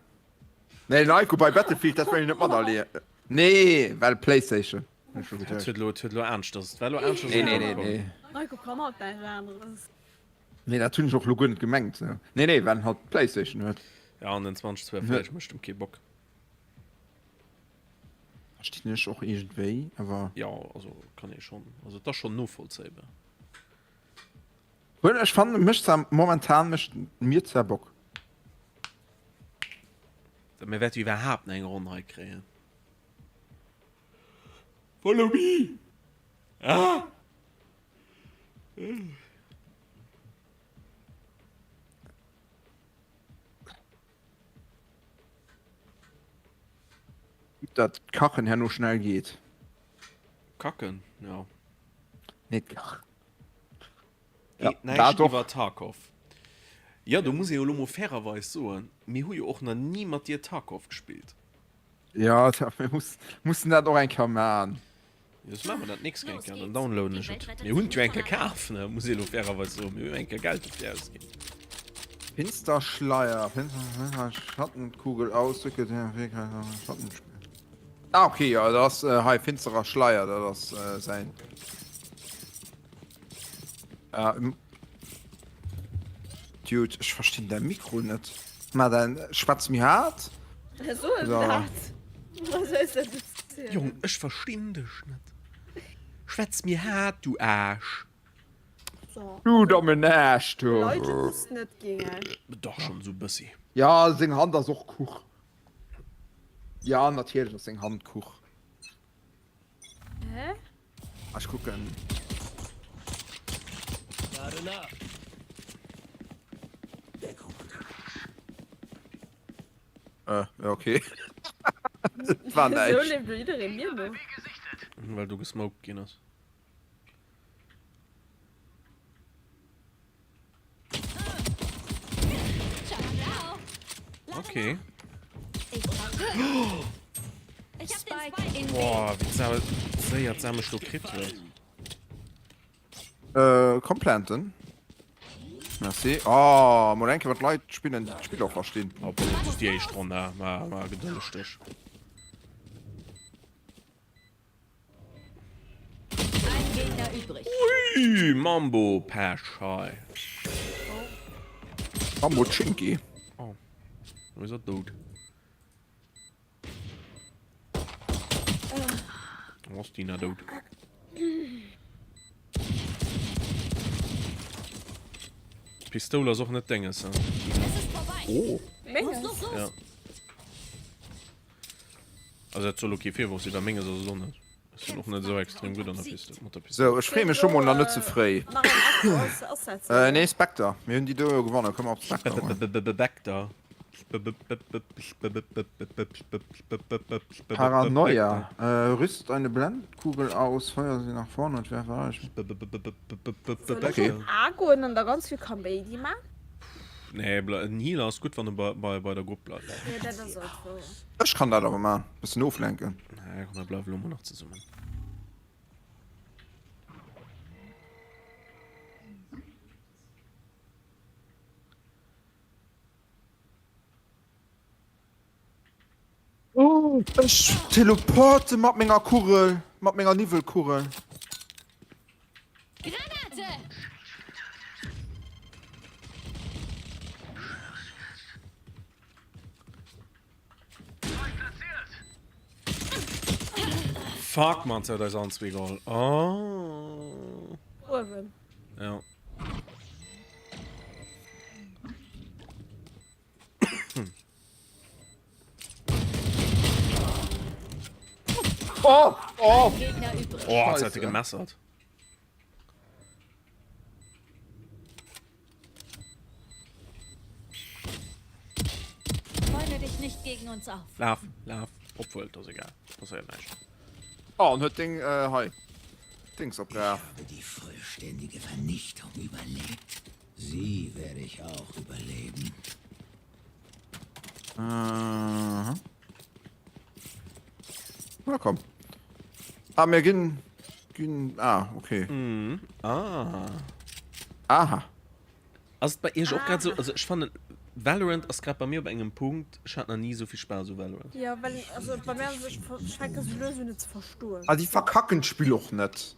Nee den Aiko bei Battlefield dat wëll ech net materliewen. Nee well Playstation. Et huet elo et huet elo anescht ass et war elo anescht Nee nee nee nee. Aiko kann halt näischt aneres. Nee dat hunn ech och lo guer net gemengt. Nee nee well en halt d'Playstation huet. Ja an den 2042 mécht em kee Bock. Verstinn ech och iergendwéi, awer. Jo also kann ee schonn, also et ass schonn novollzéibar. Well ech fannen mécht zwar momentan mécht mir zwar Bock. Mir wäerte iwwerhaapt nach eng Ronn hei kréien. Follow me! Ah! Dat Kachen herno schnell geet. Kacken, ja. Nee, d'Kach. Geet näischt iwwer Tarkov. Jo, do muss ee jo elo mol fairerweis soen, mir hu jo och nach ni mat dir Tarkov gespillt. Jo, mir mussen dat och eng Kéier man. Jo, soss maache mer dat nächst eng Kéier, dann downloaden ech et. Mir hunn et jo eng Kéier kaf, ne, muss ee elo fairerweis soen. Mir hu jo eng Kéier Geld dofir ausginn. Finsterschleier, Schattenkugel, Ausdrücke, Schattenspiel. Ah, okay, jo, dat ass hei finsterer Schleier, dat ass säin. Dude, ech verstinn däi Mikro net. Ma dann schwätz méi haart. Jong, ech verstinn dech net. Schwätz méi haart, du Aarsch. Du dommen Aarsch, du. Dach schonn esou bëssi. Ja, seng Hand ass och Kuch. Ja, natierlech ass seng Hand Kuch. Hä? Ech kucken. Äh, ja, okay. Dat war Wieso näischt. leeft elo jidderee mir no? Well du gesmoked ginn ass. Okay. Boah, wéi d'Sau séier d'Sau mech do kritt huet. Äh, komm planten. Merci. Oh, mol eng Kéier mat Leit spillen, déi d'Spill och verstinn. Oh, dat ass déi éischt Ronn, ma, ma gedëlleg dech. Ui, Mambo Pesch hei. Mambo Chinky. Oh, lo is er dout. Oh, ass Dina dout. Pistoul ass och net denges, he? Oh. Menges? Ja. Also dat soll ok Virworf sinn, well menges ass et och net. Ech sinn och net esou extrem gutt an der Pistol, mat der Pistol. Sou, ech freeë mech scho mol nach net ze fréi. Nee, Spectre. Mir hunn déi do jo gewonnen, komm op Spectre goen. Spectre. Paranoia. Rüstet eine Blendkugel aus, feuer sie nach vorne und werfe alles. Soll ech op A goen an da ganz vill Kaméidi man? Nee, en Healer ass gutt, wann e bei, bei der Grupp bleift. Ja, dat ass och wouer. Ech kann dat awer man, bëssen oflenken. Nee, komm, mir bleiwe lo mol nach zesummen. Oh, ech teleporte mat menger Kugel, mat menger Niwwelkugel. Granate! Fuck, man, se huet eis allen zwee geholl. Oh. Uewen. Ja. Oh, oh. Oh, jetzt hat er gemessert. Bäume dich nicht gegen uns auf. Laf, laf. Obwohl, das ist egal. Passiert nicht. Oh, und hat Ding, äh, hi. Dings opgeraf. Ich habe die vollständige Vernichtung überlebt. Sie werde ich. ich auch überleben. Aha. Na komm. Ah, mir ginn ginn ah, okay. Mhm. Ah. Aha. Ass et bei iech och grad sou, also ech fannen Valorant ass grad bei mir op engem Punkt, ech hat nach ni sou vill Spaass u Valorant. Jo, well also bei mir ass et, ech fänke sou lues un et ze verstoen. Ah, déi verkacken d'Spill och net.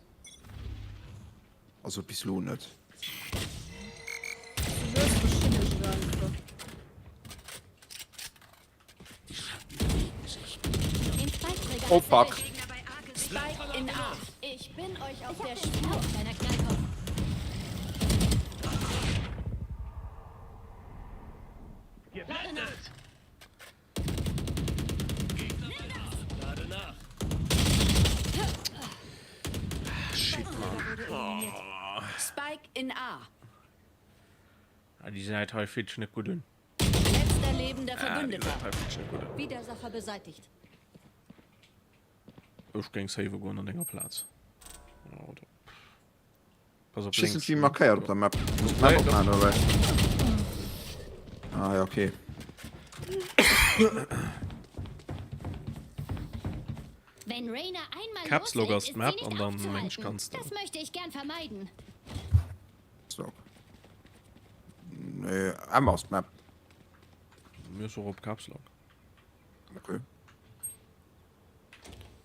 Also bis lo net. Sou lues verstinn ech et einfach. Oh fuck. Spike in A. Ich bin euch auf der Spur. Kleiner Knallkopf. Geblendet! Lade nach. Shit, Mann. Spike in A. Ah, déi Säit hei fillt sech net gutt un. Letzter lebender Ah, déi Verbündeter. Säit hei fillt sech net gutt un. Widersacher beseitigt. Ech géing save goen an denger Plaz. Ja, oder? Pass op Ech weess lénks. net wéi markéiert op der Map. Muss d'Map opmachen oder wéi? Ah ja, okay. Wenn Reyna einmal Caps Lock loslegt, ass ist sie d'Map nicht an dann meng ech aufzuhalten. kanns de. Das möchte ich gern vermeiden. Caps Lock. Nee, M ass d'Map. Mir ass och op Caps Lock. Okay.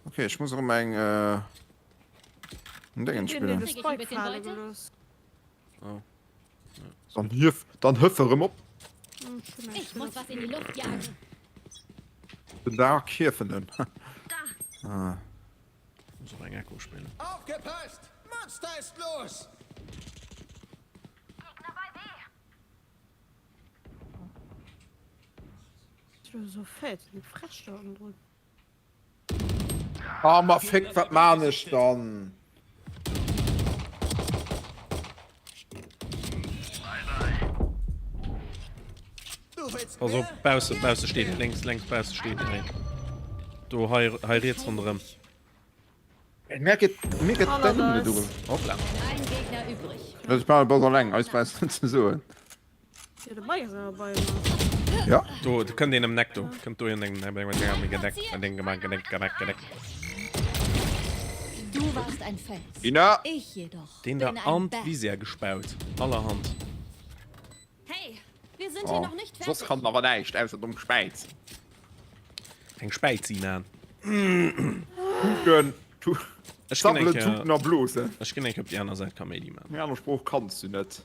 Okay, ech muss erëm eng äh, en Déngen spillen. Oh. Dann hief, dann hëff erëm op. Ich muss was in die Luft jagen. Den Dark Hiefenen. Ah. Muss och eng Echo spillen. Aufgepasst! Monster ist los! Gegner bei B. So fett, die Frech da unten drin. Ah, ma fick, wat maan ech dann? Pass op, bausse, bausse steet een, lénks, lénks bausse steet een. Do, hei, hei riets ronderëm. Mir geet, mir geet Hanner dat net eis. un. Hoppla. Ein Gegner übrig. Ech man bass alleng, eis brauchs net ze soen. Ja, de Mike ass awer bei mer. Ja. Do, do kënnt een ëm d'Eck do. Kënnt do een eng gedeckt, en Ding gemaach, gedeckt, gedeckt, gedeckt. Du warst ein Fels. Ina! Ich jedoch Den da bin ein an Berg. d'Visier gespaut. Allerhand. Hey, wir sind hier Oh, noch nicht soss fertig. kann en awer näischt ausser domm Gespäiz. Eng Späizi man. Tuten, tu, Ech ginn eng sabbelen, Kéier, tuten a blosen. ech ginn eng Kéier op déi aner Säit Kaméidi man. Eng aner Sprooch kanns du net.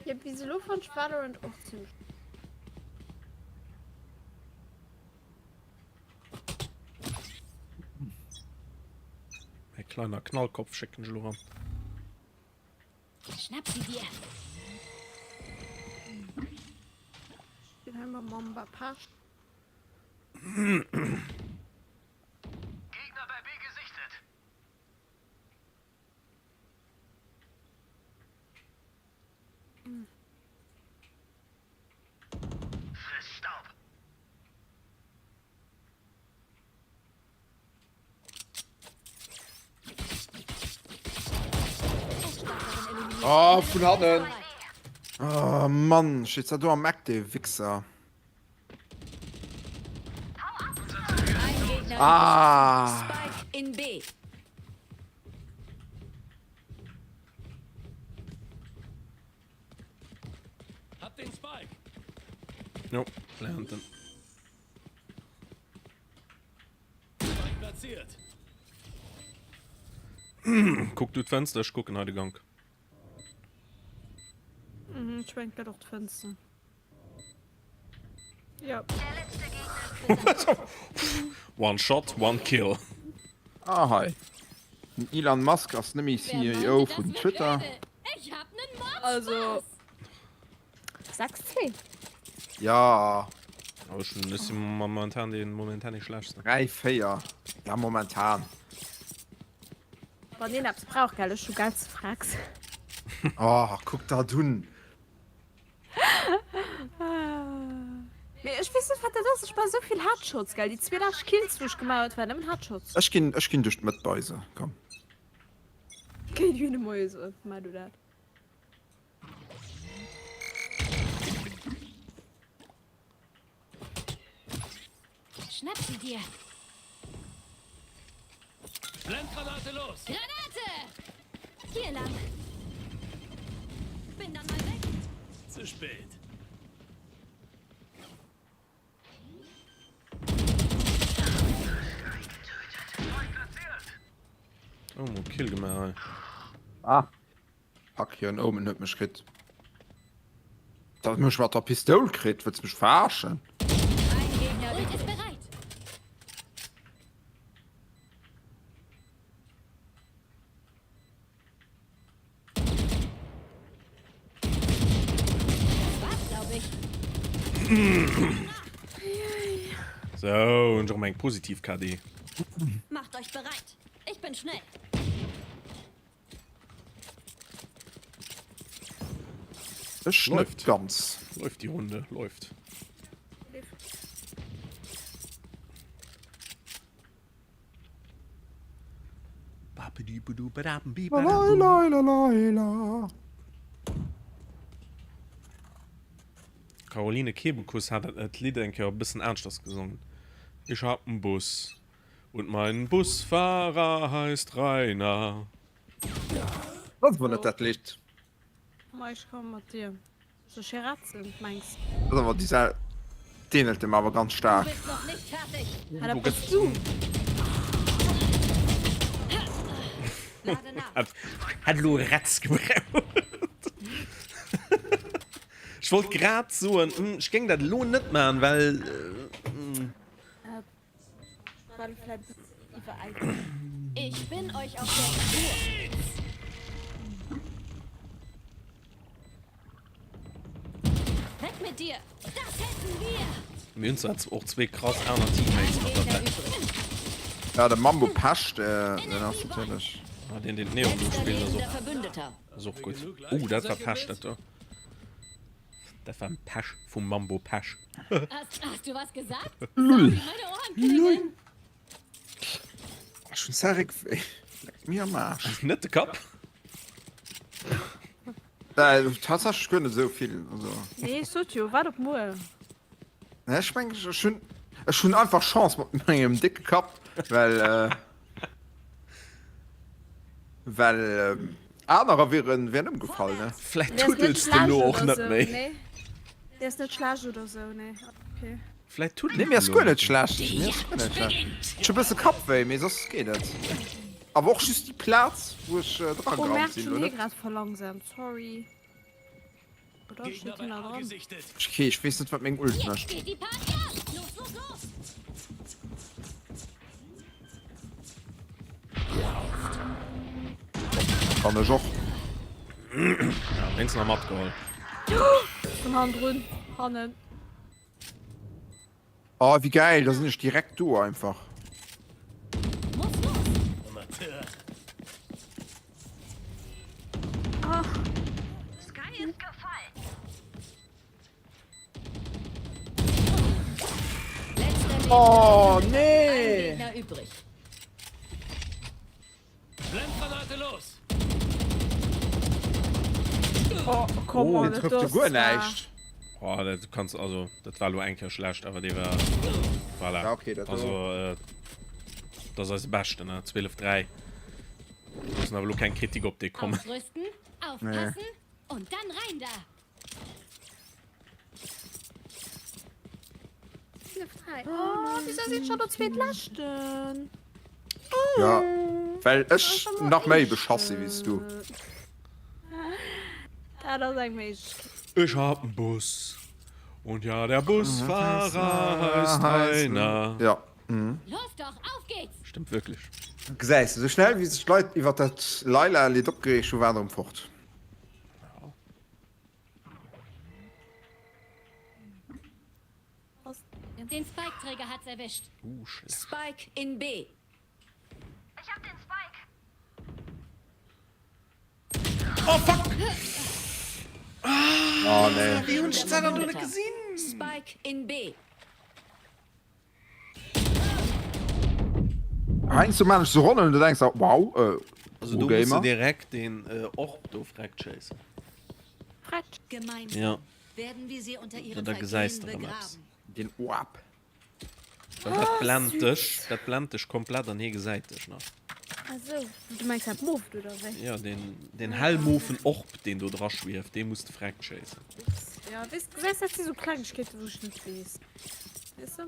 Ja, bis elo fand ich Valorant och ziemlich. Mäi kleiner Knallkopf schécken ech elo ran. Schnapp sie dir. Den haben wir Mamba Pasch. Gegner bei B gesichtet. Friss Staub. Oh, vun hannen! Oh Mann, steet da do am Eck, dee Wichser. Ein Gegner Ah! übrig. Spike in B. Hab den Spike. Jo, lernt en. Spike platziert. Kuck du d'Fënster, ech kucken hei de Gank. Mhm, ech mengen, et gëtt och d'Fënster. Ja. One shot, one kill. Ah hei. Den Elon Musk ass net méi CEO vun Twitter. Also 6 2. Ja. Aber ech ech si momentan dee momentan dee schlechtsten. 3 4. Ja momentan. Wann een eppes brauch gell, ech hu Geld ze fracks. Oh, kuck dat un. Mee ech weess net wat dat ass, ech man esou vill Headshots gell, déi zwee lescht Kills wou ech gemaach hunn, dat waren nëmmen Headshots. Ech ginn, ech ginn duerch d'Mëtt bei se, komm. Kéint ech hinne Moie soen, maach du dat. Schnapp sie dir! Blendgranate los! Granate! Hier lang! Bin dann mal weg! Zu spät. Oh, mo Kill gemaach hei. Ah. Fuck, hier en Omen huet mech kritt. Dat huet mech mat der Pistoul kritt, wëlls mech verarschen? Ein Gegner Ult ist bereit. Das war's, glaub ich. So, und och eng positiv KD. Macht euch bereit. Ich bin schnell. Ech net ganz. Läuft die Runde, läuft. Caroline Kebekus hat dat Lidd eng Kéier e bëssen aneschters gesongen, Ich hab 'n Bus und mein Busfahrer heißt Rainer. Dat ass awer net dat Lidd. Ma ech komme mat dir. Sou Scheratzen, mengs. Dat ass awer déi sel. D'ähnelt dem awer ganz Du staark. bist noch nicht fertig. Ah, dat bass du. Lade nach. Hätt elo Retz gebraucht. Ech wollt grad soen, ech géing dat elo net man, well. Ich bin euch auf der Spur. Weg mit dir! Das hätten wir! Mir hunn zwar och zwee krass aner Teammates mat derbäi. Ja, de Mambo Pesch, deen ass natierlech. Ah, deen, deen d'Neon do Letzter spillt, ass lebender och, Verbündeter. ass och gutt. Oh, dat war Pesch, dat do. Dat war en Pesch vum Mambo Pesch. Hast, hast du was gesagt? Sorry, meine Ohren klingeln. Ech hunn Zarek wéi. Leck mir am Aarsch. Net de Kapp? Äh, tatsächlech guer net esou vill. Also. Nee, ech sot jo, waart op muer. Nee, ech mengen, ech hunn, ech hunn einfach Chance mat mengem décke Kapp, well, äh, Well anerer wieren wären ëmgefall, ne? Vläit tuddels de elo och net méi. Dir ass net schlecht oder sou, nee? Okay. Vläit tuddelt Nee, mir ass guer net schlecht. Mir ass guer net schlecht. Ech hu bësse Kappwéi, mee soss geet et. Awer och just déi Plaz, wou ech dra Oh gerannt merkt sinn, schon lo hie net. grad verlangsamt, sorry. Oder Gegner steht bei hien A nach dran? gesichtet. Okay, ech weess net, wat meng Ult Jetzt mécht. geht die Party ab! Los, los, los! Kann ech och. Ja, wéinst nach matgeholl. Vun hannendrun, hannen. Oh, wéi gäil, da sinn ech direkt do einfach. Muss los! Amateur. Ah. Sky ist gefallen. Letzter lebender Oh, Verbündeter. Ein nee! Gegner übrig. Blendgranate los! Oh, come Oh, on, deen dat trëfft jo ass guer zwar. näischt. Oh, dat du kanns also dat war lo eng Kéier schlecht, awer dee war voilà. Ja, okay, dat Also äh, dat ass eise beschten ne 12 3. Loossen awer lo keng Kritik op dee kommen. Ausrüsten, aufpassen und dann rein da! Oh, wieso sinn schon der zweetleschten? Ja, well ech nach méi beschass si wéi s du. Dat ass eng Méiglechkeet. Ech hab en Bus und ja der Busfahrer heißt Rainer. Ja. Los doch, auf geht's! Stimmt wirklich. Gesäis de, sou schnell wéi sech d'Leit iwwer dat Layla-Lidd opgereegt hu, war en erëm fort. Den Spike-Träger hat's erwischt. Uh, schlecht. Spike in B. Ich hab den Spike. Oh fuck! Oh nee. Wéi hunn ech dat dann do net gesinn? Spike in B. Heiansdo maan ech sou Ronnen an du denks der, wow, äh. Also do muss de direkt den äh, Orb do freck chasen. Freck. Gemeinsam ja. werden wir sie unter ihren Da gesäis Vergehen de erëm eppes. begraben. Den Orb. Well dat blend dech, dat blend dech komplett an hie gesäit dech nach. Ah sou, du mengs dat Mooft oder wéi? Ja, den, den hellmofen Orb, deen do dra schwieft, dee muss de freck chasen. Ups, ja, weess, gesäis, dat si sou Klengegkeeten, wou ech net weess. Weess de?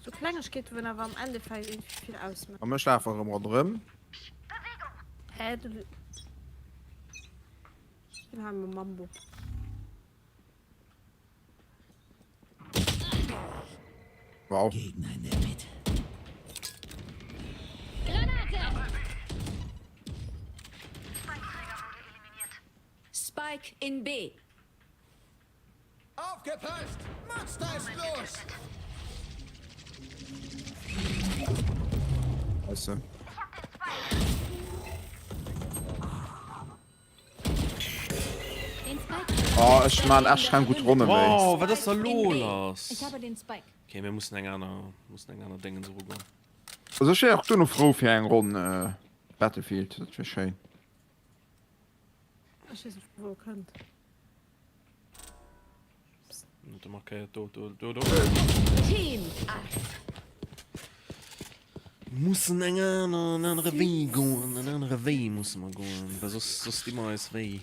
Sou Klengegkeeten, wou awer am Endeffekt irgendwie vill ausmaachen. A mech lafen erëm ronderëm. Hä, du. Ech ginn hei mam Mambo. Wow. Gegner in der Mitte. Spike in B. Aufgepasst! Monster ist los! Weißt du. Oh, ech man echt keng gutt Ronne méi. Wow, wat ass da lo lass? Ich habe den Spike. Okay, mir mussen eng aner, mussen eng aner Déngens erugoen. Also ech wär och duerno frou fir eng Ronn äh, Battlefield, dat wär schéin. Ech weess net vu wou e kënnt. Do markéiert do, do, do, do. Team Ass. Mussen eng aner, en anere Wee goen, en anere Wee musse mer goen, well soss, soss di mer eis wéi.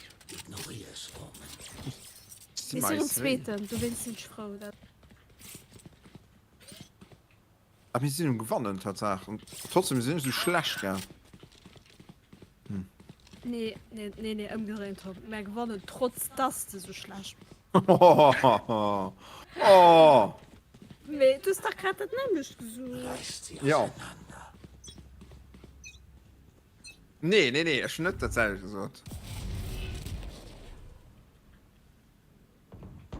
Mir sinn um zweeten, dowéinst sinn ech frou dat. Ah, mir sinn um Gewannen, Tatsaach. Und trotzdem sinn ech sou schlecht, gell? Hm. Nee, nee, nee, nee, ëmgedréint, Tom. Mär gewannen trotz dass de sou schlecht bass. Oh! Mee du hues dach grad dat nämmlecht gesot. Reißt sie Ja. auseinander. Nee, nee, nee, ech hunn net dat selwecht gesot.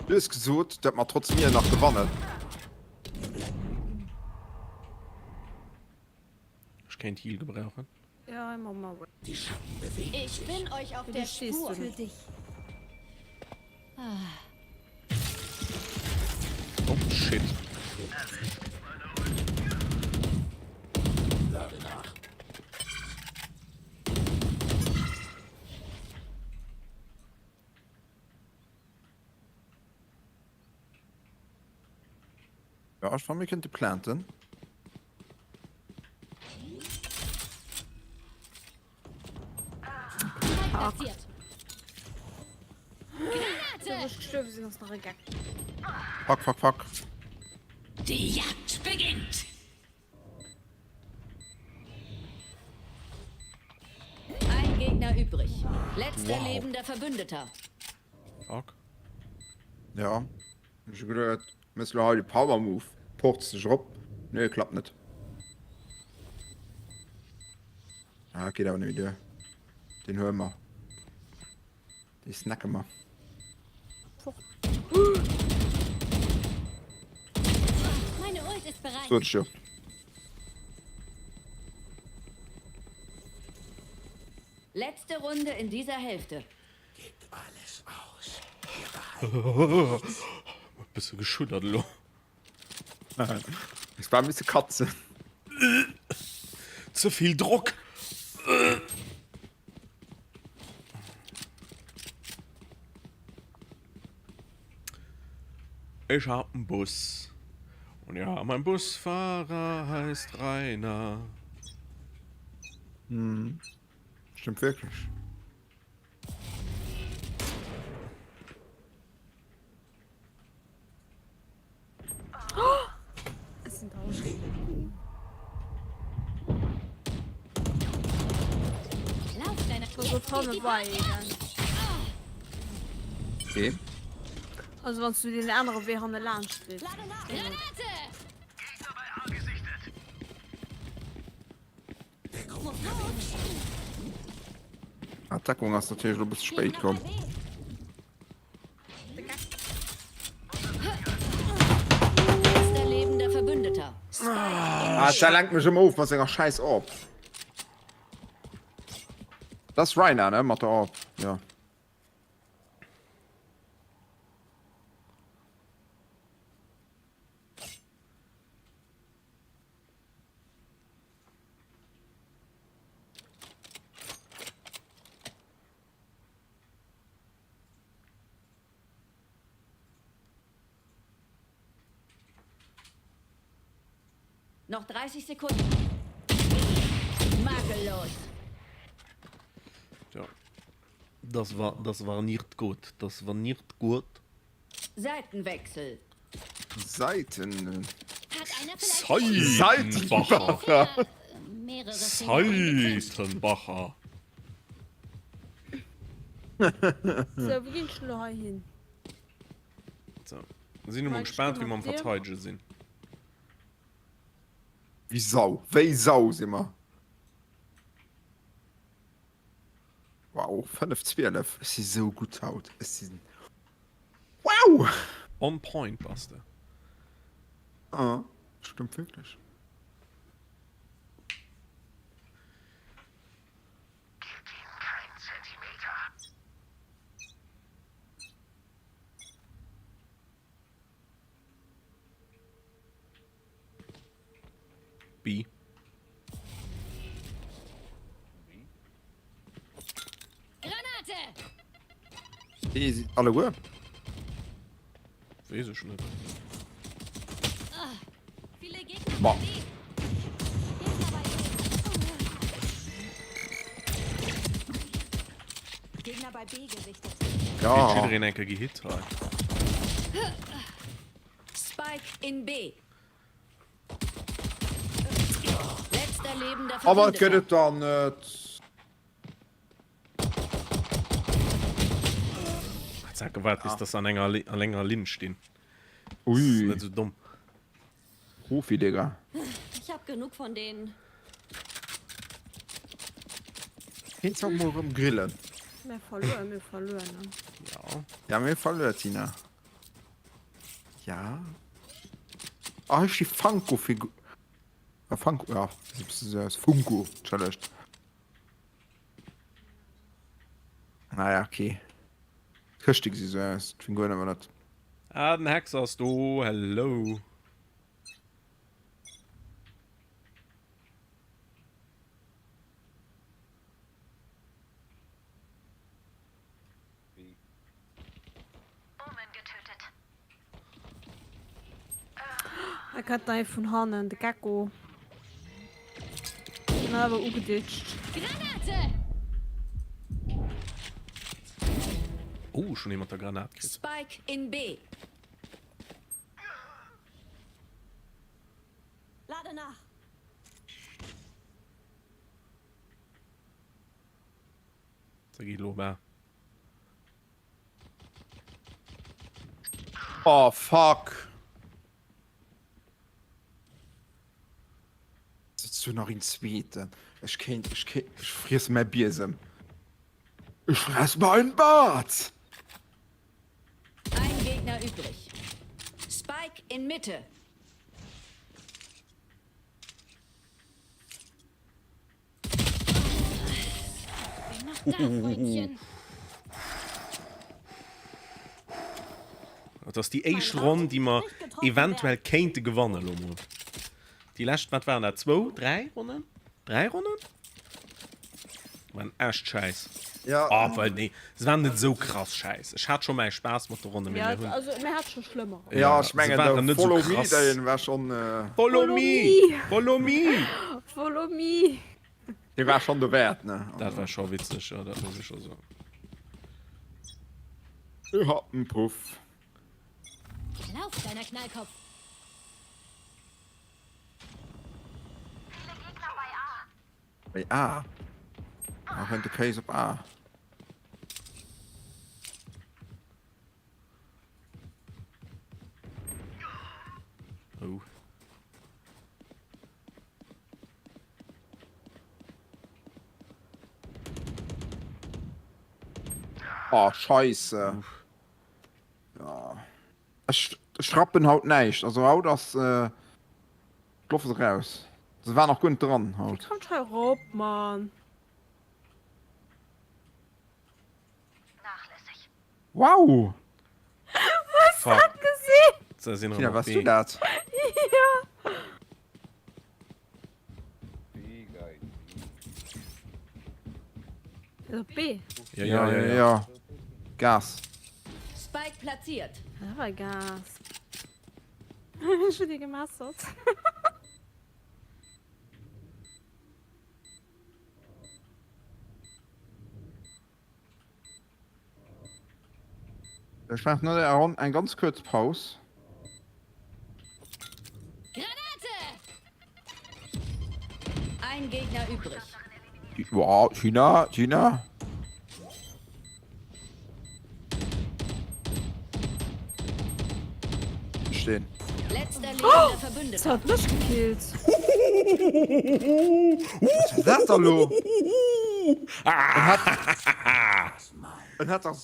Du hues gesot, dat mer trotz mir nach gewannen. Ech kéint Heal gebrauchen. Ja, I'm on my way. Die Schatten bewegen Ich sich. bin euch auf Du der stehst Spur. du Für nicht. dich. Oh shit. Lade nach. Ja, ech fannen, mir kënnte planten. Platziert. Do wou ech gestuerwe sinn ass nach e Geck. Fuck, fuck, fuck. Die Jagd beginnt. Ein Gegner übrig. Letzter Wow. lebender Verbündeter. Fuck. Ja. Ech hu geduet, mëss lo hei de Power Move, ports dech erop. Nee, klappt net. Ah, geet awer net méi duer. Deen huele mer. Dee snacke mer. Meine Ult ist bereit. Sot ech jo. Letzte Runde in dieser Hälfte. Gebt alles aus. Wir behalten nichts. Bësse geschuddert elo. Ech war misse katzen. Ze vill Drock. Ech hab en Bus. Und ja, mein Busfahrer heißt Rainer. Hm. Stimmt wirklich. Okay. Also wann du den anere Wee hanne laanscht leefs. Ah, d'Deckung ass natierlech elo e bësse spéit komm. Ah, der lenkt mech ëmmer of mat senger schäiss Orb. Dat ass Rhina, ne? Mat der Orb, jo. Noch 30 Sekunden. Makellos. Ja. Das war, das war nicht gut. Das war nicht gut. Seitenwechsel. Seiten. Seitenbacher. Seitenbacher. So, wou ginn ech elo hei hin? So. Sinn emol gespaant, wéi mer am Verteidege sinn. Wéi Sau. Wéi Sau si mer. Wow, 5, 12. Ech si sou gutt haut. Ech sinn. Wow! On point bass de. Ah, stëmmt wierklech. B. Granate! Déi alleguer? Weess ech net. Viele Gegner Boah. bei B. Gegner bei B. Gegner bei B gesichtet. Ja. Kritt jiddereen eng Kéier gehitt hei. Spike in B. Letzter lebender Aber et gëtt Verbündeter. et dann net. Hat se gewaart bis dass se an enger an enger Linn stinn. Ui. Net sou domm. Profi, Digga. Ich hab genug von denen. Kéint se och mol rëm grillen. Mir verluer, mir verluer, ne? Ja. Ja, mir verluer, Tina. Ja. Ah, hei sti Funko-Figur. Ah, Funko, ja, Funko, entschëllegt. Naja, okay. D'Këschte gesi sou aus, d'Figuren awer net. Ah, den Hex ass do, hello. Omen getötet. Hei kënnt nach ee vun hannen, de Gecko. Den ass awer ugeditscht. Granate! Oh, schon ee mat der Granat kritt. Spike in B. Lade nach. Da geet elo op A. Oh fuck. Sitzt du nach een zweeten? Ech kéint, ech kéint, ech friess mäi Biesem. Ech fress mein Bart! Ein Gegner übrig. Spike in Mitte. Dat ass déi éischt Ronn, déi mer eventuell kéinte gewannen elo mol. Déi lescht, wat waren dat, zwou, dräi Ronnen? Dräi Ronnen? Waren echt schäiss. Ja. Ah, well nee, se waren net esou krass schäiss. Ech hat scho mäi Spaass mat de Ronnen, mee Ja, mir hunn. also mir hat scho schlëmmer. Ja, ech se mengen, waren de net esou Follow me, krass. deen war schon. Äh, Follow me! Follow me! Follow me! Dee war schon dowäert, ne? Dat war scho witzeg, ja, dat muss ech scho soen. Ech hat en Puff. Lauf, kleiner Knallkopf. Viele Gegner bei A. Bei A? Ah, kënnt de Case op A. Oh. Oh, scheisse. Ja. Ech, ech rappen haut näischt. Also haut ass äh, d'Loft ass raus. Se war nach guer net dran haut. Kommt hei rop, Mann. Nachlässig. Wow! Fuck. Gesinn? Se sinn Tina, erëm op warst du B. dat? Ja. Op B. Ja, ja, ja, ja. ja. Gas. Spike platziert. Dat war Gas. Ech hunn dee gemessert. Ech maachen no der Ronn eng ganz kuerz Paus. Granate! Ein Gegner übrig. Wow, China, China. Stehen. Letzter lebender Verbündeter. Das hat mech gekillt. Was war dat da lo? En hat dach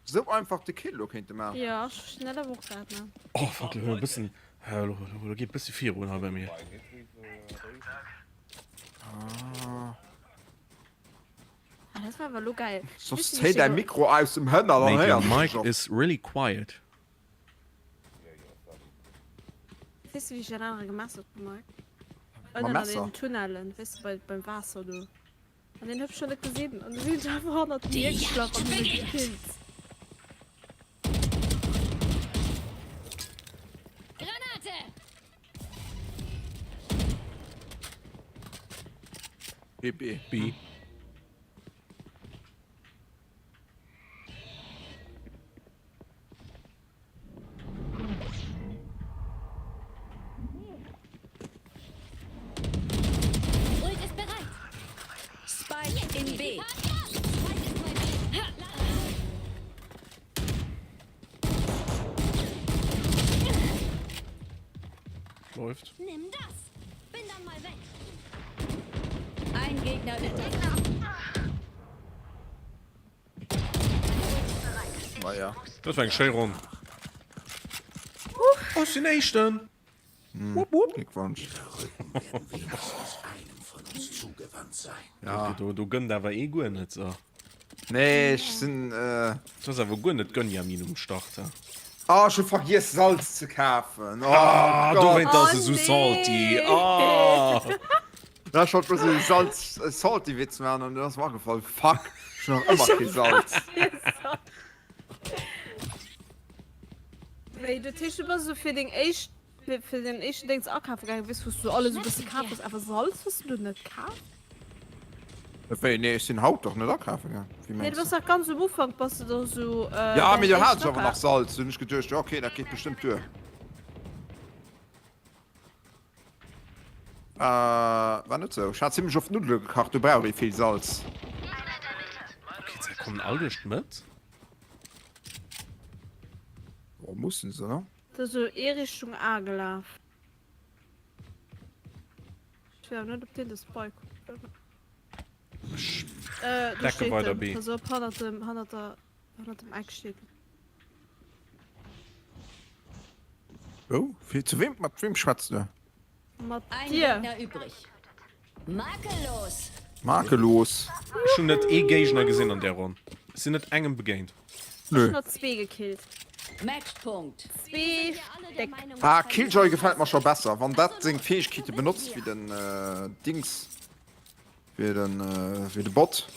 sou einfach de Kill lo kéinte maachen. Jo, ech verstinn dat awer och grad net. Oh fuck, lo e bëssen, lo lo geet bëssi virun hei bei mir. Ah. Ah, dat war awer lo geil. Soss zéi däi Mikro aus dem Hënner, dann Mate, your héiers de mic dech och. is really quiet. Weess de wéi ech dat anere gemessert hu Mike? Mam Ënnen an Messer? den Tunnellen, weess de, bei, beim Waasser do. An den huet schon net gesinn an du sinn ech einfach hannert mir geschlaff an hun e gekillt. Granate! B, B. B. Ult ist bereit. Spike in B. Spike ist bei B. Läuft. Nimm das. Bin dann mal weg. Ein Gegner übrig. Naja. Dat war eng schéi Ronn. Oh, ech sinn Éischten! Wupp, wupp. Gléckwonsch. Ja. Do, do gënnt awer ee guer net, so. Nee, ech sinn. Äh... Du ass awer guer net Gönjamin um Start. He? Ah, ech hu vergiess Salz ze kafen. Oh, ah, dowéint ass Oh, e sou nee. salty. Ah. Da ech wollt bloß e Salz, e salty Witz maachen an du ass mer agefall, fuck, ech hunn nach ëmmer kee Salz. Wéi, dat heescht du bass esou fir deng éischt, fir fir den éischten Déngs akafe gaangen, weess wou s du alles e bësse kaf hues, awer Salz hues du net kaf? Wéi, nee, ech sinn haut doch net akafe gaangen. Wéi Nee, du mengs bass du? nach ganz um Ufank bass du da sou, äh, Ja, däin mee do hat éischt ech awer nach Akaf. Salz, du hunn ech geduecht, jo okay, dat geet bestëmmt duer. Äh, war net sou. Ech hat zimlech oft Nuddele gekacht, do brauch ee vill Salz. Okay, se kommen all duerch d'Mëtt. Oh, mussen se, ne? Da sou ee Richtung A gelaf. Ech weess awer net, ob deen de Spike huet. Ech Äh, do decke steet weider en. B. Pass op, hannert dem, hannert der, hannert dem Eck steet en. Wou? Fir zu wem, mat wem schwätzt du? Mat Ein dir. Gegner übrig. Makellos. Makellos. Ech hunn net ee Géigner gesinn an där Ronn. Ech sinn net engem begéint. Ech Nö. hunn der zwee gekillt. Matchpunkt. Zwee Stéck. Ah, Killjoy gefält mer scho besser, wann dat seng Fäegkeete benotzt wéi den Dings, wéi den, wéi de Bot,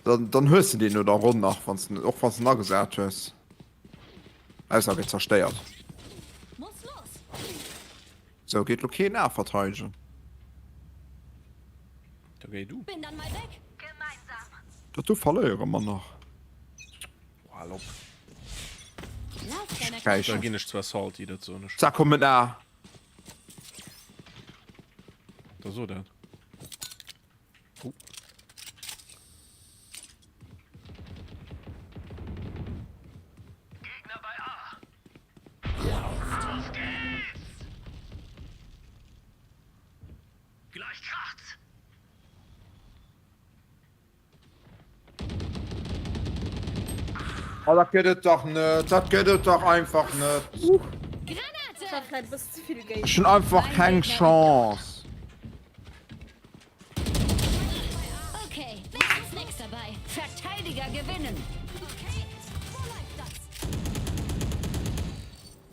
dann, dann hues de deen no der Ronn nach, wanns de, och wanns de en agesat hues. Ausser e gëtt zerstéiert. Sou, geet lo keen A verteidegen. Da géi du. Dat do verléiere mer nach. Hal op. Kräischen. Da ginn ech zwar salty, dat soen ech. Zack, komm mit A. Da so dat. Oh. Gegner bei A. Auf geht's! Gleich kracht's! Oh, dat gëtt et dach net, dat gëtt et dach einfach net. Granate! War vläit e bëssen ze vill Géigner. Ech hunn einfach keng Chance. Okay, ist nix dabei. Verteidiger gewinnen. Okay, so läuft das.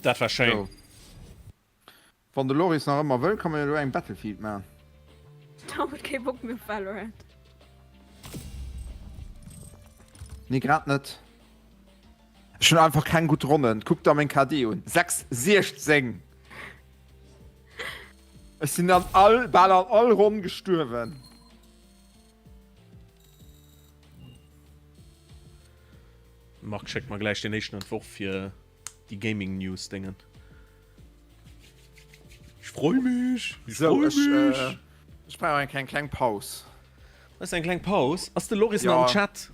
Dat war schéin. So. Wann de Loris nach ëmmer wëll, kann mer jo elo eng Battlefield man. Tom huet kee Bock méi op Valorant. Nee grad net. Ech hunn einfach keng gutt Ronnen. Kuck der meng KD un. 6 16. Ech sinn an all bal an all Ronn gestuerwen. Marc schéckt mer gläich den éischten Entworf fir. Déi Gaming News Déngen. Ech freu mech! Ech So, freu ech, mech! äh, ech brauch eng kleng, kleng Paus. Ass eng kleng Paus? Ass de Loris nach am Ja. Chat?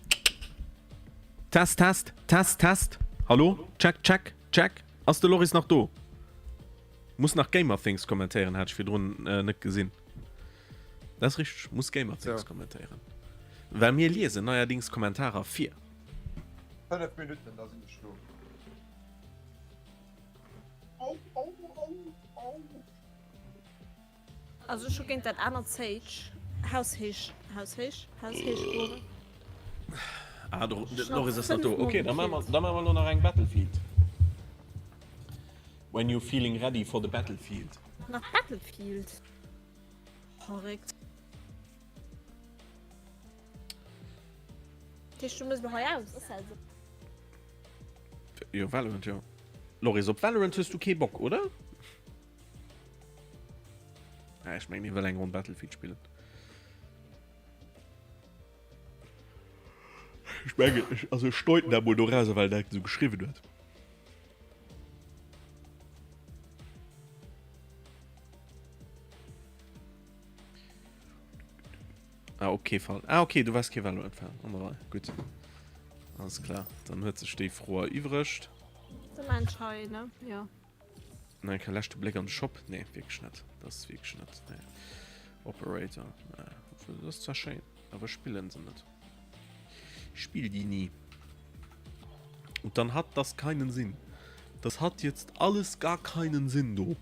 Test, Test, Test, Test. Hallo? Check, check, check. Ass de Loris nach do? Muss nach Gamerthings kommentéieren, hat ech virdrun äh, net gesinn. Dat ass richteg, muss Gamerthings So. kommentéieren. Well mir liesen neierdings Kommentarer vir. 5 Minutten, da sinn ech do. Au, au, au, au. Also ech hu géint dat anert Sage haushéich, haushéich, haushéich gewonnen. Ah, de Loris ass nach do. Ok, da maache mer, da maache mer elo nach eng Battlefield. When you're feeling ready for the battlefield. Nach Battlefield? Verréckt. Dat heescht, du muss elo hei aus, ass dat esou? Jo, Valorant, jo. Loris, op Valorant hues du kee Bock, oder? Ah, ech mengen, hie wëll eng Ronn Battlefield spillen. Ech mengen, ech, also ech deuten dat mol do raus, well dat esou geschriwwen huet. Ah, okay, Fall. Ah, okay, du wars kee Valorant-Fan. An der Rei. Gutt. Alles klar. Dann huet sech déi Fro erübregt. De Mensch hei, ne? Ja. Nein, kein leschte Bléck an de Shop. Nee, wierklech net. Das ist wierklech net. Nee. Operator. Nee. Das ist zwar schéin, awer spillen se net. Ich spiel die nie. Und dann hat das keinen Sinn. Das hat jetzt alles gar keinen Sinn, do.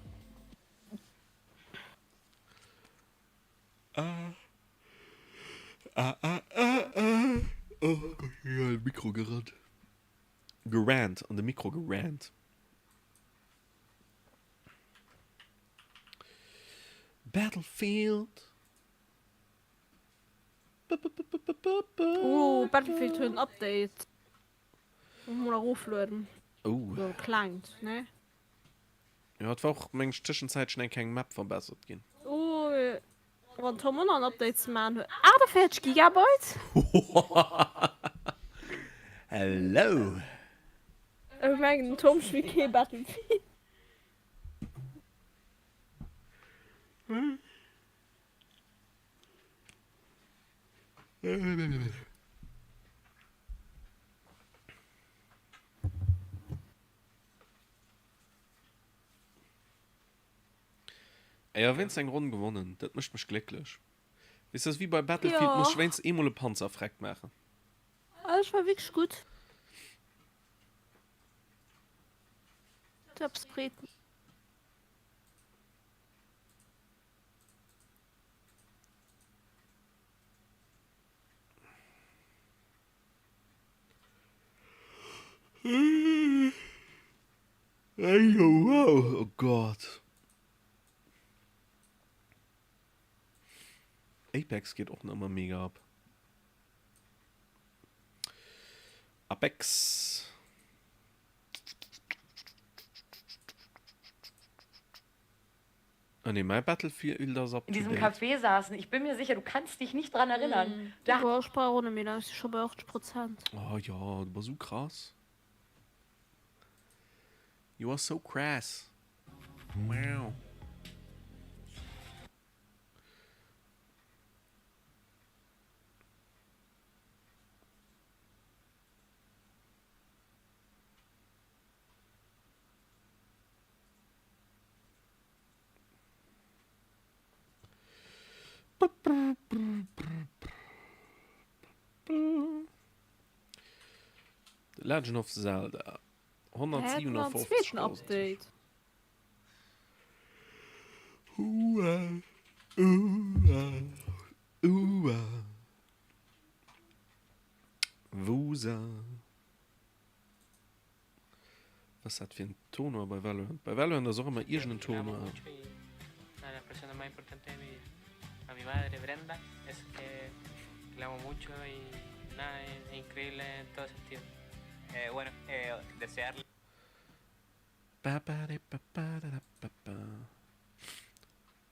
Ah. Ah, ah, ah, ah. Oh Gott, ich bin an den Mikro gerannt. Gerannt, an de Mikro gerannt. Battlefield. Oh, Battlefield huet en Update. Muss mol eroflueden. Oh. So klengt, ne? Jo, et war och meng ech tëschenzäitlech eng kleng Map verbessert ginn. Oh, wann Tom och nach en Update ze man huet. 48 Gigabyte? Hello! Ech mengen den Tom spillt kee Battlefield. Ey, a wéinst eng Ronn gewonnen, dat mécht mech glécklech. Weess de, ass wéi bei Battlefield, muss ech wéinst eemol e Panzer freck maachen. Ah, ech war wierklech gutt. Dat freet mech. Oh Gott. Apex geet och nach ëmmer mega ab. Apex. Ah nee, mäi Battlefield ass up In to diesem date. Café saßen. Ich bin mir sicher, du kannst dich nicht dran erinnern. Da Boah, ech brauch och net méi laang, ech si scho bei 80 Prozent. Oh jo, du bass sou krass. You are so crass. Wow. The Legend of Zelda. 157.000. Update. Ua, ua, ua. Wusa. Was ass dat fir en Tournoi bei Valorant? Bei Valorant ass och ëmmer iergend en Tournoi.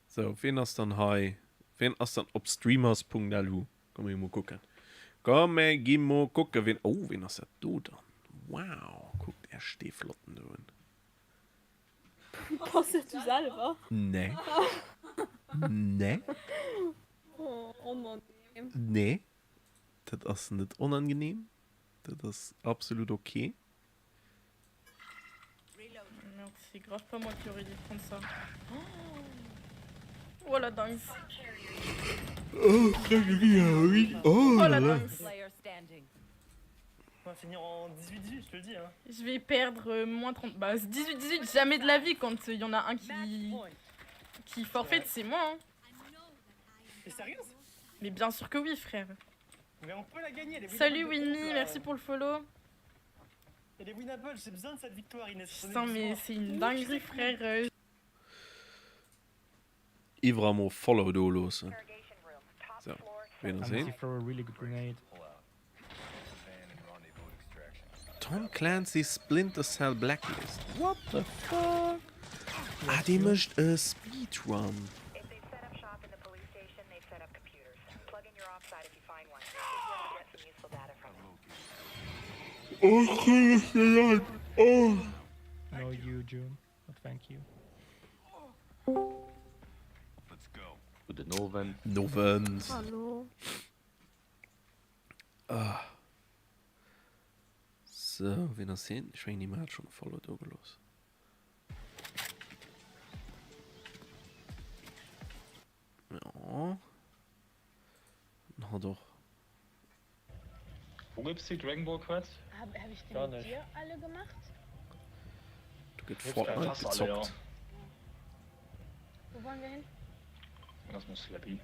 Sou, ween ass dann hei? Ween ass dann op streamers.lu? Komm mir gi mol kucken. Komm mir gi mol kucken, ween. Oh, ween ass dat do dann? Wow, kuckt Äech dee flotten do un. Bass net du selwer? Nee. Nee. Oh, onangenehm. Nee. Dat ass net onangenehm. Dat ass absolut ok. Merde, c'est grave pas moi qui aurais dû prendre ça. Oh la dingue. Oh, oh la dingue. On va finir en 18-18, je te le dis. Hein. Je vais perdre euh, moins 30. Bah, 18-18, jamais de la vie quand il y en a un qui. qui forfait, c'est moi. Hein. T'es sérieuse Mais bien sûr que oui, frère. Mais on peut la gagner, les Salut Winnie, merci pour le follow. Et les Winnables, j'ai besoin de cette victoire, Inès. Putain, mais c'est une dinguerie, frère. Euh. Iwwer mol Follow do loossen. So, wien ass heen? Tom Clancy Splinter Cell Blacklist. What the fuck? Ah, dee mécht e Speedrun. No you, June, but thank you. Let's go. Gudden Owend. Owend. Hallo. Ah. So, wien ass heen? Ech mengen, hie hat schonn e Follow do gelooss. Ja. Na doch. Wo gibt's die Dragon Ball Quest? Hab, hab ich die Gar mit nicht. dir alle gemacht? Do gëtt Gibt's Fortnite fast alle, ja. gezockt. Wo wollen wir hin? Das muss Slappy.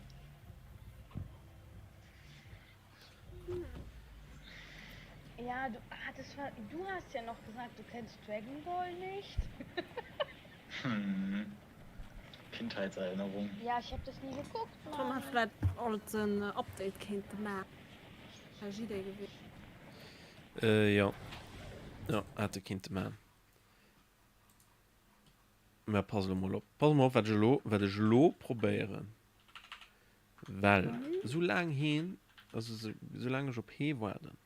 Ja, du, ah, das war, du hast ja noch gesagt, du kennst Dragon Ball nicht. Hm. Kindheitserinnerung. Ja, ich hab das nie geguckt, Tom Mann. hat vläit alt en Update kéinte maachen. War jidder gewiescht. Äh, jo. Jo, hätt e kinnte maachen. Mä pass elo mol op. Pass mol op, wat ech elo, wat ech elo probéieren. Well, soulaang heen, also soulaang ech op hee waarden.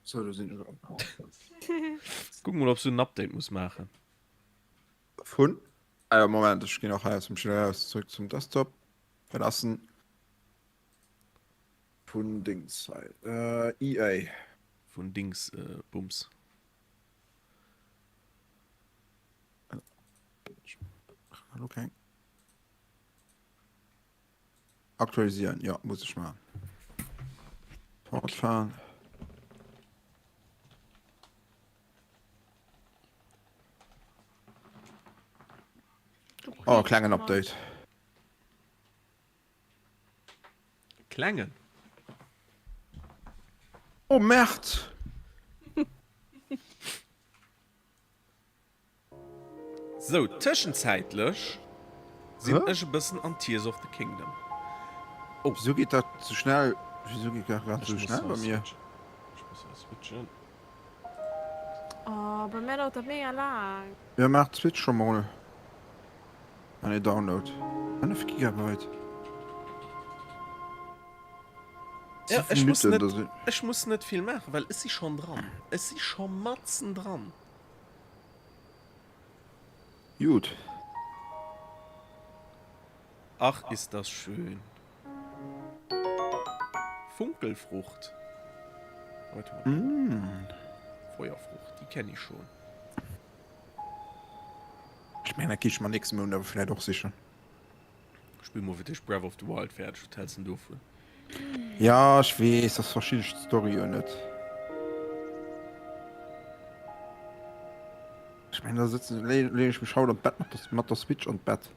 So, do sinn ech erëm. Kuck mol, ob s du en Update muss maachen. Vun? Ah jo, Moment, ech ginn och hei aus dem Spill eraus, zréck zum Desktop. Verlassen. Vun Dings hei. Äh, EA. Vun Dings, äh, Bums. Hallo, keng. Aktualisieren, ja, muss ech maachen. Fortfahren. Oh, klengen Update. Klengen? Oh, Merd! Sou, tëschenzäitlech sinn ech e bëssen an Tears of the Kingdom. Oh. Wieso geet dat sou schnell? Wieso geet dat grad sou schnell bei mir? Ech muss hei switchen. Oh, bei mir dauert dat mega laang. Jo, maach d'Switch scho mol. Ah nee, Download. 5 Gigabyte. Ja, ech muss net, ech muss net vill maachen, well ech si schonn dran. Ech si scho matzen dran. Jut. Ach ist das schön. Funkelfrucht. Warte mal. Mm. Feuerfrucht, die kenne ich schon. Ech mengen dat gi ech mer nächste Mount awer vläit och sichen. Spill mol fir d'éischt Breath of the Wild fäerdeg, wat häls de dovun? Ja ech weess, ass verstinn ech d'Story jo net. Ech mengen da sëtzen leen ech mech haut an d'Bett mat der mat der Switch an d'Bett.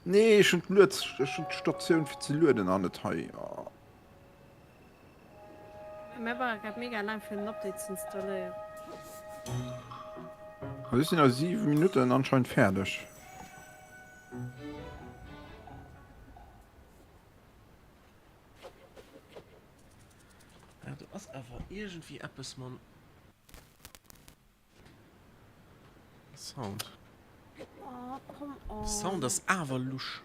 Nee ech hunn d'Lued ech hunn d'Statioun fir ze lueden nach net hei. Oh. Mir war grad mega laang fir den Update ze installéieren. Also ech sinn a 7 Minutten anscheinend fäerdeg. Ja, do ass awer iergendwéi eppes mam Sound. Oh, come on. Sound ass awer lusch.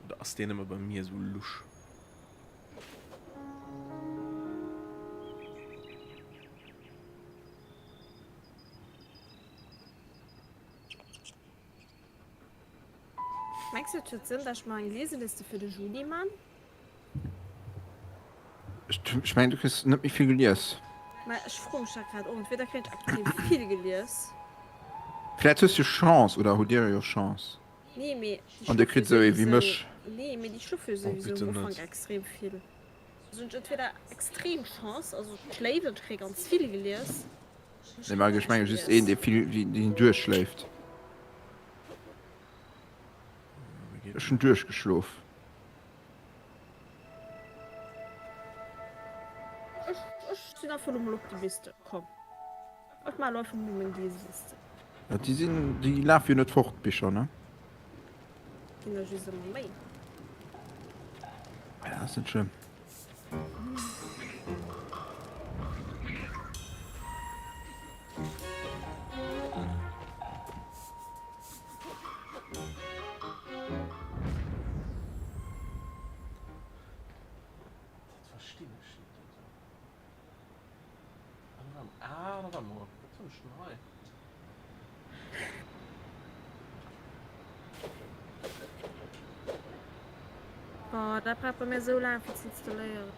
Oder ass deen ëmmer bei mir esou lusch? Mengs du et huet Sënn, dat ech mer eng Leseliste fir de Juni man? Ech mengen du kriss net méi vill gelies. Mä ech froe mech dat grad och. Entweder kréien ech extrem vill gelies. Vläit hues du Chance, oder hutt dir jo Chance. Nee, mee déi An dir schlofe kritt esou ee wéi souwisou. mech. Nee, mee déi schlofe jo Oh, souwisou bitte am net. Ufank extrem vill. Also hunn ech entweder extrem Chance, also ech schléift an ech kréie ganz vill gelies. Ech Nee, kréie mä ech näischt menge just gelies. een, dee vill, deen duerchschléift. Ech hunn duerchgeschlof. Ech, ech sinn einfach elo mol Optimiste. Komm, ech maachen elo einfach mol meng Lieseliste. Ja, déi sinn, déi lafe jo net fort, d'Bicher, ne? Ginn der just ëmmer méi. Ja, ass net schlëmm. Dat verstinn ech net. Ah, dat war mol. Wat hunn ech denn hei? Oh, dat brauch bei mir sou laang fir ze installéieren.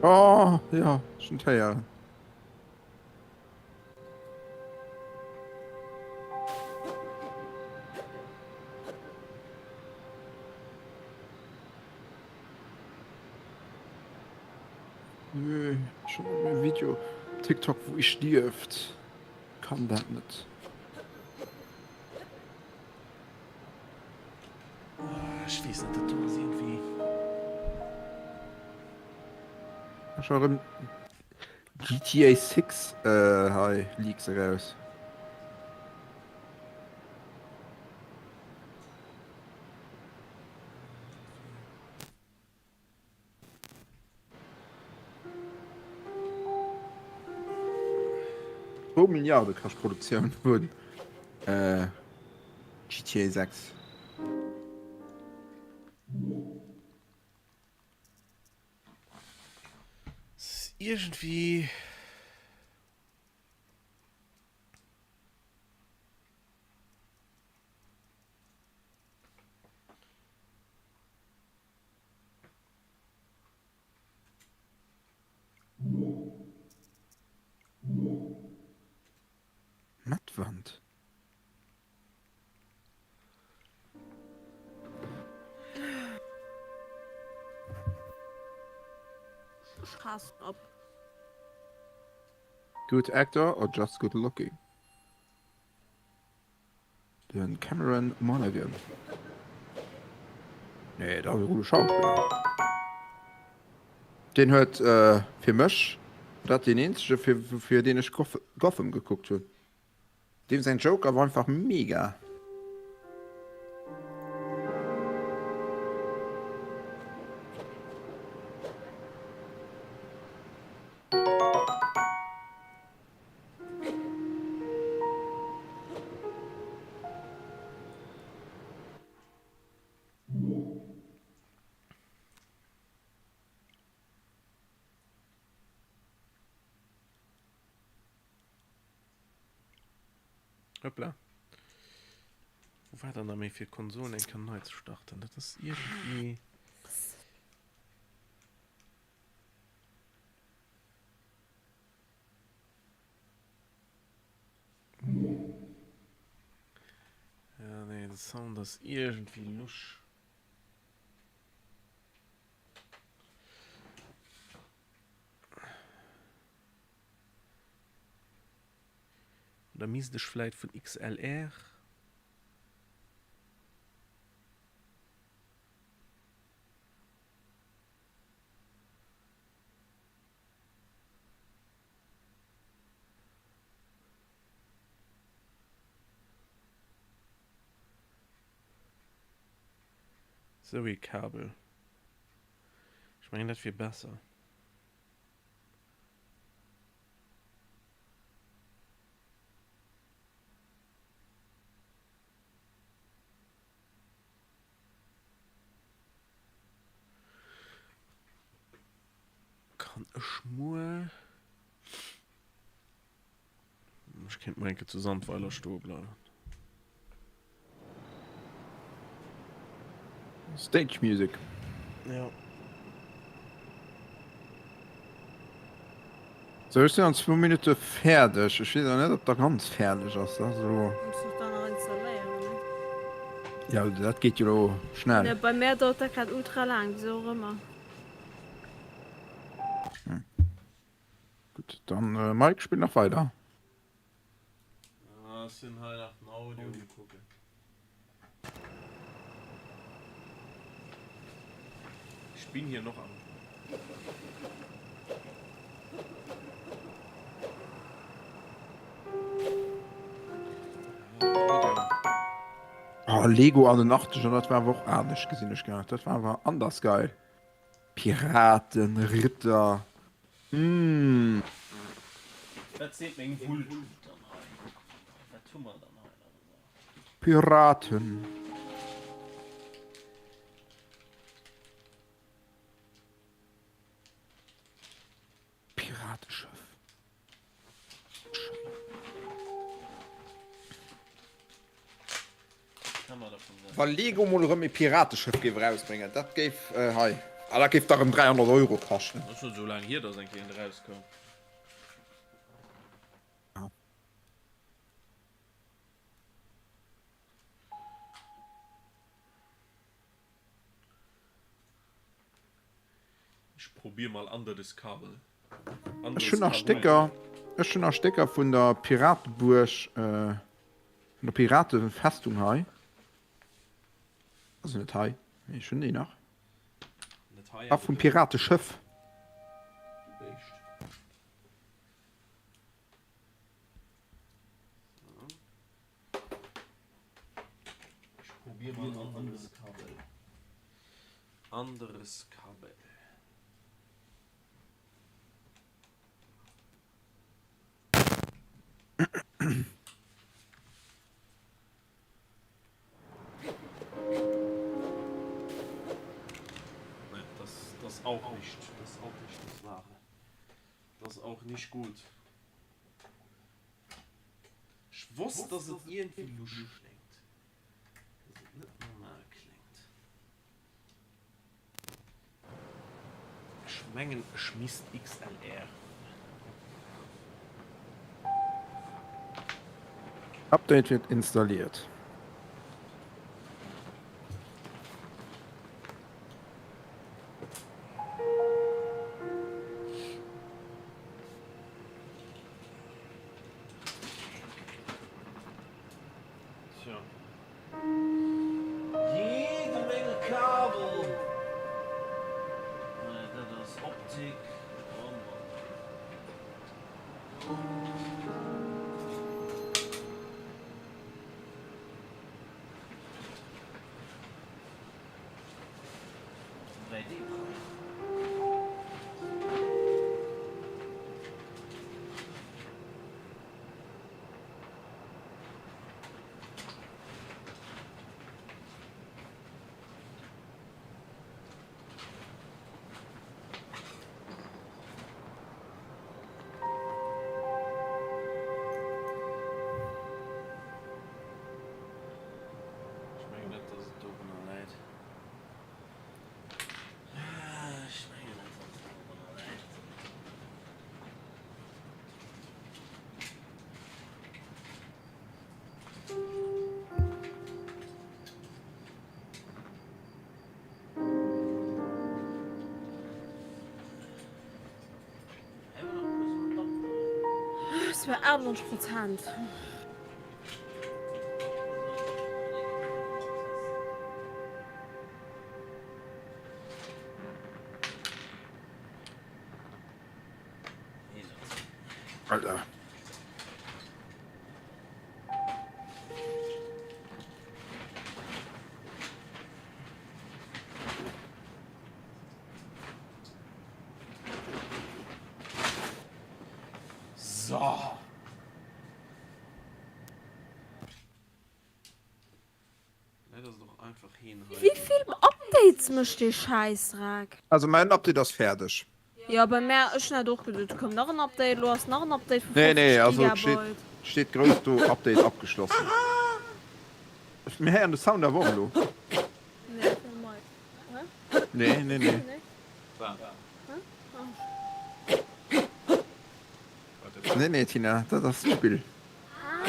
Oh, ja, schon héieren. Nö, schon e Video TikTok wou ich stierft. Kann dat net. Ech weess net, dat do ass iergendwéi. Ech erëm GTA 6 hei Leaks eraus. Zwou Milliarde kascht d'Produktioun vun GTA 6. Iergendwéi. Mattwand. Ech rasen op. Good actor or just good looking? Den Cameron Monaghan. Nee, dat ass e gudde Schauspiller. Deen huet fir mech, dat deen eenzege fir fir deen ech Gotham gekuckt hunn. Deem säin Joker war einfach mega. Hoppla. Wo war dann da méi fir Konsolen eng Kéier nei ze starten? Dat ass iergendwéi. Ja, nee, de Sound ass iergendwéi lusch. Oder misst ech vläit vun XLR? Sou ee Kabel. Ech mengen dat wier besser. Kann ech muer. Ech kéint mol eng Kéier zu Sandweiler stoe bleiwen. Stage Music. Ja. Sou, ech sinn an zwou Minutte fäerdeg. Ech weess awer net, ob der ganz fäerdeg ass. Dat ass elo. Muss och dann nach installéieren, ne? Ja, dat geet jo elo schnell. Ne, bei mär dauert dat grad ultra laang, wisou och ëmmer. Hm. Gutt, dann Mike, spill nach weider. Ah, ech sinn hei nach den Audio um kucken. Ich bin hier noch am. Oh, Lego an den 80er, dat war awer och anescht, gesinn ech grad. Dat war awer anders geil. Piraten, Ritter, mm. Wat seet meng Wulltut dann hei? Kucke mer mol, wat hu mer dann hei nach esou? Piraten. Pirateschëff. Wa Lego mol erëm ee Pirateschëff géif erausbréngen, dat géif hei, ah dat géif dach erëm 300 Euro kaschten. Ass schon esou laang hier, dass eng Kéier een erauskoum. Ech probier mal anderes Kabel. Ech hunn nach Stécker, ech hunn nach Stécker vun der Piratebuerg, vun der Piratefestung hei. Also net hei, mee ech hunn déi nach. A vum Pirateschëff. Ech probier mal anderes Kabel. Anderes Kabel. Nee, das, das auch nicht. Das auch nicht das Wahre. Das auch nicht gut. Ech wosst dass et iergendwéi lusch kléngt. Dass et net normal kléngt. Ech mengen ech misst XLR huelen. Update wird installiert. Tja. Jede Menge Kabel. Nee, dat ass Optik. Oh Mann. Ech mengen net dass et dorunner läit. Ech mengen net dass et dorunner läit. Es war 98 Prozent. Alter. So. Wéi vill Updates mécht dee Schäissdreck? Also mäin Update ass fäerdeg. Jo bei mär, ech hun dat och geduet, koum nach en Update, elo ass nach en Update vu Nee 50 nee, also et steet Gigabyte. Steet grouss do, Update abgeschlossen. Mir héieren de Sound awer och elo. Nee, nee, nee. Nee, nee, Tina, dat ass d'Spill. Ah,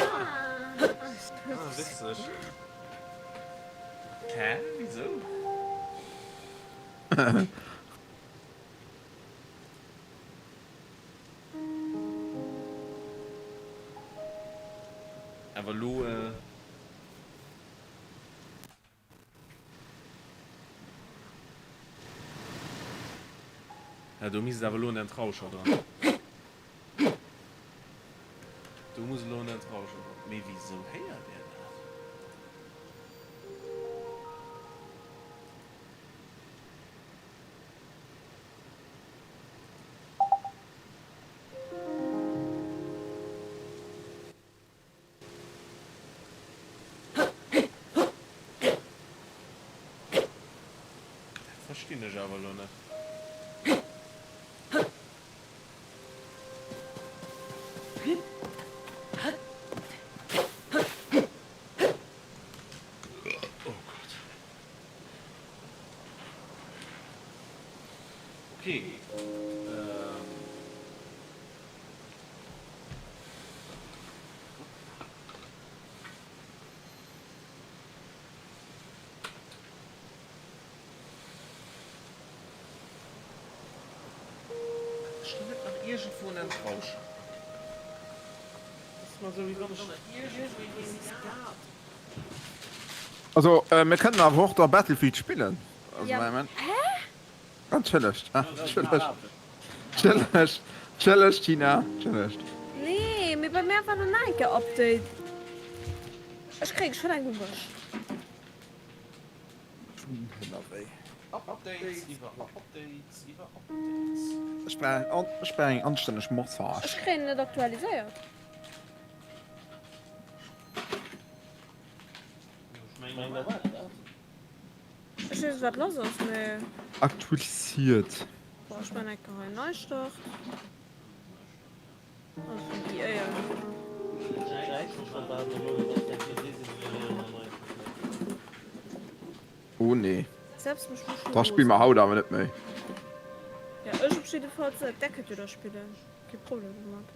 witzeg. Hä? Wisou? Awer lo. Ja, do misst awer lo en Entrauscher dran. Do muss elo en Entrauscher dran. Mee wisou héiert är dat? Dat verstinn ech awer elo net. Oh Gott. Okay. Ech hunn net nach iergendwou en Entrauscher. Ass mer esou wéi wann ech iergendwou eppes hat. Also mir kënnen awer och da Battlefield spillen. Also Ja, mäi hä? Entschëllegt, entschëllegt, entschëllegt, entschëllegt Tina, entschëllegt. Nee, mee bei mär war lo nach eng Kéier Update. Ech kréien schon eng Umësch. Ënnerwéi. Updates iwwer Updates iwwer Updates. Ech brauch ech brauch eng anstänneg Massage. Ech kréien en net aktualiséiert. Ech weess net wat lass ass, mee. Aktualisiert. Bon, ech man enke hei en Neistart. Also vun EA. Oh nee. Selbst mech muss Da spille mer haut awer net méi. Ja ech op jiddefalls net. Där kënnt jo da spillen. Kee Problem domat.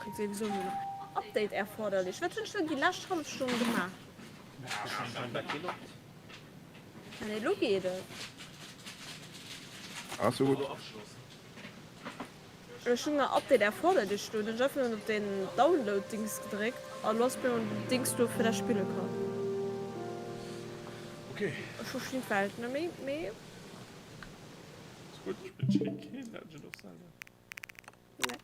Kritt souwisou nëmmen nach Update erforderlich. Wat hunn ech denn déi lescht hallef Stonn gemaach? Ah nee, lo geet et. Ass jo gutt. Ech hunn nach Update erforderlich stoen, hunn ech einfach nëmmen op den Download-Dings gedréckt a lo ass bei mir den Dings do fir dat ech spille kann. Okay. Ech verstinn d'Welt net méi, mee. Ass gutt, ech spillen keen Legend of Zelda. Nee.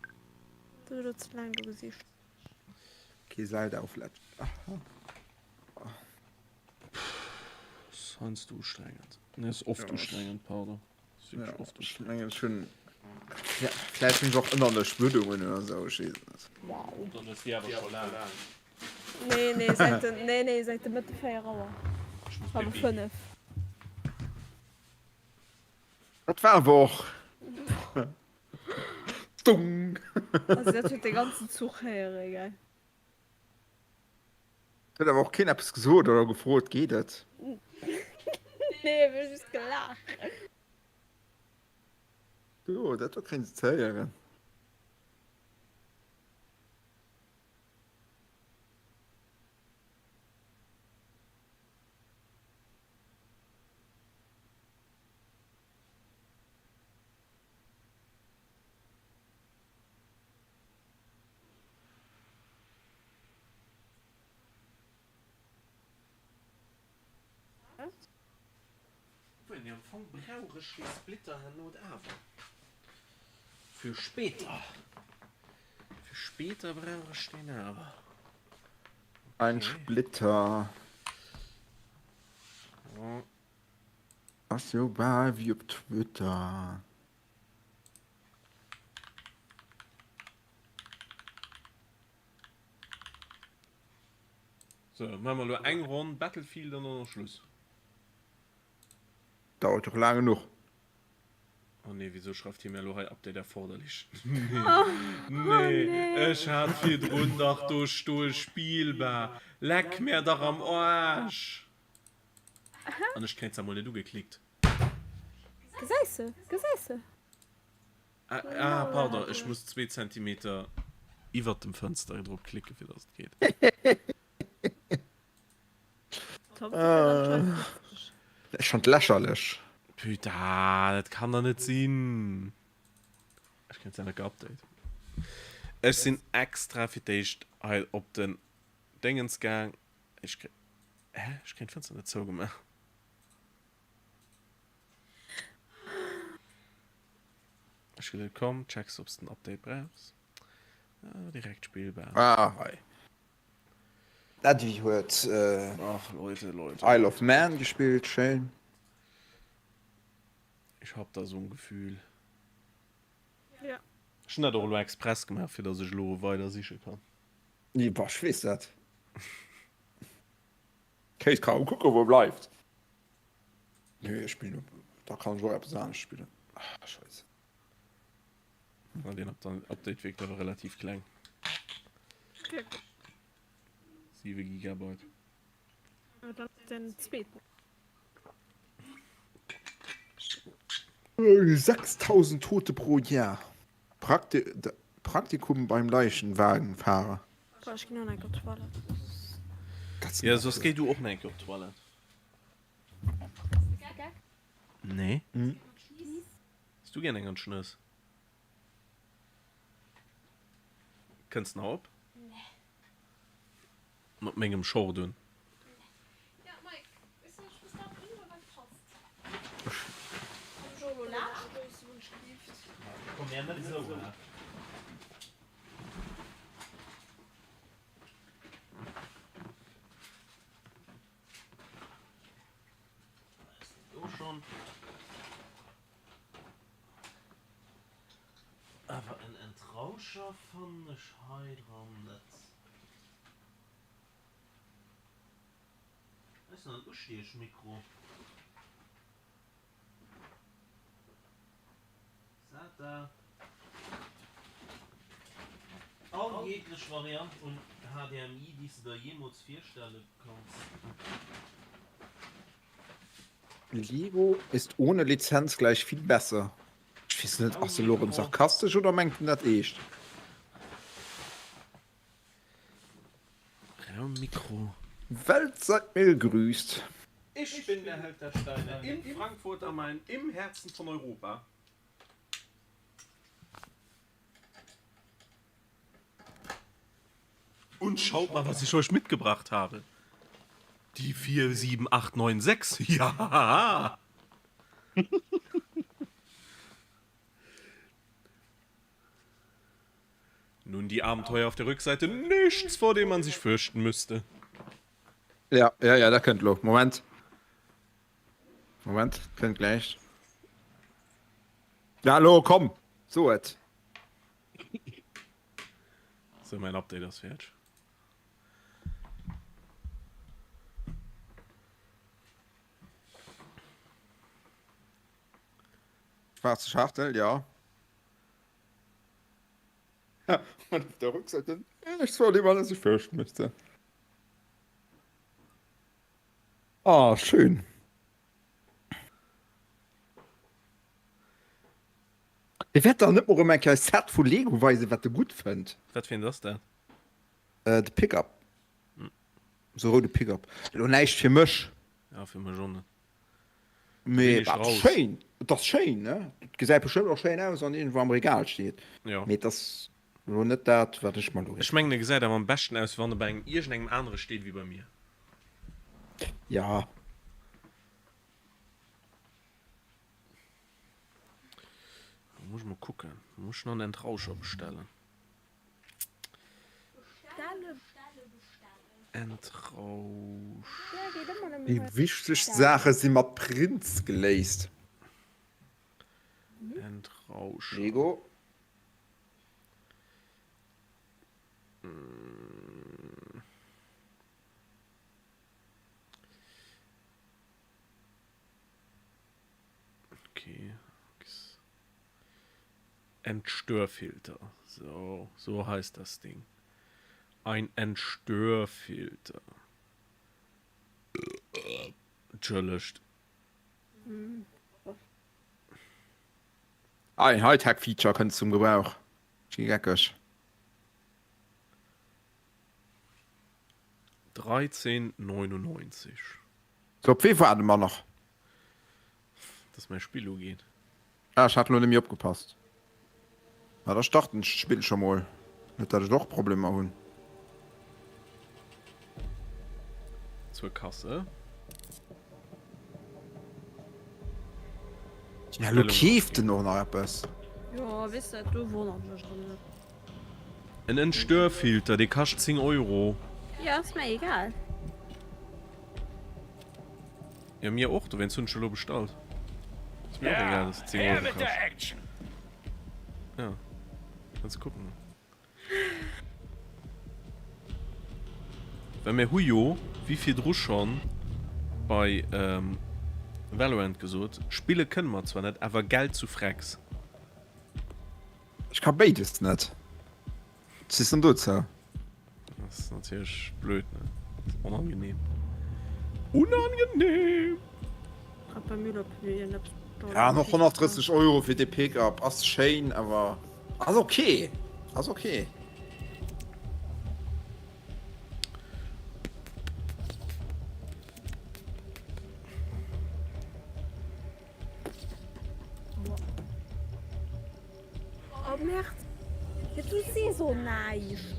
Du hues elo ze laang do gesicht. Kee Zelda auf Legend. Ass heiansdo ustrengend. Nee, ass oft ustrengend, pardon. Ass wierklech oft ustrengend. Mengen ech hunn, vläicht hunn ech och ënnerlech Bluddungen oder esou, ech weess et net. Wow. Dann hues de awer scho laang. Nee, nee, säit den, nee, nee, säit de Mëtte 4 Auer. Ech muss Hallef pipi. 5. Dat war awer och. Dung! Also dat huet de ganzen Zuch héieren, gell? Huet awer och keen eppes gesot oder gefrot, geet et? Nee, mir hu just gelaacht. Jo, dat do kréien se ze héieren. Obwuel, nee, am Fong brauch ech dee Splitter herno awer. Fir spéter. Fir spéter brauch ech deen awer. Ein Okay. Splitter. Ja. Ass jo bal wéi op Twitter. So, maache mer elo eng Ronn Battlefield an dann ass Schluss. Dauert och laang genuch. Oh nee, wieso schreift hie mir elo hei Update erforderlich? Nee, nee, ech hat virdrun dach do stoe spielbar. Leck mär dach am Aarsch! An ech kréien se emol net ugeklickt. Gesäis se, gesäis se. Ah, pardon, ech muss zwee Zentimeter iwwert dem Fënster drop klicken, fir dass et geet. Ech fand lächerlech. Putain, dat kann der net sinn. Ech kréien se net geupdate. Ech sinn extra fir d'éischt hei op den Déngens gaang. Ech kréien, hä? Ech kréien d'Fënster net zougemaach. Ech geduet komm, checks obs den Update brauchs. Ah, direkt spillbar. Ah, hei. D'Äddi huet Ach, Leute, Leute. Isle of Man gespillt, schéin. Ech hab da sou en Gefühl. Ja. Ech hun dat och elo express gemaach fir dass ech elo weider siche kann. Nee, boah, ech weess dat. Kéis ka kucke wou e bleift. Nee, ech spillen op, da kann ech och eppes anescht spillen. Ah, scheisse. Na, den Update wierkt awer relativ kleng. 7 Gigabyte. Den zweeten. 6.000 Tote pro Jahr. Prakti Praktikum beim Leichenwagenfahrer. Boah, ech ginn och nach eng Kéier op d'Toilette. Ja, soss géi du och nach eng Kéier op d'Toilette. Nee. Hues du gär eng an d'Schnëss? Kënns nach op? Mat mengem Short un. Komm mär net esou, hä? Do schon. Awer en Entrauscher fannen ech hei dran net. Hei ass nach en Ustiechmikro. SATA. All jeglech Variant un HDMI déi s de der jeemools virstelle kanns. Lego ist ohne Lizenz gleich viel besser. Ech weess net, ass e lo rëm sarkastesch oder mengt en dat eescht? Raummikro. Welt seid mir gegrüßt. Ich bin der Held der Steine in Frankfurt am Main, im Herzen von Europa. Und schaut mal, was ich euch mitgebracht habe. Die 4, 7, 8, 9, 6. Ja! Nun die Abenteuer auf der Rückseite. Nichts, vor dem man sich fürchten müsste. Ja, ja, ja, dat kënnt lo. Moment. Moment, kënnt gläich. Ja, lo, komm! So et. So, mein Update ass fäerdeg. Schwarze Schachtel, ja. Und auf der Rückseite nichts, vor dem man sich fürchten müsste. Ah, schön. Dee wäert der net mol erëm eng Kéier e Set vu Lego weisen, wat e gutt fënnt. Wat fir eent ass dat? Äh, de Pickup. Esou e roude Pickup. Elo näischt fir mech. Ja, fir mech och net. Mee et ass schéin. Et ass schéin, ne? Et gesäit bestëmmt och schéin aus, wann iergendwou am Regal steet. Jo. Mee et ass elo net dat, wat ech mer elo. Ech mengen, e gesäit awer am beschten aus, wann e bei engem iergendengem anere steet wéi bei mir. Ja. Muss ech mol kucken. Muss ech nach en Entrauscher bestellen. Entrausch. Déi wichtegst Saache si mat Prints geléist. Entrauscher. Lego. Okay. Entstörfilter. So, so heißt das Ding. Ein Entstörfilter. Entschëllegt. Ein Hightech-Feature kënnt zum Gebrauch. Ech gi geckeg. 13,99. Sou, op wee waarde mer nach? Dass mäi Spill ugeet. Ah, ech hat lo net méi opgepasst. Ma da starten ech d'Spill scho mol, net dat ech och Problemer hunn. Zur Kasse. Ja, lo keeft en och nach eppes. Jo, weess dat, do wonnert mech erëm net. En Entstörfilter, dee kascht 10 Euro. Jo, ass mer egal. Jo, mir och, dowéinst hunn ech elo bestallt. Ass mir och egal, dass et 10 Euro kascht. Ja, kannst kucken. Well mir hu jo, wéi virdru schonn bei Valorant gesot, spille kënne mer zwar net, awer Geld zu Frecks. Ech ka béides net. Wat sees dann dozou? Dat ass natierlech blöd, ne? Dat ass onangenehm. Unangenehm! Ja, an och 130 Euro fir dee Pickup ass schéin, awer ass ok. Ass ok. Oh Merd, ja, du sees och näischt.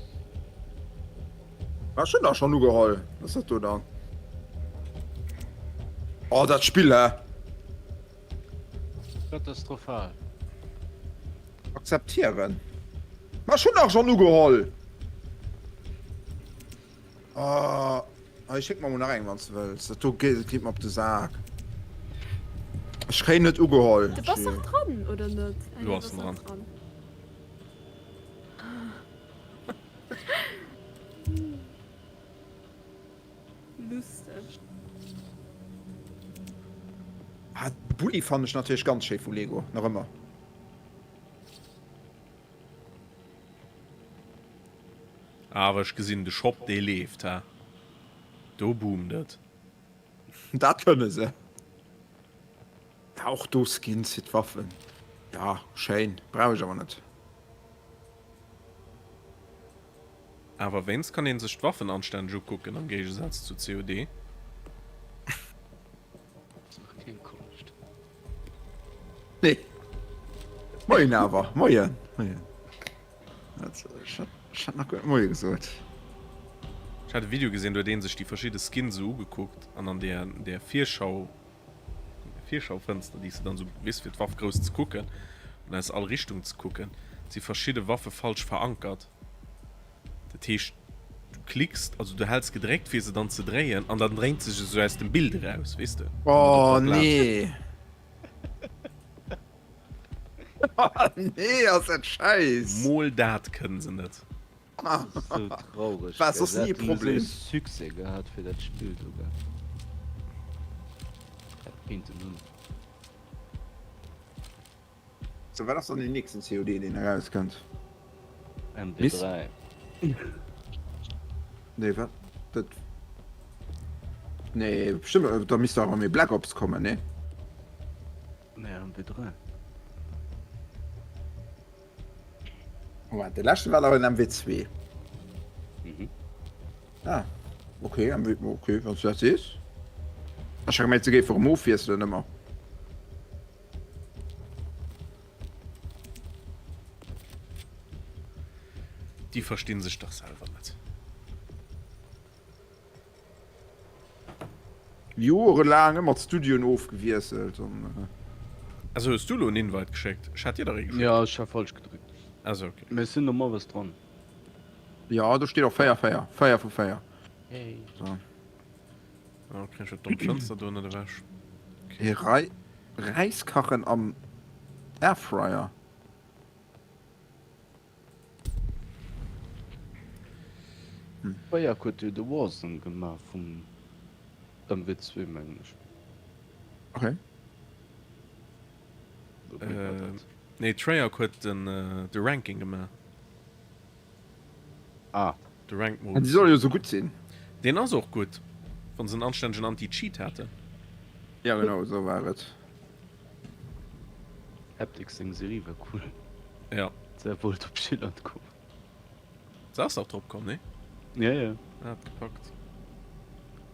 Ech hunn der schonn ugeholl. Was ass dat do dann? Oh, dat Spill, hä? Katastrophal. Akzeptieren. Ma ech hunn dach schonn ugeholl! Oh, hei schéck mer mol nach eng wanns de wëlls. Dat do geet geet mer op de Sak. Ech kréien net ugeholl. Du bass dach dran, oder net? Ah, Lo ass en dran. dran. Lusteg. Ah, de Bulli fannen ech natierlech ganz schéi vu Lego, nach ëmmer. Awer ech gesinn de Shop dee leeft he, do boomt et. Dat kënne se. Ja och do Skins fir d'Waffen. Ja schéin, brauch ech awer net. Awer wéinst kann een sech d'Waffen anstänneg ukucken am Géigesaz zu COD. Ass nach keng Konscht. Nee. Moien awer, moien, moien. Ech hat nach guer net Moie gesot. Ech hat e Video gesinn, do huet een sech déi verschidde Skins esou ugekuckt an an där där Virschau, Virschaufënster, déi s de dann esou weess fir d'Waff grouss ze kucken an aus all Richtung ze kucken, si verschidde Waffe falsch verankert. Dat heescht, du klicks, also du häls gedréckt fir se dann ze dréien an dann dréint se sech esou aus dem Bild eraus, weess de? Oh nee! Nee, ass dat scheiss! Mol dat kënnen se net. Sou traureg. War soss ni e Problem. Sou Succès gehat fir dat Spill do gell. Dat kéinten hunn. Sou wat ass dann deen nächsten COD deen erauskënnt? MW3. Nee wat dat Nee bestëmmt da misst awer méi Black Ops kommen nee? Nee MW3. Moment, de leschte war awer en MW2. Mhm. Ah, okay, MW, okay, wann du dat sees. Ech hat gemengt, se géife erëm ofwiesselen ëmmer. Déi verstinn sech dach selwer net. Joerelaang ëmmer d'Studioen ofgewiesselt an. Also hues du elo en Invite geschéckt? Ech hat dir der ee geschéckt. Jo, ech hat falsch gedréckt. Also ok. Mee ech sinn normalerweis dran. Jo, do steet och 4, 4, 4 vu 4. Hey. So. Oh, kréien ech dat dommt Fënster do net ewech. Okay. Rei Räis kachen am Airfryer. Hm. Treyarch huet jo de Warzone gemaach vum MW2 mengen ech. Okay. Äh. Nee, Treyarch huet den de Ranking gemaach. Ah. De Ranked An déi solle jo sou gutt sinn. Deen ass och gutt, wann se en anstännegen Anti-Cheat hätten. Ja genau, esou war et. Haptic seng Serie war cool. Ja. Se wollt op Schilland kommen. Se ass och drop komm, nee? Ja, ja. Hat gepackt.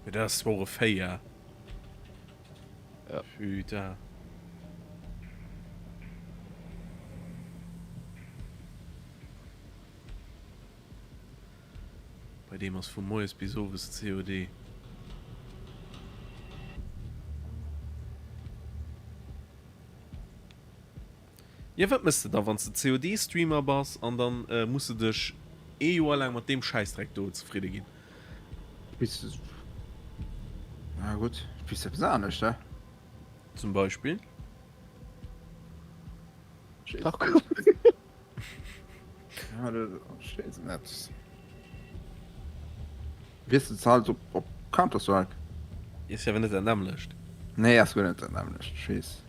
Mee dat ass zwar och e Féier. Ja. Putain. Bei deem ass vu moies bis owes COD. Jo wat mëss de da wanns de COD Streamer bass an dann muss de dech ee Joer laang mat deem Schäissdreck do zefridde ginn? Bis de, na gutt, bis eppes anescht, he? Zum Beispill? Tarkov. Ja, dat ech weess et net. Wiesselt halt op, op Counter-Strike. Ass jo awer net dat nämmlecht. Nee, ass guer net dat nämmlecht, ech weess.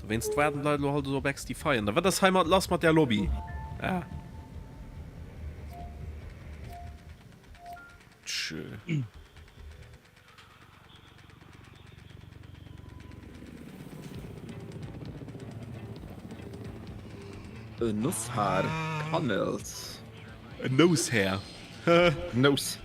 Dowéinst waarden d'Leit elo halt esou op XDefiant. A wat ass hei mat lass mat där Lobby? Ah. Tschö. E Nosshaar Panels. E Noushair. Nous.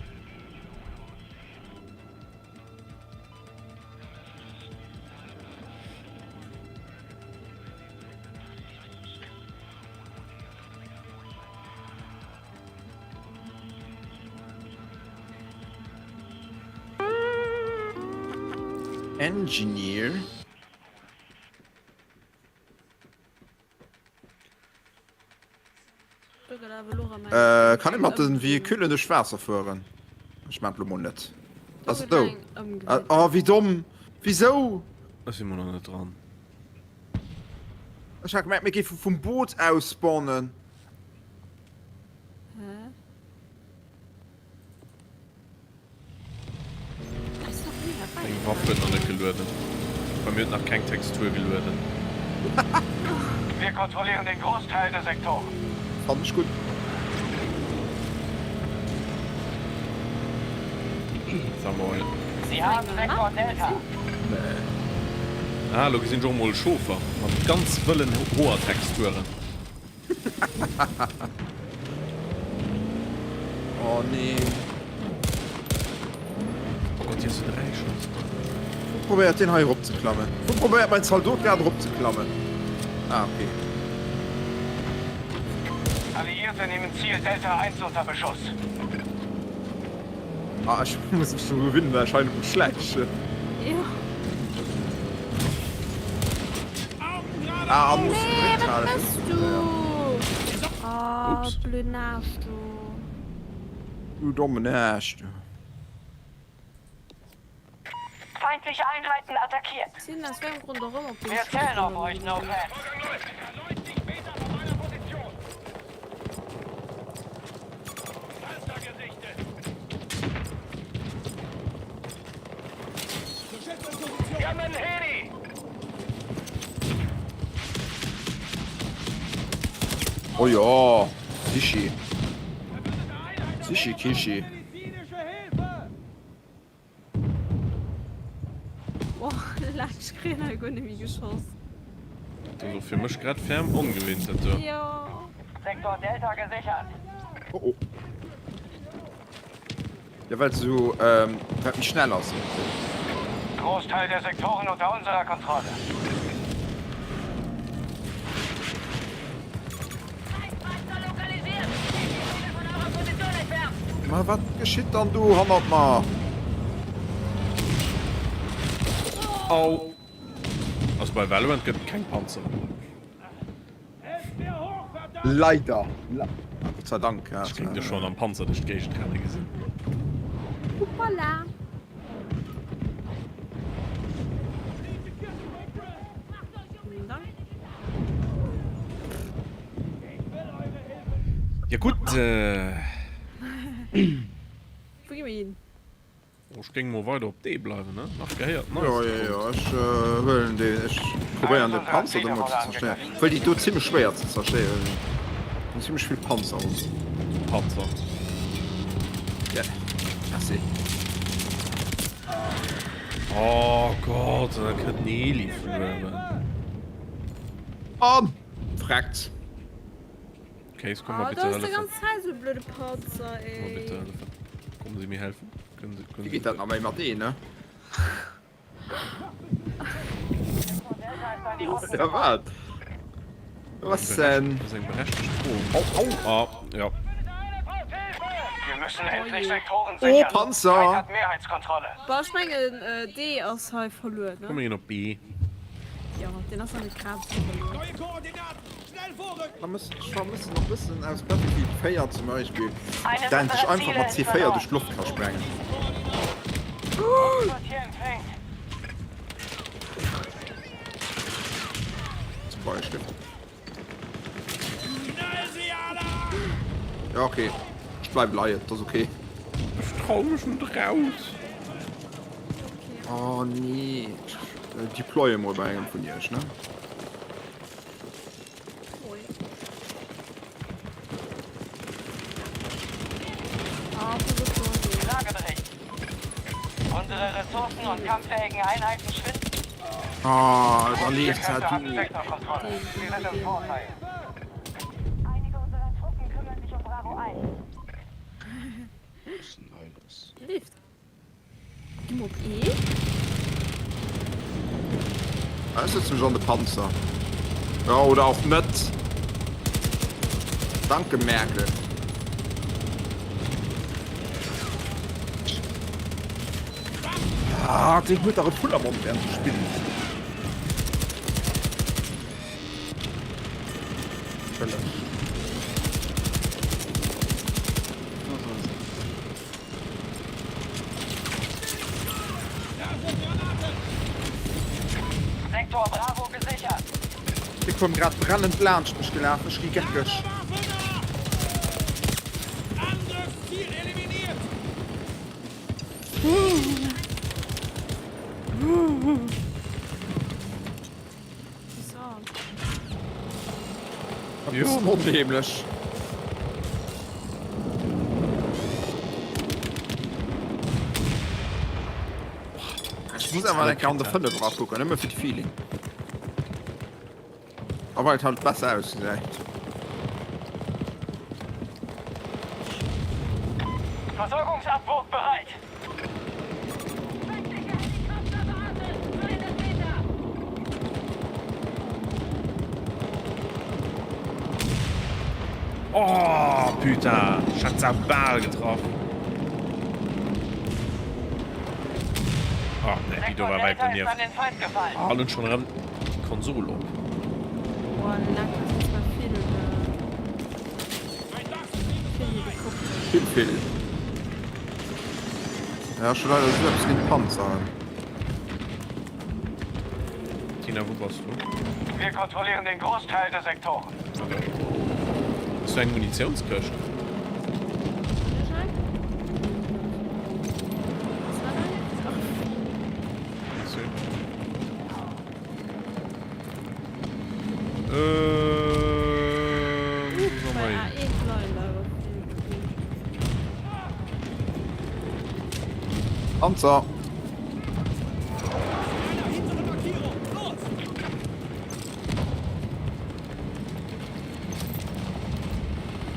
Engineer. Äh, kann ee mat den Véhiculen duerch Waasser fueren? Ech maan et lo mol net. Ass et do? Oh, wéi domm! Wisou? Ech sinn mol nach net dran. Ech hat gemengt mir géife vum Boot aus spawnen. Hä? Meng Waff huet nach net gelueden. Bei mir huet nach keng Textur gelueden. Wir kontrollieren den Großteil der Sektoren. Fannen ech gutt. Sag mol. Sie haben Sektor Delta. Ah, lo gesinn ech och mol Schofer mat ganz wëllen Hoertexturen. Oh nee. Oh Gott, hier ass jo 3 Schoss. Wou probéiert deen hei erop ze klammen? Wou probéiert mein Zaldot grad erop ze klammen? Ah, okay. Alliierte nehmen Ziel Delta 1 unter Beschuss. Ah, ech muss mech dru gewinnen, well ech hei net schläichen. Jo. Ah, muss Nee, wat brutal. mëss du? Oh, Ups. blöden Aarsch, du. Du dommen Aarsch, du. Feindliche Einheiten attackiert. Sinn aus wéi engem Grond och ëmmer op den Wir zählen auf euch, No Pants. Oh jo, Sichi. Sichi Kishi. Oh, ech kréien hei guer net méi geschoss. Dat ass och fir mech grad ferm ongewinnt, dat do. Jo. Sektor Delta gesichert. Oh oh. Ja well se sou ähm, wat méi schnell ass. Großteil der Sektoren unter unserer Kontrolle. Ma wat geschitt dann do hannert mer? Au! Also bei Valorant gëtt et keng Panzeren. Leider. Gott sei Dank. Ja. Ech géing dech schonn am Panzer duerch d'Géigend renne gesinn. Hoppala. Ja gutt. Wou gi mir hin? Oh, ech. Ech géing mol weider op D bleiwen, ne? Nach gehéiert nice. Jo, jo, jo, ech huelen deen. Ech probéieren de Panzer do mol ze zerstéieren. Well déi do zimmlech schwéier ze zerstéieren sinn. Hunn zimmlech vill Panzerung. Panzer. Ja, merci. Oh Gott, an da kënnt en Heli vun uewen. An freckt. Case, komm mal Ah, bitte do ass de hëllefen. ganz Zäit sou blöde Panzer, Komm mal bitte ey. hëllefen. Kommen Sie mir helfen? Können Sie, können Wie Sie geet dat nach méi mat ee, ne? Ja, wat? Was denn? Das ist eng berechtigt Fro. Au, au! Ah, ja. Wir müssen endlich Sektoren Oh, sichern. Panzer! Feind hat Mehrheitskontrolle. Boah, ech mengen, äh, D ass hei verluer, ne? Komm, mir ginn op B. Jo, deen ass nach net grad esou verluer. Da muss ech vermëssen och bëssen aus Battlefield 4 zum Beispill, deen sech einfach mat C4 duerch d'Loft ka sprengen. Zum Beispill. Ja okay, ech bleiw leien, dat ass okay. Ech trau mech net raus. Oh nee, ech deploye mol bei engem vun iech, ne? Lagebericht. Unsere Ressourcen und kampffähigen Einheiten schwinden. Ah, da leeft Kräfte dat haben du. Sektorkontrolle. Wir sind im Vorteil. Einige unserer Truppen kümmern sich um Bravo 1. Was ist denn hei los? Leeft. Gi mer op E. Ah, ech sëtzen mech an de Panzer. Ja, oder och net. Danke, Merkel. Ah, deen huet dach e Pull am Mond während dem Spillen. Völleg. Sektor Bravo gesichert. Dee koum grad brennend laanscht mech gelaf, ech gi geckeg. Dat ass onheemlech. Ech muss awer eng Kéier an de 5 erakucken, nëmme fir de Feeling. A well et halt besser ausgesäit. Versorgungsabwurf bereit. Oh, putain, ech hat se bal getraff. Oh, ne, déi do war wäit donieft. Ah, hunn schon erëm d'Konsol op. Boah, leck, das ist zwar vill, vill Helikopter. Vill, vill. Ja, schon leider sou eppes géint Panzeren. Tina, wou bass du? Wir kontrollieren den Großteil der Sektoren. Okay. Hues du eng Munitionskëscht? Panzer!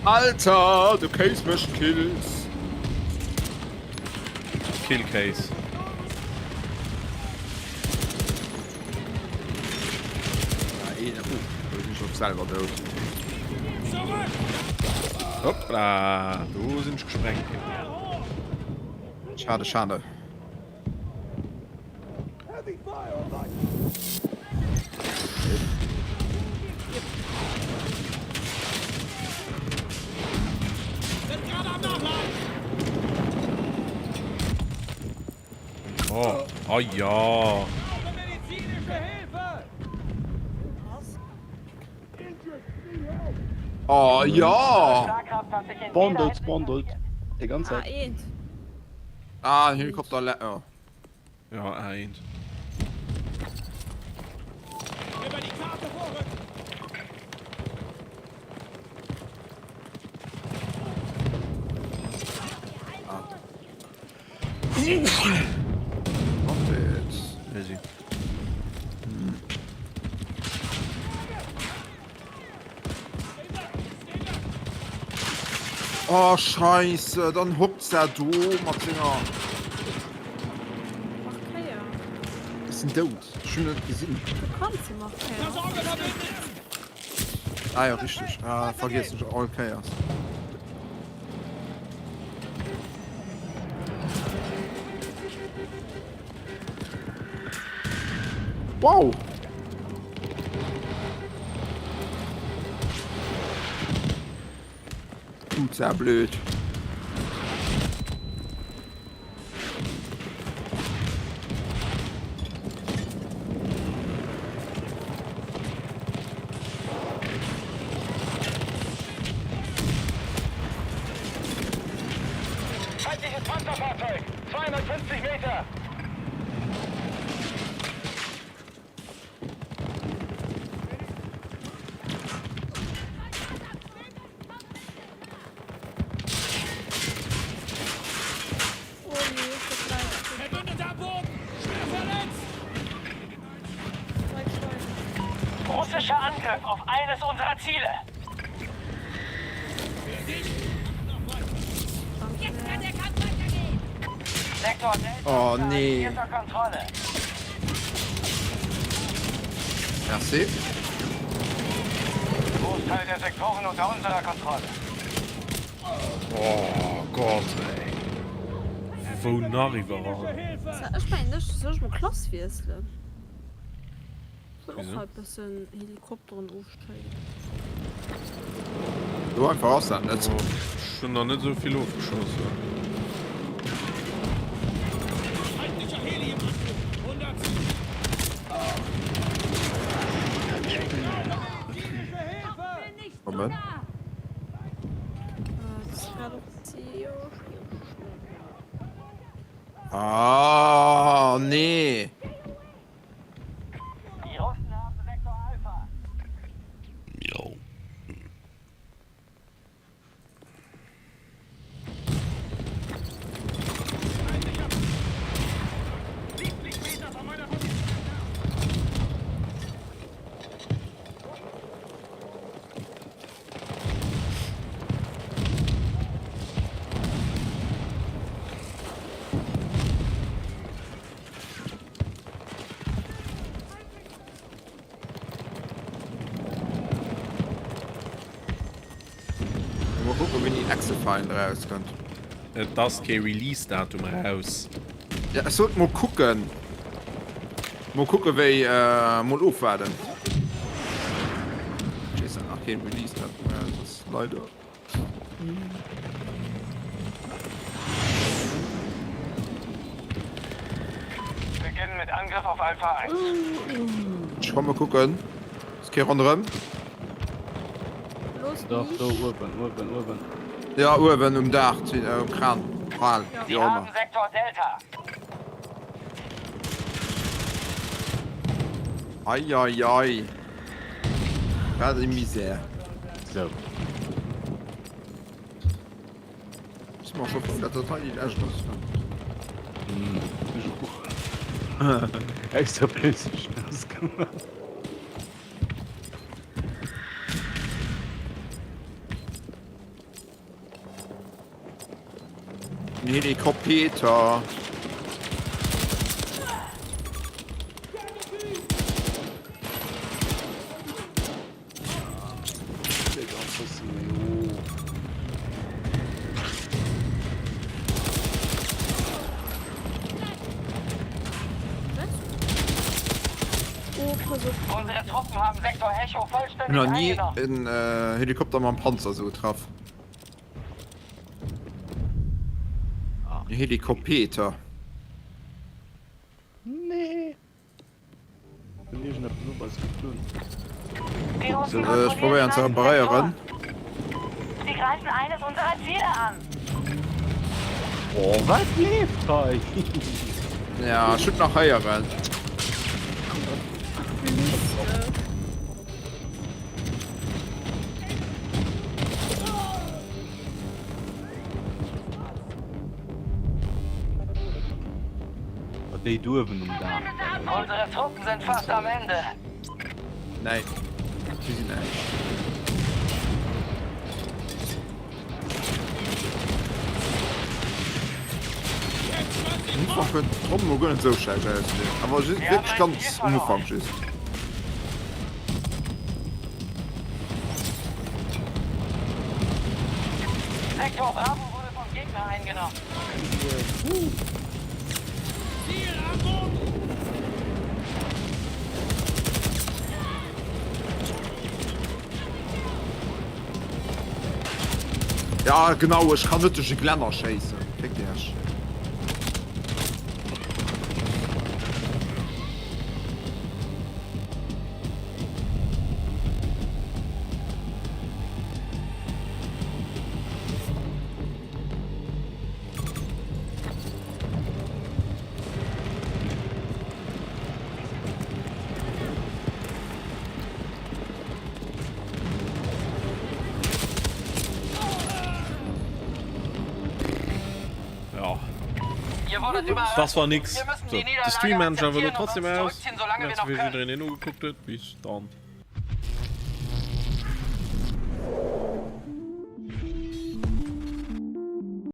Alter, de Case mécht Kills. Kill Case. Selwer dout. Hoppla, do sinn ech gesprengt ginn. Schade, schade. Oh, oh ja. Oh ja! Bondelt, bondelt. Déi ganz Zäit. Ah, en Helikopter le oh. Ja, eent. Über die Karte vorrücken! Ah. Easy. Oh Scheisse, dann hockt se do mat senger. Markéier. Ass en dout? Ech hunn net gesinn. Du kanns se markéieren. Ah jo, richteg. Ah, vergiessen ech all Kéiers. Wow! Tut sehr blöd. Feindliches Panzerfahrzeug! 250 Meter! Verbündeter am Boden! Schwer verletzt! Russischer Angriff auf eines unserer Ziele! Jetzt kann der Kampf weitergehen. Sektor Delta Oh, unter nee. alliierter Kontrolle. Merci. Großteil der Sektoren unter unserer Kontrolle. Oh Gott, ey. Wou nach iwwerall? Ech mengen ech soll ech mol Klass wiesselen. Ech wëll och Wieso? hei bëssen Helikopteren ofschéissen. Sou einfach ass dat net. Oh, ech hunn nach net esou vill ofgeschoss. Feindlicher Heli im Anflug! 170! Moment. Ah, nee. Die Russen haben Sektor Alpha. Jo. Mol kucken wéini Exifine erauskënnt. Et ass kee Release-Datum eraus. Ja, ech sot mol kucken. Mol kucken wéi, mol ofwaarden. Ech weess dat nach keen Release-Datum eraus ass, leider. Beginnen mit Angriff auf Alpha 1. Ech komm mol kucken. Ass kee ronderëm? Dach do uewen, uewen, uewen. Ja uewen um Daach, um Kran, Pal, wéi Sie och haben ëmmer. Sektor Delta. Ei ei ei. Wat e Misär. Sou. Ech si mer scho frou, datt dat hei déi lescht ass. Ech och. Extra Playstation ausgemaach. En Helikopter. Unsere Truppen haben Sektor Echo Hun vollständig nach nie eingenommen. en Helikopter mam Panzer sou getraff. En Helikopeter. Nee. Hunn iergendeppes op eis geflunn. Die Russen Ech kontrollieren probéieren ze einen reparéieren. Sektor. Sie greifen eines unserer Ziele an. Oh, wat leeft hei? Ja, ech hunn nach héieren. Déi duerwen um Daach. Unsere Truppen sind fast am Ende. Nein, si sinn näischt. Um Ufank huet d'Ronn mol guer net esou schlecht ausgesinn, awer just wierklech ganz um Ufank just. Sektor Bravo wurde vom Gegner eingenommen. Ziel am Boden! Ja genau, ech kann net duerch e Glänner schéissen. Fickt iech. Ja. Das war nix. So, de Stream Manager wëll lo trotzdem aus. Merci fir jiddereen deen nogekuckt huet. Bis dann.